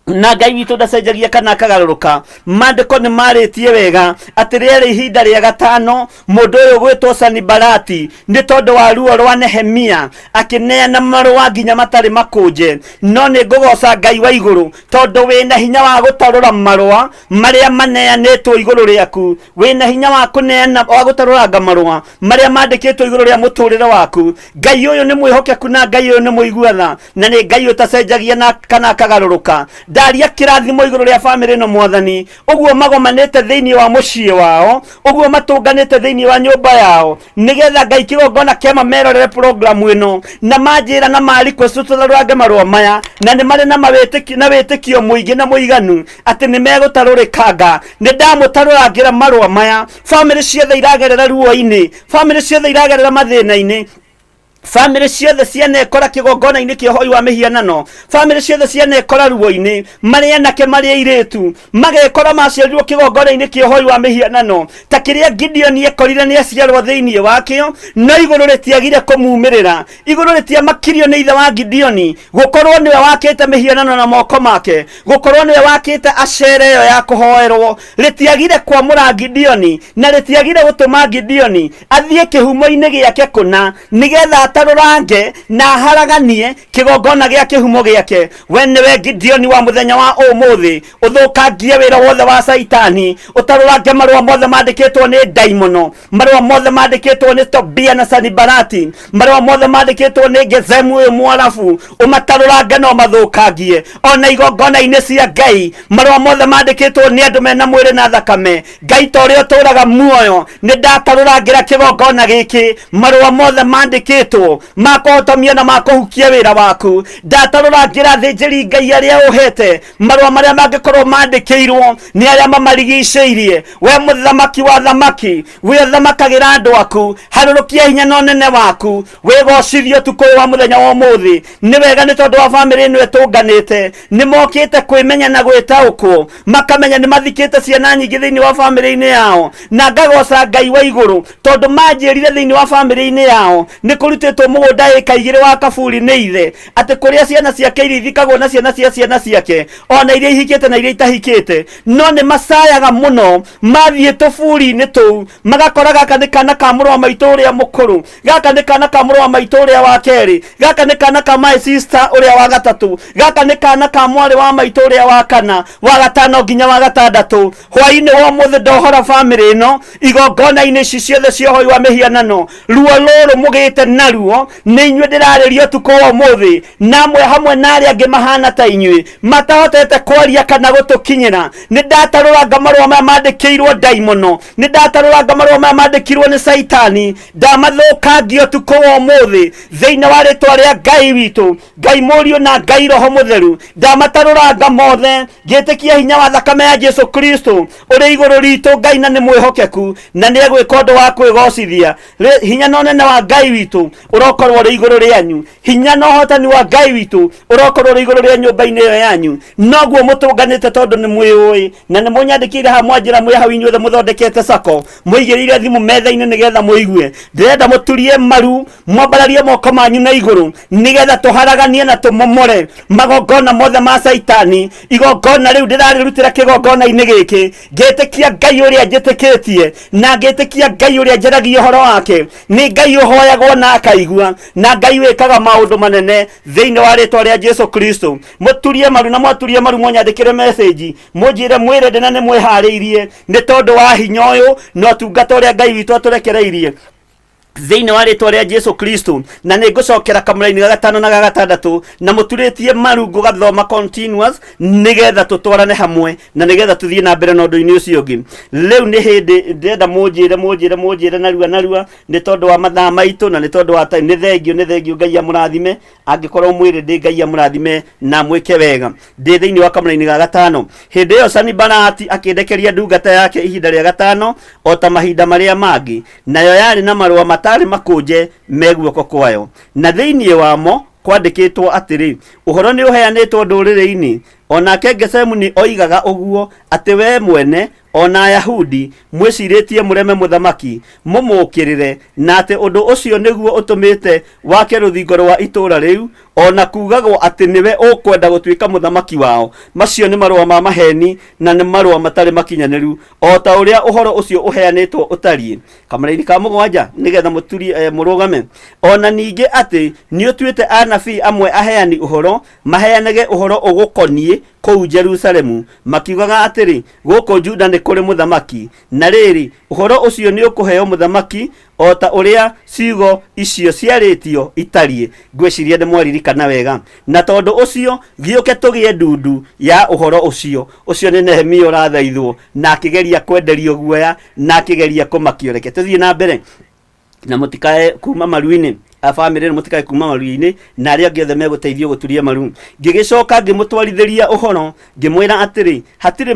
na Ngai witũ ndacenjagia kana akagarũrũka. Maandĩko nĩ marĩtie wega atĩ rĩarĩ ihinda rĩa gatano mũndũ ũyũ gwĩtwo Sanibalati nĩ tondũ wa ruo rwa Nehemia akĩneana marũa nginya matarĩ makũnje. No nĩ ngũgoca Ngai wa igũrũ tondũ wĩna hinya wa gũtarũra marũa marĩa maneanĩtwo igũrũ rĩaku, wĩna hinya wa kũneana wa gũtarũranga marũa marĩa mandĩkĩtwo igũrũ rĩa mũtũrĩre waku. Ngai ũyũ nĩ mwĩhokeku na Ngai ũyũ nĩ mũigua tha na nĩ Ngai ũtacenjagia na kana akagarũrũka. Ndaria kĩrathimo igũrũ rĩa bamĩrĩ ĩno Mwathani, ũguo magomanĩte thĩinĩ wa mũciĩ wao, ũguo matũnganĩte thĩinĩ wa nyũmba yao, nĩgetha Ngai kĩgongona kĩama merorere programu ĩno na manjĩra na ma request tũtarũrange marũa maya, na nĩ marĩ na mawĩtĩkio na wĩtĩkio mũingĩ na mũiganu atĩ nĩ megũtarũrĩkanga. Nĩ ndamũtarũrangĩra marũa maya. Bamĩrĩ ciothe iragerera ruo-inĩ, bamĩrĩ ciothe iragerera mathĩna-inĩ, bamĩrĩ ciothe cianekora kĩgongona-inĩ kĩa ũhoi wa mĩhianano, bamĩrĩ ciothe cianekora ruo-inĩ, marĩ anake marĩ airĩtu magekora maciarirwo kĩgongona-inĩ kĩa ũhoi wa mĩhianano ta kĩrĩa Gideoni ekorire nĩ aciarwo thĩinĩ wakĩo, no igũrũ rĩtiagire kũmumĩrĩra. Igũrũ rĩtiamakirio nĩ ithe wa Gideoni gũkorwo nĩwe wakĩte mĩhianano na moko make, gũkorwo nĩwe wakĩte acere ĩyo ya kũhoerwo. Rĩtiagire kwamũra Gideoni na rĩtiagire gũtũma Gideoni athiĩ kĩhumo-inĩ gĩake kũna, nĩgetha atarũrange na aharaganie kĩgongona gĩa kĩhumo gĩake. We nĩwe Gideoni wa mũthenya wa ũmũthĩ, ũthũkangie wĩra wothe wa Caitani, ũtarũrange marũa mothe mandĩkĩtwo nĩ ndaimono, marũa mothe mandĩkĩtwo nĩ Tobia na Sanibalati, marũa mothe mandĩkĩtwo nĩ Gezemu ũyũ Mwarabu, ũmatarũrange na ũmathũkangie. Ona igongona-inĩ cia Ngai, marũa mothe mandĩkĩtwo nĩ andũ mena mwĩrĩ na thakame, Ngai ta ũrĩa ũtũraga muoyo, nĩ ndatarũrangĩra kĩgongona gĩkĩ marũa mothe mandĩkĩtwo ma kũhotomia na ma kũhukia wĩra waku. Ndatarũrangĩra athĩnjĩri Ngai arĩa ũhete marũa marĩa mangĩkorwo mandĩkĩirwo nĩ arĩa mamarigicĩirie. We mũthamaki wa thamaki, we ũthamakagĩra andũ aku, harũrũkia hinya na ũnene waku, wĩgocithie ũtukũ ũyũ wa mũthenya wa ũmũthĩ. Nĩ wega nĩ tondũ wa bamĩrĩ ĩno ĩtũnganĩte, nĩ mokĩte kwĩmenya na gwĩtaũkwo, makamenya nĩ mathikĩte ciana nyingĩ thĩinĩ wa bamĩrĩ-inĩ yao. Na ngagoca Ngai wa igũrũ tondũ manjĩrire thĩinĩ wa bamĩrĩ-inĩ yao nĩ kũrutĩtwo mũgũnda ĩka 2 wa kaburi nĩ ithe, atĩ kũrĩa ciana ciake iria ithikagwo na ciana cia ciana ciake, ona iria ihikĩte na iria itahikĩte. No nĩ macayaga mũno mathiĩ tũburi-inĩ tũu, magakora gaka nĩ kana ka mũrũ wa maitũ ũrĩa mũkũrũ, gaka nĩ kana ka mũrũ wa maitũ ũrĩa wa kerĩ, gaka nĩ kana ka my sister ũrĩa wa gatatũ, gaka nĩ kana ka mwarĩ wa maitũ ũrĩa wa kana, wa gatano nginya wa gatandatũ. Hwaĩ-inĩ wa ũmũthĩ ndohora bamĩrĩ ĩno igongona-inĩ ici ciothe cia ũhoi wa mĩhianano. Ruo rũrũ mũgĩte naruo nĩ inyuĩ ndĩrarĩria ũtukũ wa ũmũthĩ, na amwe hamwe na arĩa angĩ mahana ta inyuĩ matahotete kwaria kana gũtũkinyĩra. Nĩ ndatarũranga marũa maya mandĩkĩirwo ndaimono, nĩ ndatarũranga marũa maya mandĩkirwo nĩ Caitani, ndamathũkangia ũtukũ wa ũmũthĩ thĩinĩ wa rĩtwa rĩa Ngai witũ, Ngai Mũriũ na Ngai Roho Mũtheru. Ndamatarũranga mothe ngĩtĩkia hinya wa thakame ya Jesu Kristo ũrĩ igũrũ ritũ. Ngai na nĩ mwĩhokeku na nĩ egwĩka ũndũ wa kwĩgocithia. Hinya na ũnene wa Ngai witũ ũrokorwo ũrĩ igũrũ rĩanyu. Hinya na ũhotani wa Ngai witũ ũrokorwo ũrĩ igũrũ rĩa nyũmba-inĩ ĩyo yanyu. Noguo mũtũnganĩte tondũ nĩ mwĩũĩ na nĩ mũnyandĩkĩire haha, mwanjĩra mwĩ hau inyuothe mũthondekete sako, mũigĩrĩire thimũ metha-inĩ nĩgetha mũigue. Ndĩrenda mũturie maru, mwambararie moko manyu na igũrũ nĩgetha tũharaganie na tũmomore magongona mothe ma Caitani. Igongona rĩu ndĩrarĩrutĩra kĩgongona-inĩ gĩkĩ ngĩtĩkia Ngai ũrĩa njĩtĩkĩtie na ngĩtĩkia Ngai ũrĩa njaragia ũhoro wake. Nĩ Ngai ũhoyagwo na akaigua. Ũraigua na Ngai wĩkaga maũndũ manene thĩinĩ wa rĩtwa rĩa Jesu Kristo. Mũturie maru na mwaturie maru mũnyandĩkĩre message, mũnjĩre mwĩre ndĩ na nĩ mwĩharĩirie nĩ tondũ wa hinya ũyũ na ũtungata ũrĩa Ngai witũ atũrekereirie thĩinĩ wa rĩtwa rĩa Jesu Kristo. Na nĩ ngũcokera kamũraini ga gatano na ga gatandatũ na mũturĩtie maru ngũgathoma continuous nĩgetha tũtwarane hamwe na nĩgetha tũthiĩ na mbere na ũndũ-inĩ ũcio ũngĩ. Rĩu nĩ hĩndĩ ndĩrenda mũnjĩre mũnjĩre mũnjĩre narua narua nĩ tondũ wa mathaa maitũ na nĩ tondũ wa time. Nĩ thengio, nĩ thengio. Ngai amũrathime. Angĩkorwo mwĩrĩ ndĩ, Ngai amũrathime na mwĩke wega. Ndĩ thĩinĩ wa kamũraini ga gatano. Hĩndĩ ĩyo Sanibalati akĩndekeria ndungata yake ihinda rĩa gatano o ta mahinda marĩa mangĩ, nayo yarĩ na marũa matarĩ makũnje me guoko kwayo, na thĩinĩ wamo kwandĩkĩtwo atĩrĩ, ũhoro nĩ ũheanĩtwo ndũrĩrĩ-inĩ, o nake Gesemu nĩ oigaga ũguo, atĩ wee mwene o na Ayahudi mwĩcirĩtie mũreme mũthamaki mũmũũkĩrĩre, na atĩ ũndũ ũcio nĩguo ũtũmĩte wake rũthingo rwa itũũra rĩu, o na kuugagwo atĩ nĩwe ũkwenda gũtuĩka mũthamaki wao. Macio nĩ marũa ma maheeni na nĩ marũa matarĩ makinyanĩru, o ta ũrĩa ũhoro ũcio ũheanĩtwo ũtariĩ. Kamũraini ka mũgwanja, nĩgetha mũturie mũrũgame. O na ningĩ atĩ nĩũtuĩte anabii amwe aheani ũhoro, maheanage ũhoro ũgũkoniĩ kũu Jerusalemu, makiugaga atĩrĩ, gũkũ Juda nĩ kũrĩ mũthamaki. Na rĩrĩ, ũhoro ũcio nĩũkũheo mũthamaki o ta ũrĩa ciugo icio ciarĩtio itariĩ. Ngwĩciria nĩ mwaririkana wega. Na tondũ ũcio gĩũke tũgĩe ndundu ya ũhoro ũcio. Ũcio nĩ Nehemia ũrathaithwo na akĩgeria kwenderio guoya na akĩgeria kũmakio. Reke tũthiĩ na mbere na mũtikae kuma maru-inĩ, a bamĩrĩ ĩno mũtikae kuma maru-inĩ, na arĩa angĩ othe megũteithio gũturia maru. Ngĩgĩcoka ngĩmũtwarithĩria ũhoro ngĩmwĩra atĩrĩ, hatirĩ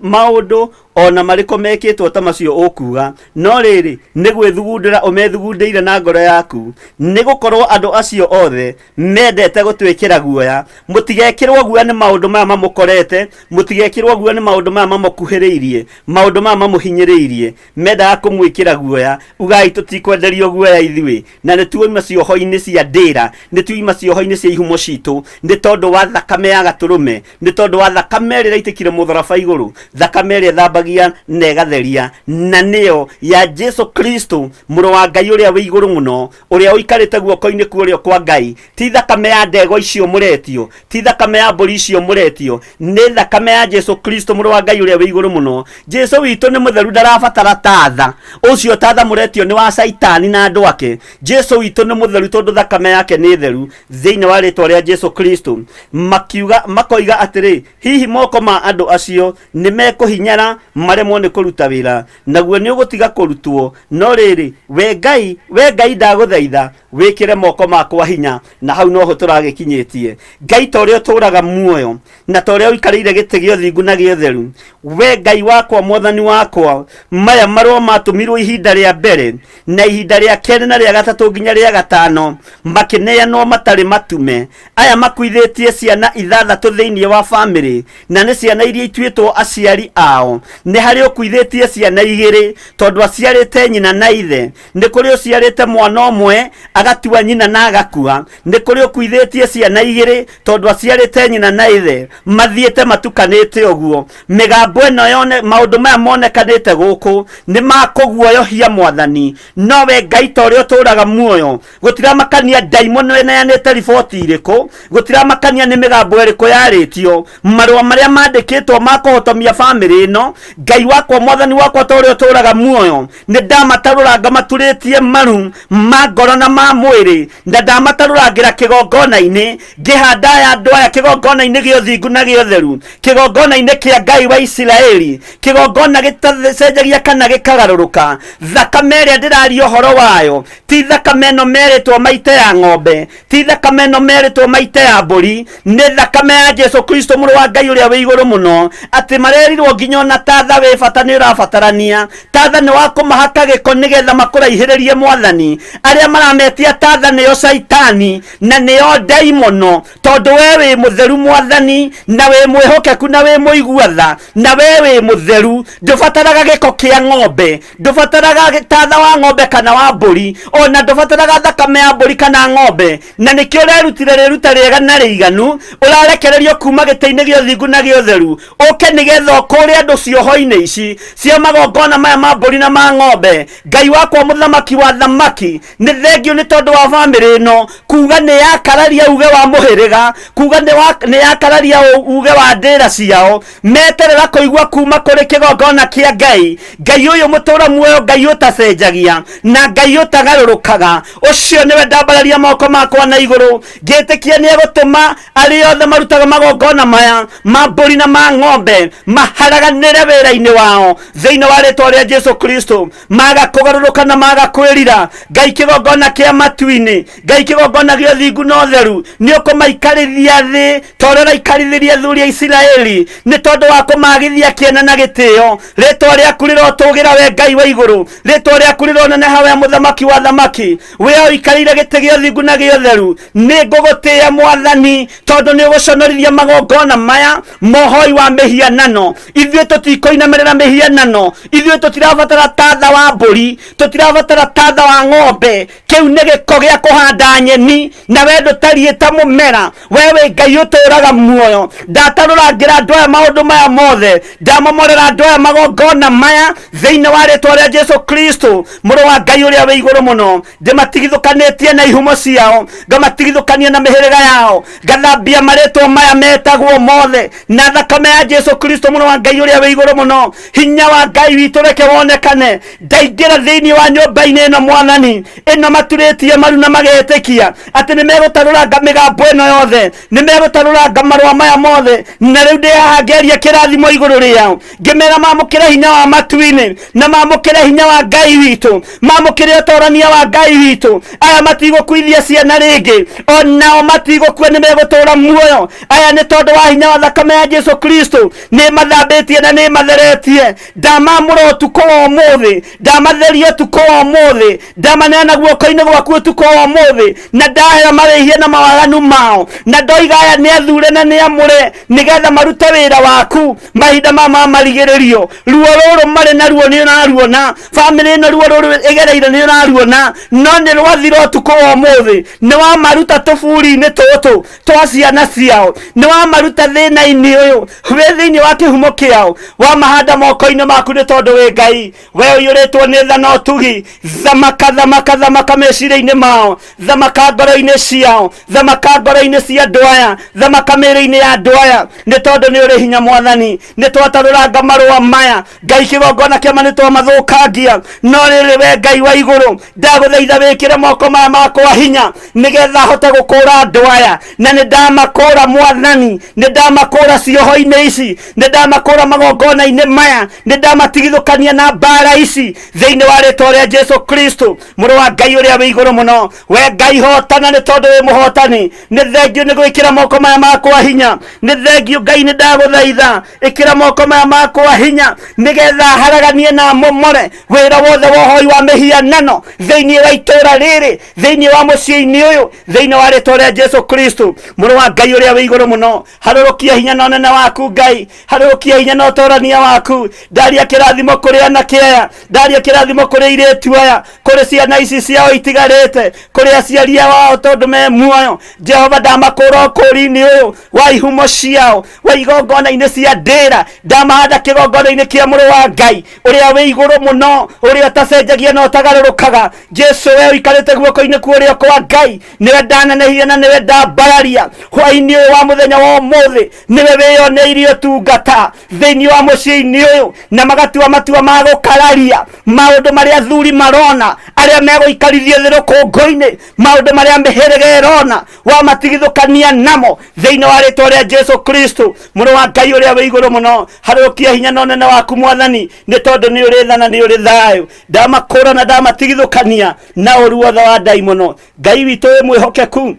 maũndũ o na marĩkũ mekĩtwo ta macio ũkuuga, no rĩrĩ, nĩ gwĩthugundĩra ũmethugundĩire na ngoro yaku, nĩ gũkorwo andũ acio othe mendete gũtwĩkĩra guoya. Mũtigekĩrwo guoya nĩ maũndũ maya mamũkorete, mũtigekĩrwo guoya nĩ maũndũ maya mamũkuhĩrĩirie, maũndũ maya mamũhinyĩrĩirie. Mendaga kũmwĩkĩra guoya. Ugai tũtikwenderio guoya ithuĩ, na nĩ tuoima cioho-inĩ cia ndĩra, nĩ tuoima cioho-inĩ cia ihumo citũ, nĩ tondũ wa thakame ya gatũrũme, nĩ tondũ wa thakame ĩrĩa ĩraitĩkire mũtharaba igũrũ, thakame ĩrĩa ĩthambagia na ĩgatheria, na nĩyo ya Jesu Kristo, mũrũ wa Ngai ũrĩa wĩ igũrũ mũno, ũrĩa ũikarĩte guoko-inĩ kwa ũrĩo kwa Ngai. Ti thakame ya ndegwa icio mũretio, ti thakame ya mbũri icio mũretio, nĩ thakame ya Jesu Kristo mũrũ wa Ngai ũrĩa wĩ igũrũ mũno. Jesu witũ nĩ mũtheru, ndarabatara tatha. Ũcio tatha mũretio nĩ wa Caitani na andũ ake. Jesu witũ nĩ mũtheru tondũ thakame yake nĩ theru, thĩinĩ wa rĩtwa rĩa Jesu Kristo. Makiuga, makoiga atĩrĩ, hihi moko ma andũ acio nĩ mekũhinyara maremwo nĩ kũruta wĩra, naguo nĩ ũgũtiga kũrutwo. No rĩrĩ, we Ngai, we Ngai ndagũthaitha wĩkĩre moko makwa hinya. Na hau noho tũragĩkinyĩtie. Ngai, ta ũrĩa ũtũũraga muoyo na ta ũrĩa ũikarĩire gĩtĩ gĩa ũthingu na gĩa ũtheru, we Ngai wakwa, mwathani wakwa, maya marũa matũmirwo ihinda rĩa mbere na ihinda rĩa kerĩ na rĩa gatatũ nginya rĩa gatano, makĩneanwo matarĩ matume. Aya makuithĩtie ciana ithathatũ thĩinĩ wa bamĩrĩ, na nĩ ciana iria ituĩtwo aciari ao. Nĩ harĩ ũkuithĩtie ciana igĩrĩ tondũ aciarĩte nyina na ithe. Nĩ kũrĩ ũciarĩte mwana ũmwe agatua nyina na agakua. Nĩ kũrĩ ũkuithĩtie ciana igĩrĩ tondũ aciarĩte nyina na ithe, mathiĩte matukanĩte ũguo. Mĩgambo ĩno yone, maũndũ maya monekanĩte gũkũ nĩ ma kũguoyohia mwathani. No we Ngai, ta ũrĩa ũtũũraga muoyo, gũtiramakania ndaimono ĩneanĩte riboti irĩkũ, gũtiramakania nĩ mĩgambo ĩrĩkũ yarĩtio, marũa marĩa mandĩkĩtwo ma kũhotomia bamĩrĩ ĩno, Ngai wakwa, mwathani wakwa, ta ũrĩa ũtũũraga muoyo, nĩ ndamatarũranga maturĩtie maru ma ngoro na ma mwĩrĩ, na ndamatarũrangĩra kĩgongona-inĩ, ngĩhanda aya andũ aya kĩgongona-inĩ gĩa ũthingu na gĩa ũtheru, kĩgongona-inĩ kĩa Ngai wa Isiraeli, kĩgongona gĩtacenjagia kana gĩkagarũrũka. Thakame ĩrĩa ndĩraria ũhoro wayo ti thakame ĩno merĩtwo maite ya ng'ombe, ti thakame ĩno merĩtwo maite ya mbũri, nĩ thakame ya Jesu Kristo mũrũ wa Ngai ũrĩa wĩ igũrũ mũno. Atĩ marerirwo nginya ona tatha wĩ bata nĩ ũrabatarania. Tatha nĩ wa kũmahaka gĩko nĩgetha makũraihĩrĩrie mwathani. Arĩa marametia tatha nĩo Caitani na nĩo ndaimono, tondũ we wĩ mũtheru mwathani, na wĩ mwĩhokeku, na wĩ mũigua tha, na we wĩ mũtheru. Ndũbataraga gĩko kĩa ng'ombe, ndũbataraga tatha wa ng'ombe kana wa mbũri, ona ndũbataraga thakame ya mbũri kana ng'ombe. Na nĩkĩo ũrerutire rĩruta rĩega na rĩiganu, ũrarekererio kuma gĩtĩ-inĩ gĩa ũthingu na gĩa ũtheru, ũke nĩgetha ũkũũre andũ cioho-inĩ ici cia magongona maya ma mbũri na ma ng'ombe. Ngai wakwa, mũthamaki wa thamaki, nĩ thengio nĩ tondũ wa bamĩrĩ ĩno kuga nĩ yakararia uge wa mũhĩrĩga, kuga nĩ yakararia uge wa ndĩra ciao, meterera kũigua kuma kũrĩ kĩgongona kĩa Ngai. Ngai ũyũ mũtũra muoyo, Ngai ũtacenjagia na Ngai ũtagarũrũkaga, ũcio nĩwe ndambararia moko makwa na igũrũ ngĩtĩkia nĩ egũtũma arĩa othe marutaga magongona maya ma mbũri na ma ng'ombe maharaganĩre wĩra-inĩ wao thĩinĩ wa rĩtwa rĩa Jesu Kristo, maga kũgarũrũka na maga kwĩrira. Ngai kĩgongona kĩa matu-inĩ, Ngai kĩgongona gĩa ũthingu na ũtheru, nĩ ũkũmaikarithia thĩ ta ũrĩa ũraikarithĩria athuri a Isiraeli, nĩ tondũ wa kũmagithia kĩene na gĩtĩo. Rĩtwa rĩaku rĩrotũgĩra we Ngai wa igũrũ, rĩtwa rĩaku rĩroneneha we mũthamaki wa thamaki, we ũikarĩire gĩtĩ gĩa ũthingu na gĩa ũtheru. Nĩ ngũgũtĩĩa Mwathani, tondũ nĩ ũgũconorithia magongona maya mohoi wa mĩhianano. Ithuĩ tũtikũinamĩrĩra mĩhianano, ithuĩ tũtirabatara tatha wa mbũri, tũtirabatara tatha wa ng'ombe. Kĩu nĩ gĩko gĩa kũhanda nyeni, na we ndũtariĩ ta mũmera, we wĩ Ngai ũtũraga muoyo. Ndatarũrangĩra andũ aya maũndũ maya mothe, ndamomorera andũ aya magongona maya thĩinĩ wa rĩtwa rĩa Jesu Kristo, mũrũ wa Ngai ũrĩa wĩ igũrũ mũno. Ndĩmatigithũkanĩtie na ihumo ciao, ngamatigithũkania na mĩhĩrĩga yao, ngathambia marĩtwa maya metagwo mothe na thakame ya Jesu Kristo, mũrũ wa Ngai ũrĩa wĩ igũrũ mũno. Hinya wa Ngai witũ reke wonekane. Ndaingĩra thĩinĩ wa nyũmba-inĩ ĩno Mwathani, ĩno maturĩtie maru na magetĩkia atĩ nĩ megũtarũranga mĩgambo ĩno yothe, nĩ megũtarũranga marũa maya mothe, na rĩu ndĩ haha ngĩaria kĩrathimo igũrũ rĩao, ngĩmera mamũkĩre hinya wa matu-inĩ na mamũkĩre hinya wa Ngai witũ, mamũkĩre ũtorania wa Ngai witũ. Aya matigũkuithia ciana rĩngĩ, onao matigũkua, nĩ megũtũra muoyo. Aya nĩ tondũ wa hinya wa thakame ya Jesu Kristo nĩ mathambĩtie na nĩ matheretie. Ndamamũra ũtukũ wa ũmũthĩ, ndamatheria ũtukũ wa ũmũthĩ, ndamaneana guoko-inĩ gwaku ũtukũ wa ũmũthĩ, na ndahera marĩhia na mawaganu mao, na ndoiga aya nĩ athure na nĩ amũre, nĩgetha marute wĩra waku mahinda ma marigĩrĩrio. Ruo rũrũ marĩ naruo nĩ ũraruona, bamĩrĩ ĩno ruo rũrũ ĩgereire nĩ ũraruona, no nĩ rwathira ũtukũ wa ũmũthĩ. Nĩ wamaruta tũburi-inĩ tũtũ twa ciana ciao, nĩ wamaruta thĩna-inĩ ũyũ wĩ thĩinĩ wa kĩhumo kĩao, wamahanda moko-inĩ maku, nĩ tondũ wĩ Ngai we ũiyũrĩtwo nĩ tha na ũtugi. Thamaka, thamaka, thamaka meciria-inĩ mao, thamaka ngoro-inĩ ciao, thamaka ngoro-inĩ cia andũ aya, thamaka mĩĩrĩ-inĩ ya andũ aya, nĩ tondũ nĩ ũrĩ hinya Mwathani. Nĩ twatarũranga marũa maya Ngai, kĩgongona kĩama nĩ twamathũkangia, no rĩrĩ we Ngai wa igũrũ, ndagũthaitha wĩkĩre moko maya makwa hinya, nĩgetha hote gũkũra andũ aya, na nĩ ndamakũra Mwathani, nĩ ndamakũra cioho-inĩ ici, nĩ ndamakũra magongona-inĩ maya, nĩ ndamatigithũkania na mbara ici thĩinĩ wa rĩtwa rĩa Jesu Kristo, mũrũ wa Ngai ũrĩa wĩ igũrũ mũno. We Ngai hotana, nĩ tondũ wĩ mũhotani. Nĩ thengio nĩ gwĩkĩra moko maya makwa hinya, nĩ thengio Ngai, nĩ ndagũthaitha ĩkĩra moko maya makwa hinya, nĩgetha haraganie na momore wĩra wothe wa ũhoi wa mĩhianano thĩinĩ wa itũũra rĩrĩ, thĩinĩ wa mũciĩ-inĩ ũyũ, thĩinĩ wa rĩtwa rĩa Jesu Kristo, mũrũ wa Ngai ũrĩa wĩ igũrũ mũno. Harũrũkia hinya na ũnene waku Ngai, harũrũkia hinya na ũtorania waku. Ndaria kĩrathimo kũrĩ anake aya, ndaria kĩrathimo kũrĩ airĩtu aya, kũrĩ ciana ici ciao itigarĩte, kũrĩ aciari ao tondũ me muoyo. Jehova, ndamakũra ũkũri-inĩ ũyũ wa ihumo ciao, wa igongona-inĩ cia ndĩra, ndamahanda kĩgongona-inĩ kĩa mũrũ wa Ngai ũrĩa wĩ igũrũ mũno, ũrĩa ũtacenjagia na ũtagarũrũkaga. Jesu, we ũikarĩte guoko-inĩ kwa ũrĩo kwa Ngai, nĩwe ndanenehia na nĩwe ndambararia hwaĩ-inĩ ũyũ wa mũthenya wa ũmũthĩ. Nĩwe wĩyoneire ũtungata thĩinĩ wa mũciĩ-inĩ ũyũ, na magatua matua ma gũkararia maũndũ marĩa athuri marona, arĩa megũikarithio thĩ rũkũngũ-inĩ, maũndũ marĩa mĩhĩrĩga ĩrona, wamatigithũkania namo thĩinĩ wa rĩtwa rĩa Jesu Kristo, mũrũ wa Ngai ũrĩa wĩ igũrũ mũno. Harũkia hinya na ũnene waku Mwathani, nĩ tondũ nĩ ũrĩ tha na nĩ ũrĩ thayũ. Ndamakũra na ndamatigithũkania na ũru wothe wa ndaimono. Ngai witũ wĩ mwĩhokeku,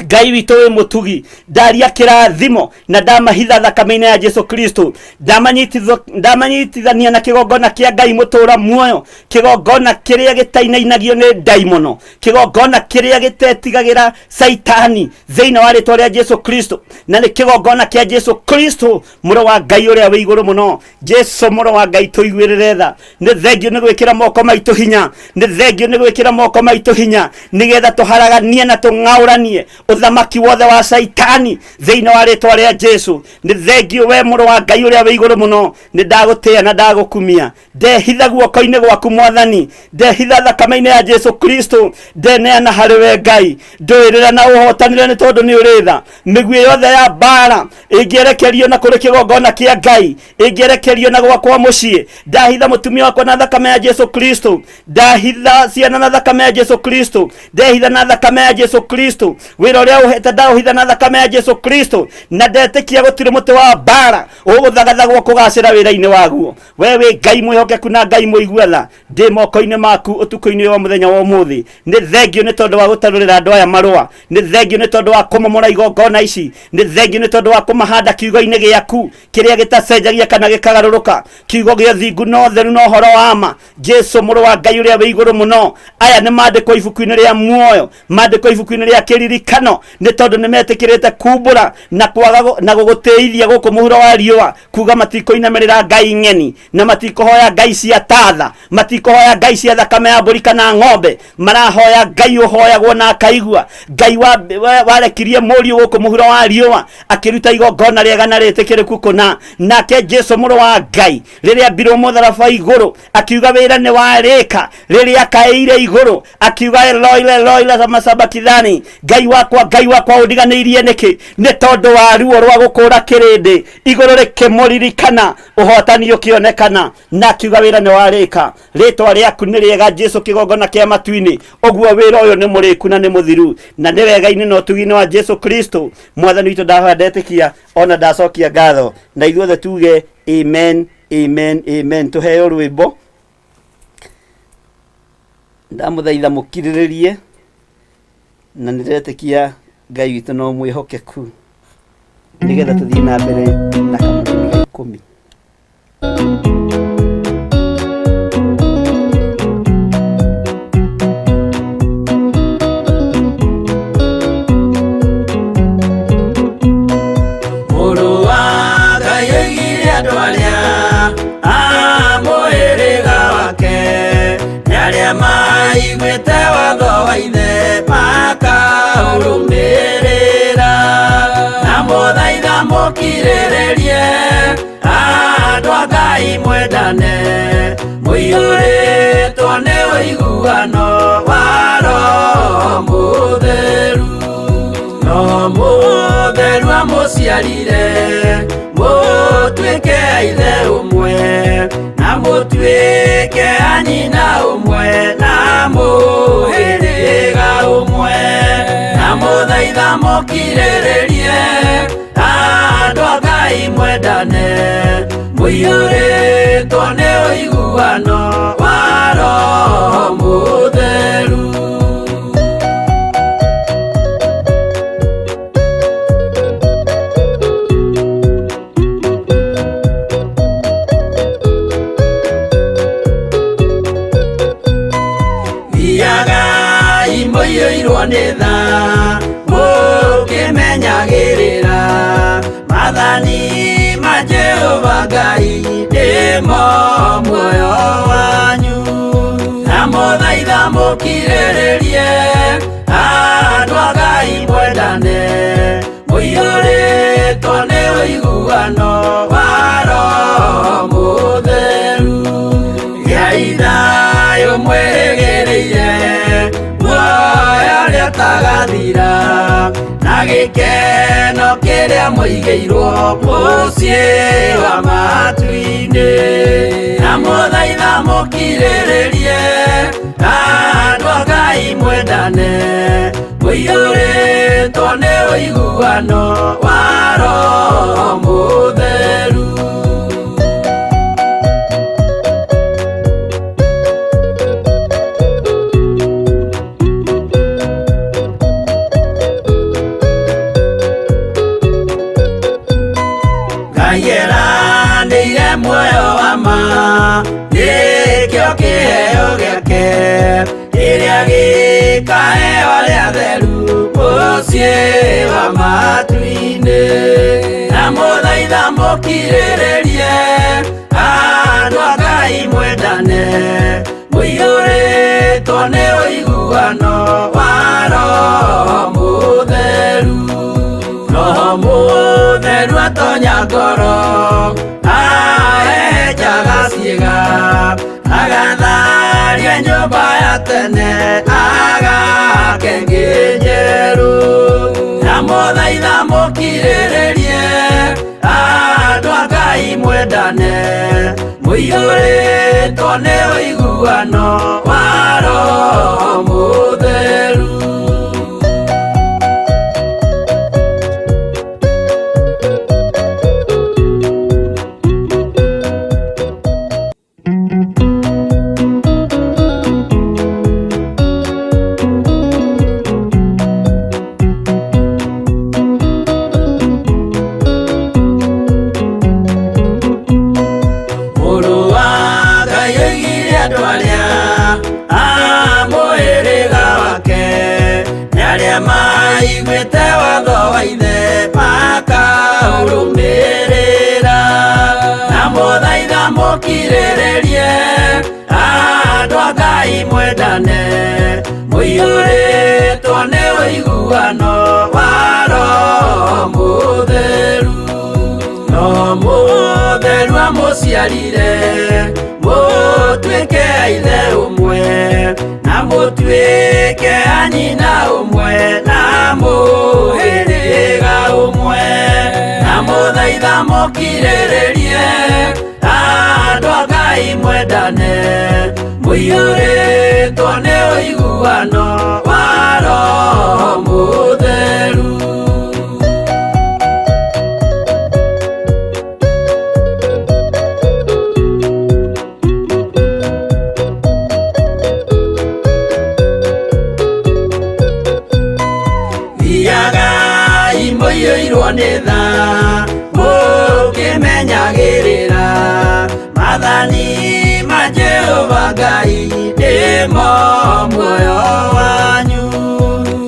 Ngai witũ wĩ mũtugi, ndaria kĩrathimo na ndamahitha thakame-inĩ ya Jesu Kristo, ndamanyitithania na kĩgongona kĩa Ngai mũtũra muoyo, kĩgongona kĩrĩa gĩtainainagio nĩ ndaimono, kĩgongona kĩrĩa gĩtetigagĩra Saitani thĩinĩ wa rĩtwa rĩa Jesu Kristo, na nĩ kĩgongona kĩa Jesu Kristo, mũrũ wa Ngai ũrĩa wĩ igũrũ mũno. Jesu mũrũ wa Ngai, tũiguĩrĩre tha. Nĩ thengio nĩ gwĩkĩra moko maitũ hinya, nĩ thengio nĩ gwĩkĩra moko maitũ hinya, nĩgetha tũharaganie na tũng'aũranie Ũthamaki wothe wa Caitani thĩinĩ wa rĩtwa rĩa Jesu. Nĩ thengio we mũrũ wa Ngai ũrĩa wĩ igũrũ mũno, nĩ ndagũtĩĩa na ndagũkumia. Ndehitha guoko-inĩ gwaku Mwathani, ndehitha thakame-inĩ ya Jesu Kristo, ndeneana harĩ we Ngai. Ndũĩrĩra na ũhotanĩre nĩ tondũ nĩ ũrĩ tha. Mĩguĩ yothe ya mbara ĩngĩerekerio na kũrĩ kĩgongona kĩa Ngai, ĩngĩerekerio na gwakwa mũciĩ, ndahitha mũtumia wakwa na thakame ya Jesu Kristo, ndahitha ciana na thakame ya Jesu Kristo, ndehitha na thakame ya Jesu Kristo. Wĩra ũrĩa ũhete ndaũhitha na thakame ya Jesu Kristo, na ndetĩkia gũtirĩ mũtĩ wa mbara ũgũthagathagwo kũgacĩra wĩra-inĩ waguo. We wĩ Ngai mwĩhokeku na Ngai mũigua tha. Ndĩ moko-inĩ maku ũtukũ-inĩ wa mũthenya wa ũmũthĩ. Nĩ thengio nĩ tondũ wa gũtarũrĩra andũ aya marũa, nĩ thengio nĩ tondũ wa kũmomora igongona ici, nĩ thengio nĩ tondũ wa kũmahanda kiugo-inĩ gĩaku kĩrĩa gĩtacenjagia kana gĩkagarũrũka, kiugo gĩa ũthingu na ũtheru na ũhoro wa ma. Jesu mũrũ wa Ngai ũrĩa wĩ igũrũ mũno, aya nĩ mandĩkwo ibuku-inĩ rĩa muoyo, mandĩkwo ibuku-inĩ rĩa kĩririkano, nĩ tondũ nĩ metĩkĩrĩte kumbũra na kwaga na gũgũtĩithia gũkũ mũhuro wa riũa, kuga matikũinamĩrĩra ngai ng'eni na matikũhoya ngai cia tatha, matikũhoya ngai cia thakame ya mbũri kana ng'ombe, marahoya Ngai ũhoyagwo na akaigua, Ngai warekirie mũriũ gũkũ mũhuro wa riũa akĩruta igongona rĩega na rĩtĩkĩrĩku kũna. Nake Jesu mũrũ wa Ngai rĩrĩa ambirwo mũtharaba igũrũ akiuga wĩra nĩ warĩka, rĩrĩa akaĩire igũrũ akiuga Eloi Eloi lama sabakithani, Ngai wakwa Ngai wakwa ũndiganĩirie nĩkĩ? Nĩ tondũ wa ruo rwa gũkũra kĩrĩndĩ, igũrũ rĩkĩmũririkana, ũhotani ũkĩonekana, na akiuga wĩra nĩ warĩka. Rĩtwa rĩaku nĩ rĩega Jesu, kĩgongona kĩa matu-inĩ. Ũguo wĩra ũyũ nĩ mũrĩku na nĩ mũthiru, na nĩ wega-inĩ na ũtugi-inĩ wa Jesu Kristo Mwathani witũ. Ndahoya, ndetĩkia ona ndacokia ngatho, na ithuothe tuge amen, amen, amen. Tuheo rwĩmbo, ndamũthaitha mũkirĩrĩrie, na nĩndetĩkia Ngai witũ no mwĩhokeku, nĩgetha tũthiĩ na mbere na kamũrũri ga 10. Mũrũ wa Ngai oigire andũ arĩa a mũhĩrĩga wake nĩ arĩa maiguĩte watho wa ithe makaũrũmĩrĩra. Na mũthaitha mũkirĩrĩrie, andũ a Ngai mwendane, mũiyũrĩtwo nĩ ũiguano wa Roho Mũtheru. Roho Mũtheru amũciarire mũtuĩke a ithe ũmwe, na mũtuĩke a nyina ũmwe, na mũhĩrĩga ũmwe. Na mũthaitha mũkirĩrĩrie, andũ a Ngai mwendane, mũiyũrĩtwo nĩ ũiguano wa Roho Mũtheru. Thiagai mũiyũirwo nĩ tha, mũkĩmenyagĩrĩra maathani ma Jehova Ngai, nĩmo muoyo wanyu. Na mũthaitha mũkirĩrĩrie, andũ a Ngai mwendane, mũiyũrĩtwo nĩ ũiguano wa Roho Mũtheru. Gĩai thayũ mwĩrĩgĩrĩire muoyo ũrĩa ũtagathira, na gĩkeno kĩrĩa mũigĩirwo mũciĩ wa matu-inĩ. Na mũthaitha mũkirĩrĩrie, andũ a Ngai mwendane, mũiyũrĩtwo nĩ ũiguano wa Roho Mũtheru. Ngai eranĩire muoyo wa ma, nĩkĩo kĩheo gĩake kĩrĩa gĩkaheo arĩa atheru mũciĩ wa matu-inĩ. Na mũthaitha mũkirĩrĩrie, andũ a Ngai mwendane, mũiyũrĩtwo nĩ ũiguano wa Roho Mũtheru. Mũtheru atonya ngoro, ahehenjaga ciĩga, agatharia nyũmba ya tene, agake ĩngĩ njerũ. Ndamũthaitha mũkirĩrĩrie, andũ a Ngai mwendane, mũiyũrĩtwo nĩ ũiguano wa Roho Mũtheru. Mũrũ wa Ngai oigire andũ arĩa a mũhĩrĩga wake nĩ arĩa maiguĩte watho wa ithe makaũrũmĩrĩra. Na mũthaitha mũkirĩrĩrie, andũ a Ngai mwendane, mũiyũrĩtwo nĩ ũiguano wa Roho Mũtheru. No Mũtheru amũciarire, mũtuĩke a ithe ũmwe, na mũtuĩke a nyina ũmwe, na mũhĩrĩga ũmwe. Na mũthaitha mũkirĩrĩrie, andũ a Ngai mwendane, mũiyũrĩtwo nĩ ũiguano wa Roho Mũtheru. Thiagai mũiyũirwo nĩ tha, mũkĩmenyagĩrĩra maathani ma Jehova Ngai nĩmo muoyo wanyu.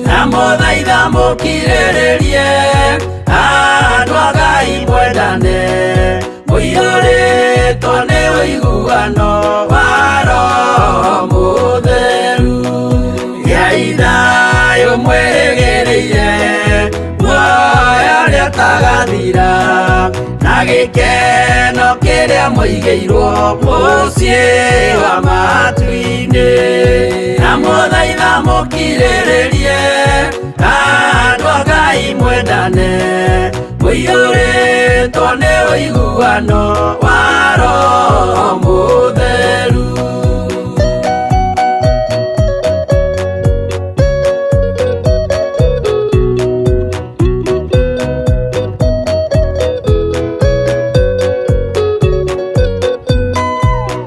Na mũthaitha mũkirĩrĩrie, andũ a Ngai mwendane, mũiyũrĩtwo nĩ ũiguano wa Roho Mũtheru. Gĩai thayũ mwĩrĩgĩrĩire muoyo ũrĩa ũtagathira, na gĩkeno kĩrĩa mũigĩirwo mũciĩ wa matu-inĩ. Na mũthaitha mũkirĩrĩrie, andũ a Ngai mwendane, mũiyũrĩtwo nĩ ũiguano wa Roho Mũtheru.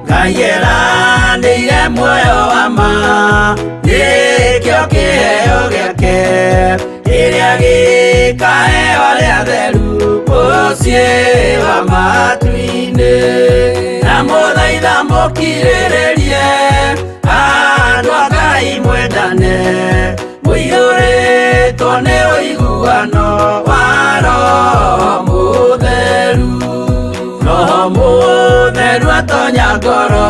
Ngai eranĩire muoyo wa ma, nĩkĩo kĩheo gĩake, kĩrĩa gĩkaheo arĩa atheru mũciĩ wa matu-inĩ. Na mũthaitha mũkirĩrĩrie, andũ a Ngai mwendane, mũiyũrĩtwo nĩ ũiguano wa Roho Mũtheru. Roho Mũtheru atonya ngoro,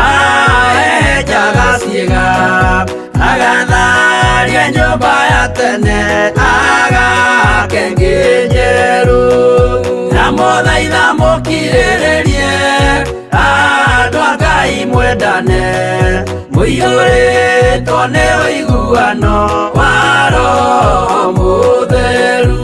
ahehenjaga ciĩga, agatharia nyũmba ya tene, agake ĩngĩ njerũ. Na mũthaitha mũkirĩrĩrie, andũ a Ngai mwendane, mũiyũrĩtwo nĩ ũiguano wa Roho Mũtheru.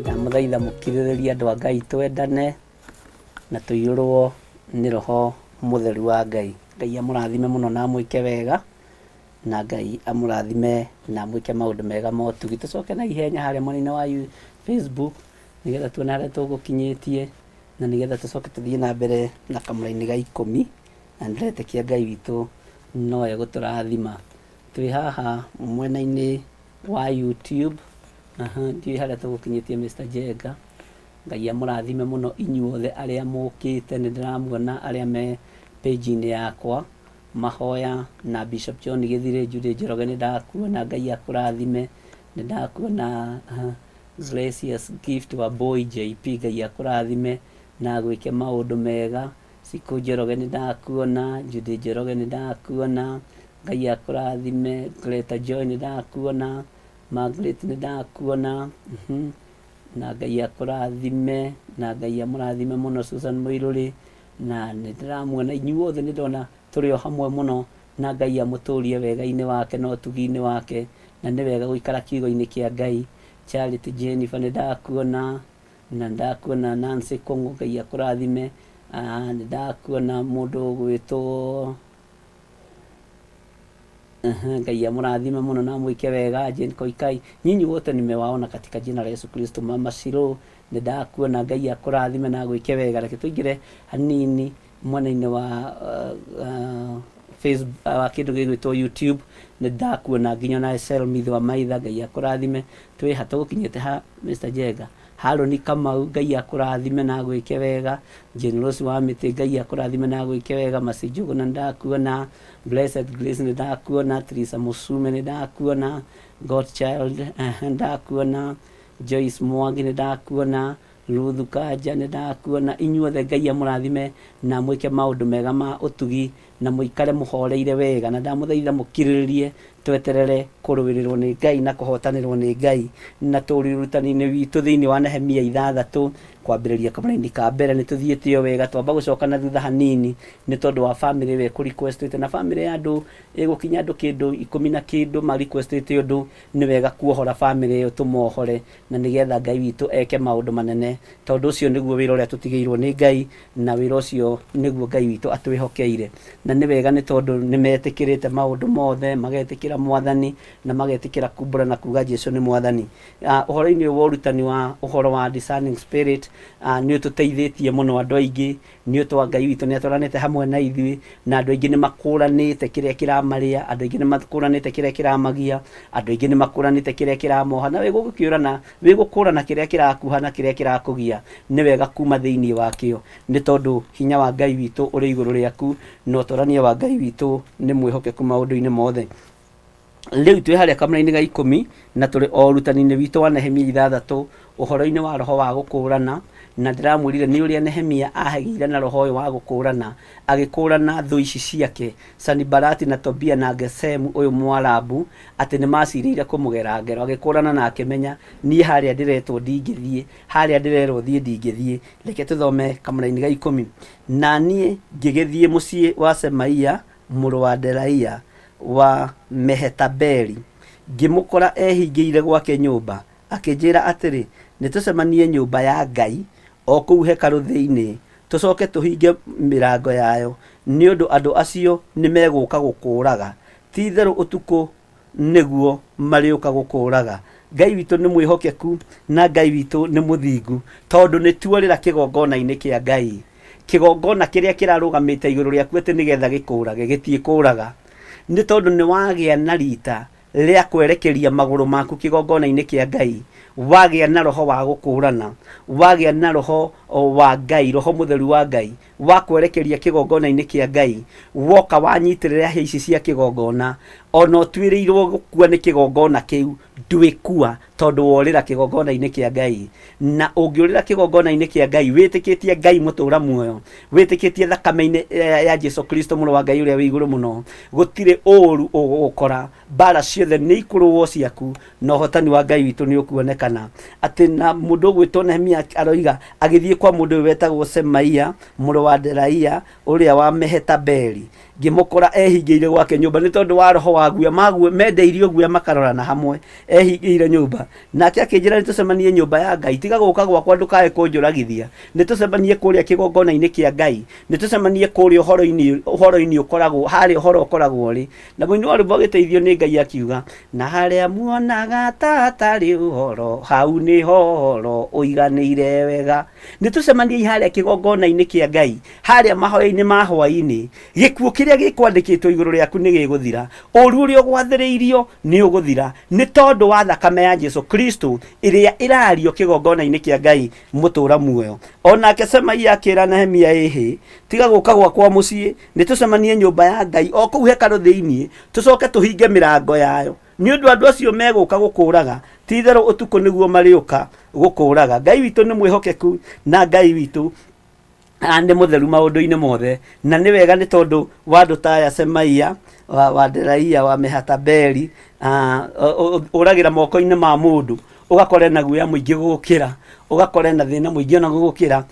Ndamũthaitha mũkirĩrĩrie andũ a Ngai twendane na tũiyũrwo nĩ Roho Mũtheru wa Ngai. Ngai amũrathime mũno na amwĩke wega, na Ngai amũrathime na amwĩke maũndũ mega ma ũtugi. Tũcoke na ihenya harĩa mwena-inĩ wa Facebook nĩgetha tuone harĩa tũgũkinyĩtie, na nĩgetha tũcoke tũthiĩ na mbere na kamũraini ga ikũmi, na nĩndĩretĩkia Ngai witũ no egũtũrathima. Twĩ haha mwena-inĩ wa YouTube, aha, ndiũĩ harĩa tũgũkinyĩtie Mr. Jenga. Ngai amũrathime mũno inyuothe arĩa mũkĩte, nĩ ndĩramuona arĩa me page-inĩ yakwa mahoya na Bishop John Gĩthirĩ Judy Njoroge, nĩ ndakuona, Ngai akũrathime. Nĩ ndakuona Gracious Gift wa Boy JP, Ngai akũrathime. na agwĩke maũndũ mega. Cikũ Njoroge nĩ ndakuona, Judy Njoroge nĩ ndakuona, Ngai akũrathime. Greta Joy nĩ ndakuona, Margaret nĩ ndakuona, na Ngai akũrathime, na Ngai amũrathime mũno Susan Mũirũrĩ, na nĩ ndĩramuona inyuothe, nĩ ndona tũrĩ o hamwe mũno, na Ngai amũtũrie wega-inĩ wake na ũtugi-inĩ wake, na nĩ wega gũikara kiugo-inĩ kĩa Ngai. Charity Jennifer nĩ ndakuona, na nĩ ndakuona Nancy Kũng'ũ, Ngai akũrathime. Nĩ ndakuona mũndũ ũgwĩtwo Ngai amũrathime mũno na amwĩke wega. Jane Koikai, nyinyi wote nimewaona katika jina la Yesu Kristo. Mama Shiro nĩ ndakuona, Ngai akũrathime na agwĩke wega. Reke tũingĩre hanini mwena-inĩ wa Facebook, wa kĩndũ gĩgwĩtwo YouTube. Nĩ ndakuona nginya na Selmith wa Maitha, Ngai akũrathime. Twĩ ha tũgũkinyĩte ha Mr. Jenga? Harũni Kamau, Ngai akũrathime na agwĩke wega. Jane Rose wa Mĩtĩ, Ngai akũrathime na agwĩke wega. Mercy Njũgũna nĩ ndakuona. Blessed Grace nĩ ndakuona. Teresa Mũcume nĩ ndakuona. Godchild nĩ ndakuona. Joyce Mwangi nĩ ndakuona. Ruth Kanja nĩ ndakuona. Inyuothe Ngai amũrathime na amwĩke maũndũ mega ma ũtugi, na mũikare mũhoreire wega, na ndamũthaitha mũkirĩrĩrie tweterere kũrũĩrĩrwo nĩ Ngai na kũhotanĩrwo nĩ Ngai. Na tũrĩ ũrutani-inĩ witũ thĩinĩ wa Nehemia 6 kwambĩrĩria kamũraini ka mbere, nĩ tũthiĩte o wega. Twamba gũcoka na thutha hanini nĩ tondũ wa bamĩrĩ ĩyo ĩkũ-requestĩte, na bamĩrĩ ya andũ ĩgũkinya andũ kĩndũ 10 na kĩndũ ma requestĩte ũndũ. Nĩ wega kuohora bamĩrĩ ĩyo, tũmohore, na nĩgetha Ngai witũ eke maũndũ manene, tondũ ũcio nĩguo wĩra ũrĩa tũtigĩirwo nĩ Ngai, na wĩra ũcio nĩguo Ngai witũ atwĩhokeire. Na nĩ wega nĩ tondũ nĩ metĩkĩrĩte maũndũ mothe, magetĩkĩra Mwathani, na magetĩkĩra kumbũra na kuga Jesu nĩ Mwathani. Ũhoro-inĩ ũyũ wa ũrutani wa ũhoro wa discerning spirit, nĩ ũtũteithĩtie mũno andũ aingĩ, nĩ ũndũ wa Ngai witũ nĩ atwaranĩte hamwe na ithuĩ, na andũ aingĩ nĩ makũranĩte kĩrĩa kĩramarĩa, andũ aingĩ nĩ makũranĩte kĩrĩa kĩramagia, andũ aingĩ nĩ makũranĩte kĩrĩa kĩramoha. Na wĩgũkĩũrana, wĩgũkũrana kĩrĩa kĩrakuha na kĩrĩa kĩrakũgia, nĩ wega kuma thĩinĩ wakĩo, nĩ tondũ hinya wa Ngai witũ ũrĩ igũrũ rĩaku, na ũtwarania wa Ngai witũ nĩ mwĩhokeku maũndũ-inĩ mothe. Rĩu twĩ harĩa kamũra-inĩ ga 10, na tũrĩ o ũrutani-inĩ witũ wa Nehemia 6, ũhoro-inĩ wa roho wa gũkũũrana. Na ndĩramwĩrire nĩ ũrĩa Nehemia ahagĩire na roho ũyũ wa gũkũũrana, agĩkũũrana thũ ici ciake, Sanibalati na Tobia na Gesemu ũyũ Mũarabu, atĩ nĩ macirĩire kũmũgera ngero. Agĩkũũrana na akĩmenya, niĩ harĩa ndĩretwo ndingĩthiĩ, harĩa ndĩrerwo thiĩ ndingĩthiĩ. Reke tũthome kamũra-inĩ ga 10. Na niĩ ngĩgĩthiĩ mũciĩ wa Semaia mũrũ wa Delaia wa Mehetabeli, ngĩmũkora ehingĩire gwake nyũmba. Akĩnjĩra atĩrĩ, Nĩtũcemanie nyũmba ya Ngai, o kũu hekarũ thĩinĩ, tũcoke tũhinge mĩrango yayo, nĩ ũndũ andũ acio nĩmegũũka gũkũũraga. Ti-itherũ ũtukũ nĩguo marĩũka gũkũũraga. Ngai witũ nĩ mwĩhokeku na Ngai witũ nĩ mũthingu, tondũ nĩ tuorĩra kĩgongona-inĩ kĩa Ngai. Kĩgongona kĩrĩa kĩrarũgamĩte igũrũ rĩaku atĩ nĩgetha gĩkũũrage, gĩtiĩkũũraga. Nĩ tondũ nĩ wagĩa na rita rĩa kwerekeria magũrũ maku kĩgongona-inĩ kĩa Ngai, wagĩa na roho wa gũkũũrana, wagĩa na roho wa Ngai, roho mũtheru wa Ngai, wa kwerekeria kĩgongona-inĩ kĩa Ngai, woka wanyitĩrĩra hĩa ici cia kĩgongona, ona ũtuĩrĩirwo gũkua nĩ kĩgongona kĩu, ndwĩkua, tondũ worĩra kĩgongona-inĩ kĩa Ngai. Na ũngĩũrĩra kĩgongona-inĩ kĩa Ngai, wĩtĩkĩtie Ngai mũtũra muoyo, wĩtĩkĩtie thakame-inĩ ya Jesu Kristo mũrũ wa Ngai ũrĩa wĩ igũrũ mũno, gũtirĩ ũru ũgũgũkora. Mbara ciothe nĩ ikũrũo ciaku, na ũhotani wa Ngai witũ nĩ ũkuonekana. Atĩ na mũndũ ũgwĩtwo Nehemia aroiga agĩthiĩ kwa mũndũ ũyũ wetagwo Semaia mũrũ wa Delaia ũrĩa wa Mehetabeli, ngĩmũkora ehingĩire gwake nyũmba, nĩ tondũ wa roho wa guoya, mendeirio guoya makarorana hamwe, ehingĩire nyũmba. Nake akĩnjĩra, nĩtũcemanie nyũmba ya Ngai, tiga gũka gwakwa ndũkae kũnjũragithia, nĩtũcemanie kũrĩa kĩgongona-inĩ kĩa Ngai, nĩtũcemanie kũrĩa ũhoro-inĩ ũkoragwo, harĩa ũhoro ũkoragwo ũrĩ. Na mũini wa rwĩmbo agĩteithio nĩ Ngai akiuga, na harĩa muonaga ta hatarĩ ũhoro, hau nĩho ũhoro ũiganĩire wega. Nĩtũcemaniei harĩa kĩgongona-inĩ kĩa Ngai, harĩa mahoya-inĩ ma hwaĩ-inĩ. Gĩkuũ kĩrĩa gĩkwandĩkĩtwo igũrũ rĩaku nĩ gĩgũthira, ũũru ũrĩa ũgwathĩrĩirio nĩ ũgũthira, nĩ tondũ wa thakame ya Jesu Kristo ĩrĩa ĩrario kĩgongona-inĩ kĩa Ngai mũtũra muoyo. O nake Semaia akĩra Nehemia, ĩhĩ, tiga gũka gwakwa mũciĩ, nĩtũcemanie nyũmba ya Ngai o kũu hekarũ thĩinĩ, tũcoke tũhinge mĩrango yayo, nĩ ũndũ andũ acio megũka gũkũũraga, ti-itherũ ũtukũ nĩguo marĩũka gũkũũraga. Ngai witũ nĩ mwĩhokeku na Ngai witũ Nĩ mũtheru maũndũ-inĩ mothe, na nĩ wega nĩ tondũ wa andũ ta aya Semaia wa Delaia wa Mehatabeli, ũragĩra moko-inĩ ma mũndũ ũgakora ena guoya mũingĩ gũgũkĩra, ũgakora ena thĩna mũingĩ ona gũgũkĩra.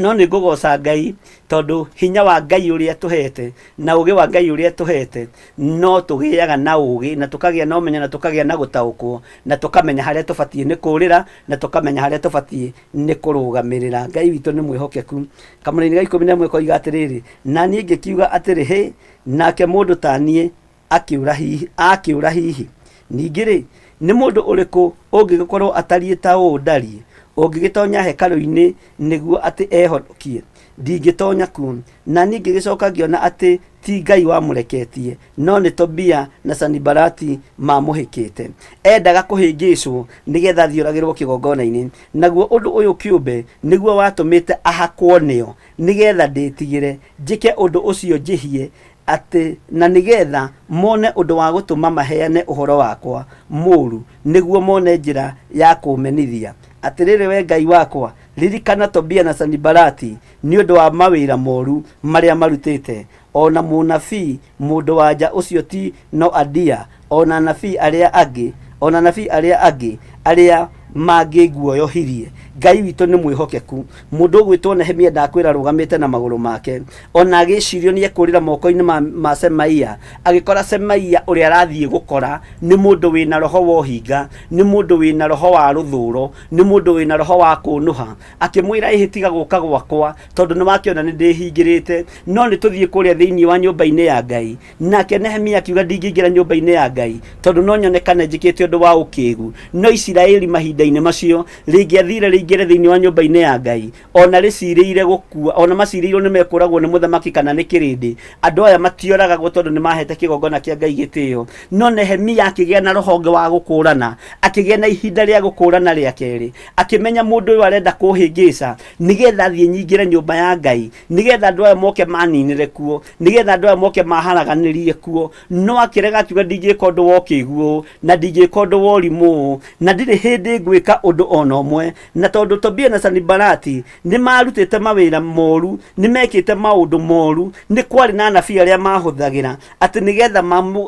No nĩ ngũgoca Ngai tondũ hinya wa Ngai ũrĩa atũhete na ũgĩ wa Ngai ũrĩa atũhete, no tũgĩaga na ũgĩ na tũkagĩa na ũmenyo na tũkagĩa na gũtaũkwo na tũkamenya harĩa tũbatiĩ nĩ kũrĩra na tũkamenya harĩa tũbatiĩ nĩ kũrũgamĩrĩra. Ngai witũ nĩ mwĩhokeku. Kamũrainĩ ga 11 koiga atĩrĩrĩ, na niĩ ngĩkiuga atĩrĩ, hĩ, nake mũndũ ta niĩ akĩũra hihi, akĩũra hihi? Ningĩ-rĩ, nĩ mũndũ ũrĩkũ ũngĩgĩkorwo atariĩ ta ũũ ndariĩ, ũngĩgĩtonya hekarũ-inĩ nĩguo atĩ ehonokie? Ndingĩtonya kuo. Na niĩ ngĩgĩcoka ngĩona atĩ ti Ngai wamũreketie, no nĩ Tobia na Sanibalati maamũhĩkĩte. Endaga kũhĩngĩcwo nĩgetha athiĩ oragĩrwo kĩgongona-inĩ. Naguo ũndũ ũyũ kĩũmbe nĩguo watũmĩte ahakwo nĩo, nĩgetha ndĩtigĩre njĩke ũndũ ũcio njĩhie, atĩ na nĩgetha mone ũndũ wa gũtũma maheane ũhoro wakwa mũũru, nĩguo mone njĩra ya kũũmenithia. Atĩrĩrĩ wee Ngai wakwa, ririkana Tobia na Sanibalati nĩ ũndũ wa mawĩra moru marĩa marutĩte, o na mũnabii mũndũ-wa-nja ũcio ti Noadia, o na anabii arĩa angĩ, o na anabii arĩa angĩ arĩa mangĩnguoyohirie. Ngai witũ nĩ mwĩhokeku. Mũndũ ũgwĩtwo Nehemia ndakwĩra arũgamĩte na magũrũ make, ona agĩcirio nĩ ekũrĩra moko-inĩ ma, ma Semaia, agĩkora Semaia ũrĩa arathiĩ gũkora nĩ mũndũ wĩna roho wa ũhinga, nĩ mũndũ wĩna roho wa rũthũro, nĩ mũndũ wĩna roho wa kũnũha. Akĩmwĩra, ĩhĩ tiga gũka gwakwa, tondũ nĩ wakĩona nĩ ndĩhingĩrĩte, no nĩ tũthiĩ kũrĩa thĩinĩ wa nyũmba-inĩ ya Ngai. Nake Nehemia akiuga, ndingĩingĩra nyũmba-inĩ ya Ngai, tondũ no nyonekane njĩkĩte ũndũ wa ũkĩgu. No Isiraeli mahinda-inĩ macio rĩngĩathire rĩingĩre thĩinĩ wa nyũmba-inĩ ya Ngai, ona rĩcirĩire gũkua, ona macirĩirwo nĩ mekũragwo nĩ mũthamaki kana nĩ kĩrĩndĩ, andũ aya matioragagwo tondũ nĩ mahete kĩgongona kĩa Ngai gĩtĩo. No Nehemia akĩgĩa na roho ũngĩ wa gũkũrana, akĩgĩa na ihinda rĩa gũkũrana rĩa kerĩ, akĩmenya mũndũ ũyũ arenda kũhĩngĩca nĩgetha thiĩ nyingĩre nyũmba ya Ngai, nĩgetha andũ aya moke maninĩre kuo, nĩgetha andũ aya moke maharaganĩrie kuo. No akĩrega akiuga, ndingĩka ũndũ wa ũkĩgu ũũ, na ndingĩka ũndũ wa ũrimũ ũũ, na ndirĩ hĩndĩ ngwĩka ũndũ ona ũmwe. Na tondũ Tobia na Sanibalati nĩ marutĩte mawĩra moru, nĩ mekĩte maũndũ moru, nĩ kwarĩ na anabii arĩa mahũthagĩra atĩ nĩgetha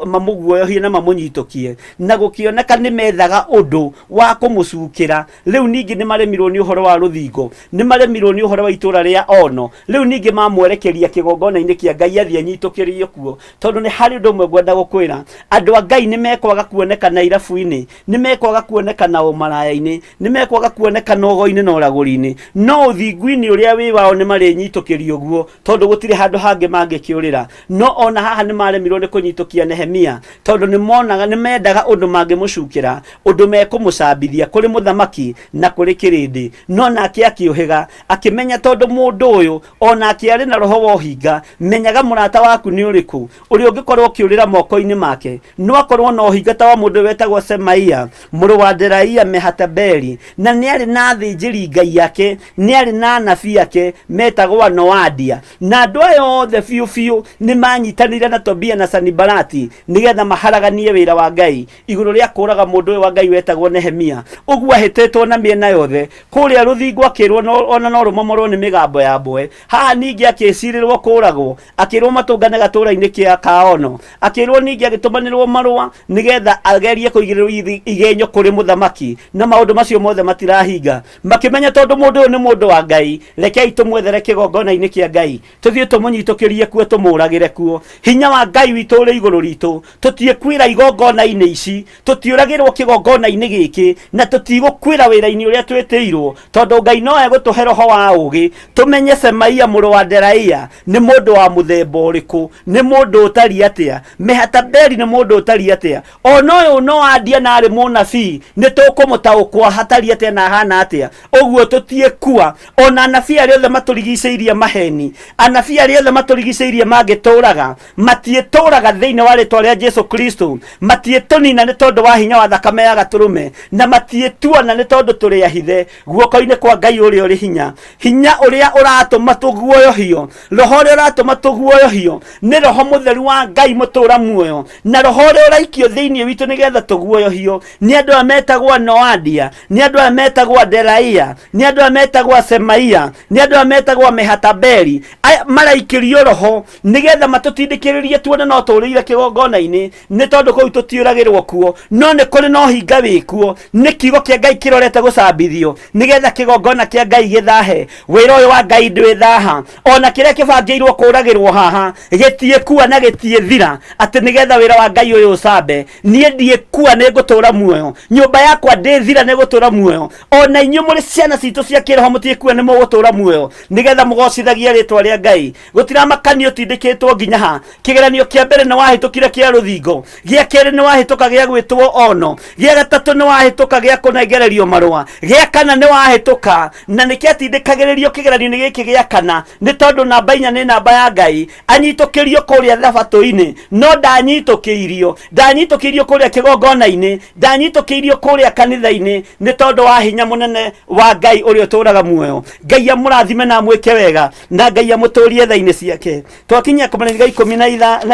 mamũguoyohie na mamũnyitũkie, na gũkĩoneka nĩ methaga ũndũ wa kũmũcukĩra. Rĩu ningĩ nĩ maremirwo nĩ ũhoro wa rũthingo, nĩ maremirwo nĩ ũhoro wa itũũra rĩa Ono, rĩu ningĩ mamwerekeria kĩgongona-inĩ kĩa Ngai athiĩ anyitũkĩrio kuo. Tondũ nĩ harĩ ũndũ ũmwe ngwenda gũkwĩra, andũ a Ngai nĩ mekwaga kuonekana irabu-inĩ, nĩ mekwaga kuonekana ũmaraya-inĩ, nĩ mekwaga kuonekana ũgo-inĩ na ũragũri-inĩ, no ũthingu-inĩ ũrĩa wĩ wao nĩ marĩnyitũkĩrio guo, tondũ gũtirĩ handũ hangĩ mangĩkĩũrĩra. No ona haha nĩ maremirwo nĩ kũnyitũkia Nehemia, tondũ nĩ monaga, nĩ mendaga ũndũ mangĩmũcukĩra, ũndũ mekũmũcambithia kũrĩ mũthamaki na kũrĩ kĩrĩndĩ. No nake akĩũhĩga, akĩmenya tondũ mũndũ ũyũ o nake arĩ na roho wa ũhinga. Menyaga mũrata waku nĩ ũrĩkũ, ũrĩa ũngĩkorwo ũkĩũrĩra moko-inĩ make. No akorwo na ũhinga ta wa mũndũ wetagwo Semaia mũrũ wa Delaia Mehatabeli, na nĩ arĩ na athĩnjĩri Ngai ake, nĩ arĩ na anabii ake metagwo Noadia. Na andũ aya othe biũ biũ nĩ manyitanĩire na Tobia na Sanibalati nĩgetha maharaganie wĩra wa Ngai igũrũ rĩa kũraga mũndũ ũyũ wa Ngai wetagwo Nehemia. Ũguo ahĩtĩtwo na mĩena yothe, kũrĩa rũthingo akĩrwo ona no rũmomorwo nĩ mĩgambo ya mbwe. Haha ningĩ akĩcirĩrwo kũragwo, akĩrwo matũngane gatũra-inĩ kĩa Kaono. Akĩrwo ningĩ agĩtũmanĩrwo marũa nĩgetha agerie kũigĩrĩrwo igenyo kũrĩ mũthamaki, na maũndũ macio mothe matirahinga. Makĩmenya tondũ mũndũ ũyũ nĩ mũndũ wa Ngai, rekei tũmwethere kĩgongona-inĩ kĩa Ngai, tũthiĩ tũmũnyitũkĩrie kuo, tũmũragĩre kuo. Hinya wa Ngai witũ ũrĩ igũrũ ritũ, tũtiĩkuĩra igongona-inĩ ici, tũtiũragĩrwo kĩgongona-inĩ gĩkĩ, na tũtigũkuĩra wĩra-inĩ ũrĩa twĩtĩirwo, tondũ Ngai no egũtũhe roho wa ũũgĩ, tũmenye Semaia mũrũ wa Delaia nĩ mũndũ wa mũthemba ũrĩkũ, nĩ mũndũ ũtariĩ atĩa, Mehatabeli nĩ mũndũ ũtariĩ atĩa, ona ũyũ Noadia na arĩ mũnabii nĩ tũkũmũtaũkwo hatariĩ atĩa na ahana atĩa. Ũguo tũtiĩkua. Ona anabii arĩa othe matũrigicĩirie maheni, anabii arĩa othe matũrigicĩirie mangĩtũraga, matiĩtũraga thĩinĩ wa rĩtwa rĩa Jesu Kristo, matiĩtũnina nĩ tondũ wa hinya wa thakame ya gatũrũme, na matiĩtuona nĩ tondũ tũrĩ ahithe guoko-inĩ kwa Ngai ũrĩa ũrĩ hinya. Hinya ũrĩa ũratũma tũguoyohio, roho ũrĩa ũratũma tũguoyohio nĩ roho mũtheru wa Ngai mũtũra muoyo, na roho ũrĩa ũraikio thĩinĩ witũ nĩgetha tũguoyohio nĩ andũ aya metagwo Noadia, nĩ andũ aya metagwo Delaia, nĩ andũ aya metagwo a Semaia, nĩ andũ aya metagwo a Mehatabeli. Aya maraikĩrio roho nĩgetha matũtindĩkĩrĩrie tuone no tũrĩire kĩgongona-inĩ, nĩ tondũ kũu tũtiũragĩrwo kuo, no nĩ kũrĩ na ũhinga wĩkuo. Nĩ kiugo kĩa Ngai kĩrorete gũcambithio nĩgetha kĩgongona kĩa Ngai gĩthahe. Wĩra ũyũ wa Ngai ndwĩthaha, ona kĩrĩa kĩbangĩirwo kũragĩrwo haha gĩtiĩkua na gĩtiĩthira, atĩ nĩgetha wĩra wa Ngai ũyũ ũcambe. Niĩ ndiĩkua, nĩ ngũtũra muoyo, nyũmba yakwa ndĩthira, nĩ gũtũra muoyo. Ona inyuĩ mũrĩ ciana citũ cia kĩroho mũtiĩkua, nĩ mũgũtũra muoyo, nĩgetha mũgocithagie rĩtwa rĩa Ngai. Gũtiramakania ũtindĩkĩtwo nginya ha. Kĩgeranio kĩa mbere nĩ wahĩtũkire kĩa rũthingo, gĩa kerĩ nĩ wahĩtũka gĩa gwĩtwo ono, gĩa gatatũ nĩ wahĩtũka gĩa kũnengererio marũa, gĩa kana nĩ wahĩtũka, na nĩ kĩatindĩkagĩrĩrio kĩgeranio-inĩ gĩkĩ gĩa kana, nĩ tondũ namba 4 nĩ namba ya Ngai. Anyitũkĩrio kũrĩa thabatũ-inĩ, no ndanyitũkĩirio, ndanyitũkĩirio kũrĩa kĩgongona-inĩ, ndanyitũkĩirio kũrĩa kanitha-inĩ, nĩ tondũ wa hinya mũnene wa Ngai ũrĩa ũtũraga muoyo. Ngai amũrathime na amwĩke wega, na Ngai amũtũrie tha-inĩ ciake. Twakinyia kamũraini ga ikũmi na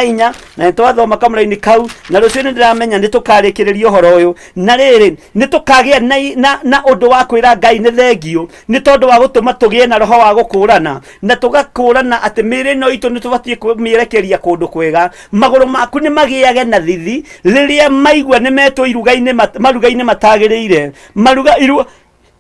inya, na nĩ twathoma kamũraini kau, na rũciũ nĩ ndĩramenya nĩ tũkarĩkĩrĩria ũhoro ũyũ. Na rĩrĩ, nĩ tũkagĩa na ũndũ wa kwĩra Ngai nĩ thengio, nĩ tondũ wa gũtũma tũgĩe na roho wa gũkũrana, na tũgakũrana atĩ mĩĩrĩ ĩno itũ nĩ tũbatiĩ kũmĩerekeria kũndũ kwega. Magũrũ maku nĩ magĩage na thithi rĩrĩa maigua nĩ metwo iruga-inĩ maruga-inĩ matagĩrĩire. Maruga iruga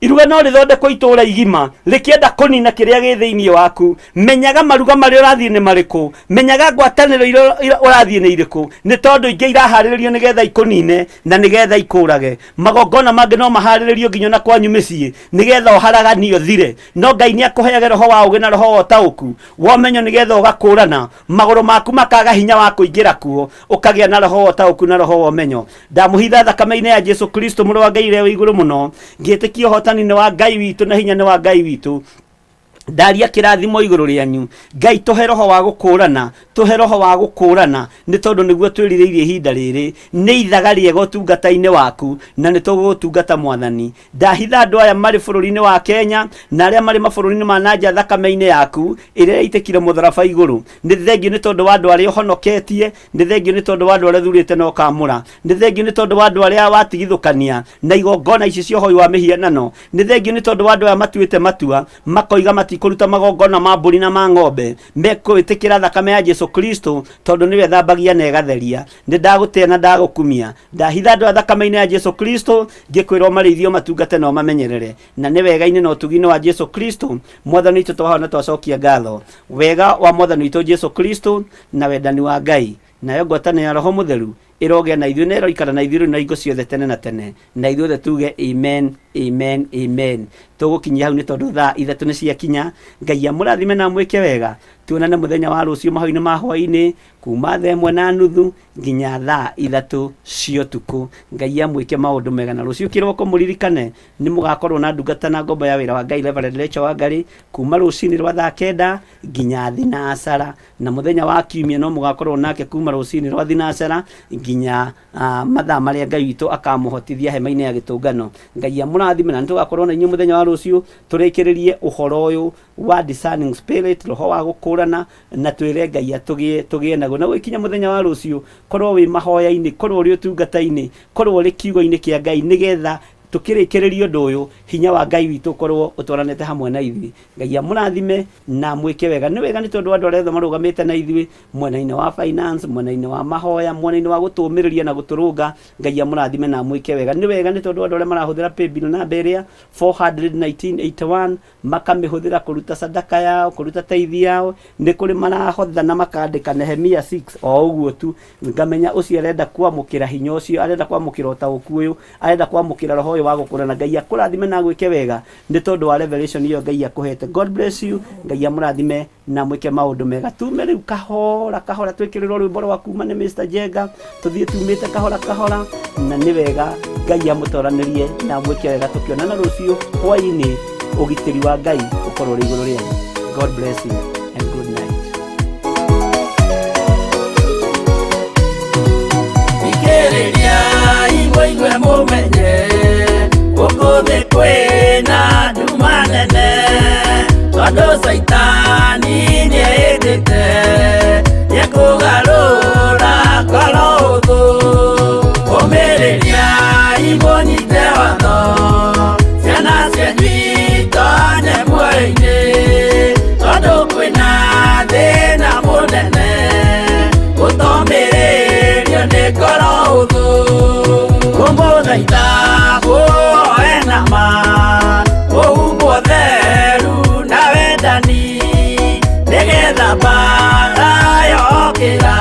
iruga no rĩthondekwo itũũra igima rĩkĩenda kũnina kĩrĩa gĩ thĩinĩ waku. Menyaga maruga marĩa ũrathiĩ nĩ marĩkũ, menyaga ngwatanĩro iria ũrathiĩ nĩ irĩkũ, nĩ tondũ ingĩ iraharĩrĩrio nĩgetha ikũnine na nĩgetha ikũrage. Magongona mangĩ no maharĩrĩrio nginya na kwanyu mĩciĩ nĩgetha ũharaganio ũthire, no Ngai nĩ akũheage roho wa ũgĩ na roho wa ũtaũku wa ũmenyo, nĩgetha ũgakũrana magũrũ maku makaga hinya wa kũingĩra kuo, ũkagĩa na roho wa ũtaũku na roho wa ũmenyo. Ndamũhitha thakame-inĩ ya Jesu Kristo mũrũ wa Ngai ũrĩa wĩ igũrũ mũno, ngĩtĩkia ũhotani nĩ wa Ngai witũ na hinya nĩ wa Ngai witũ. Ndaria kĩrathimo igũrũ rĩanyu. Ngai tũhe roho wa gũkũrana, tũhe roho wa gũkũrana, nĩ tondũ nĩguo twĩrirĩirie ihinda rĩrĩ. Nĩ ithaga rĩega ũtungata-inĩ waku, na nĩ tũgũgũtungata Mwathani. Ndahitha andũ aya marĩ bũrũri-inĩ wa Kenya na arĩa marĩ mabũrũri-inĩ ma na nja thakame-inĩ yaku ĩrĩa yaitĩkire mũtharaba igũrũ. Nĩ thengio nĩ tondũ wa andũ arĩa ũhonoketie, nĩ thengio nĩ tondũ wa andũ arĩa ũthurĩte na ũkamũra, nĩ thengio nĩ tondũ wa andũ arĩa watigithũkania na igongona ici cia ũhoi wa mĩhianano, nĩ thengio nĩ tondũ wa andũ aya matuĩte matua makoiga matikũruta magongona ma mbũri na ma ng'ombe, mekwĩtĩkĩra thakame ya Jesu Kristo tondũ nĩyo ĩthambagia na ĩgatheria. Nĩ ndagũtĩa na ndagũkumia. Ndahitha andũ aya thakame-inĩ ya Jesu Kristo, ngĩkwĩra ũmarĩithie, ũmatungate na ũmamenyerere. Na nĩ wega-inĩ na ũtugi-inĩ wa Jesu Kristo Mwathani witũ twahoya na twacokia ngatho. Wega wa Mwathani witũ Jesu Kristo na wendani wa Ngai nayo ngwatanĩro ya Roho Mũtheru ĩrogĩa na ithuĩ na ĩroikara na ithuĩ rĩu na hingo ciothe tene na tene. Na ithuothe tuge amen, amen, amen. Tũgũkinyia hau nĩ tondũ thaa 3 nĩ ciakinya. Ngai amũrathime na amwĩke wega. Tuonane mũthenya wa rũciũ mahoya-inĩ ma hwaĩ-inĩ kuma thaa 1:30 nginya thaa 3 cia ũtukũ. Ngai amwĩke maũndũ mega. Na rũciũ kĩroko mũririkane nĩ mũgakorwo na ndungata na ngombo ya wĩra wa Ngai Reverend Rachel Wangari kuma rũcinĩ rwa thaa 9 nginya thinacara. Na mũthenya wa kiumia no mũgakorwo nake kuma rũcinĩ rwa thinacara nginya mathaa marĩa Ngai witũ akamũhotithia hema-inĩ ya gĩtũngano. Ngai amũrathime, na nĩtũgakorwo na inyuĩ mũthenya wa rũciũ tũrĩkĩrĩrie ũhoro ũyũ wa discerning spirit, roho wa gũkũrana, na twĩre Ngai atũgĩe tũgĩe naguo. Na gũgĩkinya mũthenya wa rũciũ, korwo wĩ mahoya-inĩ, korwo ũrĩ ũtungata-inĩ, korwo ũrĩ kiugo-inĩ kĩa Ngai, nĩgetha tũkĩrĩkĩrĩria ũndũ ũyũ, hinya wa Ngai witũ ũkorwo ũtwaranĩte hamwe na ithuĩ. Ngai amũrathime na amwĩke wega. Nĩ wega nĩ tondũ andũ arĩa othe marũgamĩte na ithuĩ mwena-inĩ wa finance, mwena-inĩ wa mahoya, mwena-inĩ wa gũtũũmĩrĩria na gũtũrũnga. Ngai amũrathime na amwĩke wega. Nĩ wega nĩ tondũ andũ arĩa marahũthĩra paybill namba ĩrĩa 41981 makamĩhũthĩra kũruta sadaka yao, kũruta taithi yao. Nĩ kũrĩ marahotha na makandĩka Nehemia 6 o ũguo tu, ngamenya ũcio arenda kwamũkĩra hinya ũcio, arenda kwamũkĩra ũtaũku ũyũ, arenda kwamũkĩra roho ũyũ wa gũkũra. Na Ngai akũrathime na agwĩke wega nĩ tondũ wa revelation ĩyo Ngai akũhete. God bless you. Ngai amũrathime na mwĩke maũndũ mega. Tume rĩu kahora kahora, twĩkĩrĩrwo rwĩmbo rwa kuma nĩ Mr Jenga, tũthiĩ tumĩte kahora kahora, na nĩ wega Ngai amũtoranĩrie na amwĩke wega. Tũkĩonana rũciũ hwaĩ-inĩ, ũgitĩri wa Ngai ũkorwo ũrĩ igũrũ rĩanyu. God bless you and good night. Thikĩrĩria mũigue mũmenye gũkũ thĩ kwĩna nduma nene, tondũ Caitani nĩehĩtĩte nĩekũgarũra ngoro ũthũ. Ũmĩrĩria mũnyite watho ciana cianyu. Ũtomĩrĩrio nĩ ngoro hũthũ. Kũmũthaitha mũoe na ma, mũhumbwo theru na wendani, nĩgetha mbaara yokĩra,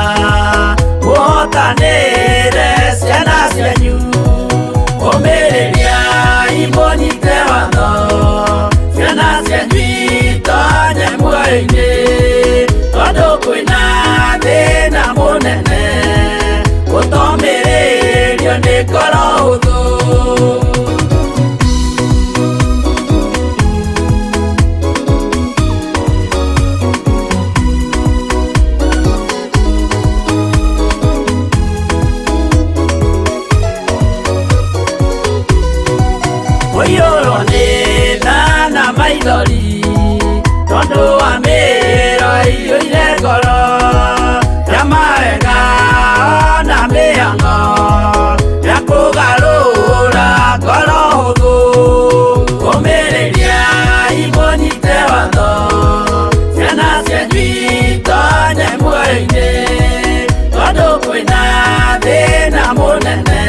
mũhotanĩre ciana cianyu. Ũmĩrĩriai mũnyite watho, ciana cianyu itonye muoyo-inĩ, tondũ kwĩna thĩna mũnene, ũtomĩrĩrio nĩ ngoro hũthũ. Kũiyũrwo nĩ tha na maithori, tondũ wa mĩro ĩiyũire ngoro, ya mawega na mĩhang'o ya kũgarũra ngoro hũthũ. Ũmĩrĩriai mũnyite watho, ciana cianyu itonye muoyo-inĩ, tondũ kwĩna thĩna mũnene,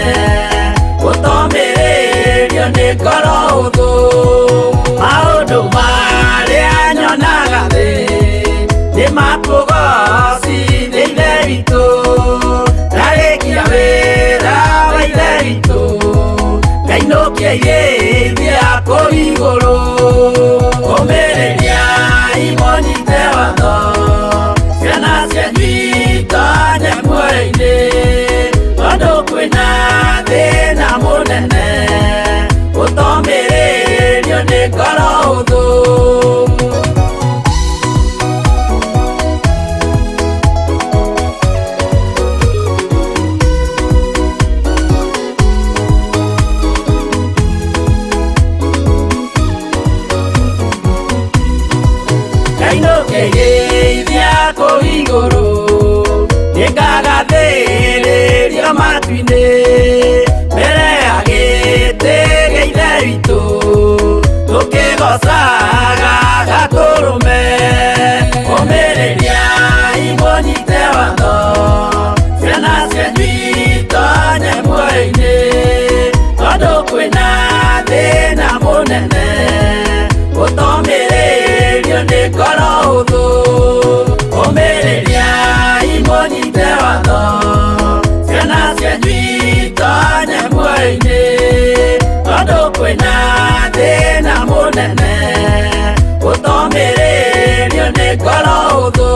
ũtomĩrĩrio nĩ ngoro hũthũ. Maũndũ marĩa nyonaga thĩ nĩ makũgocithia Ithe witũ, ndarĩkia wĩra wa Ithe witũ, ngainũkia irĩithia kũu igũrũ. Ũmĩrĩriai mũnyite watho, ciana cianyu itonye muoyo-inĩ, tondũ kwĩna thĩna mũnene, ũtomĩrĩrio nĩ ngoro hũthũ. Ngainũkĩrĩithia kũu igũrũ, nĩngagathĩrĩrio matu-inĩ, mbere ya gĩtĩ gĩa Ithe witũ, tũkĩgocaga Gatũrũme. Ũmĩrĩriai mũnyite watho, ciana cianyu itonye muoyo-inĩ, tondũ kwĩna thĩna mũnene, ũtomĩrĩrio nĩ ngoro hũthũ. Ũmĩrĩriai mũnyite watho, ciana cianyu itonye muoyo-inĩ, tondũ kwĩna thĩna mũnene, ũtomĩrĩrio nĩ ngoro hũthũ.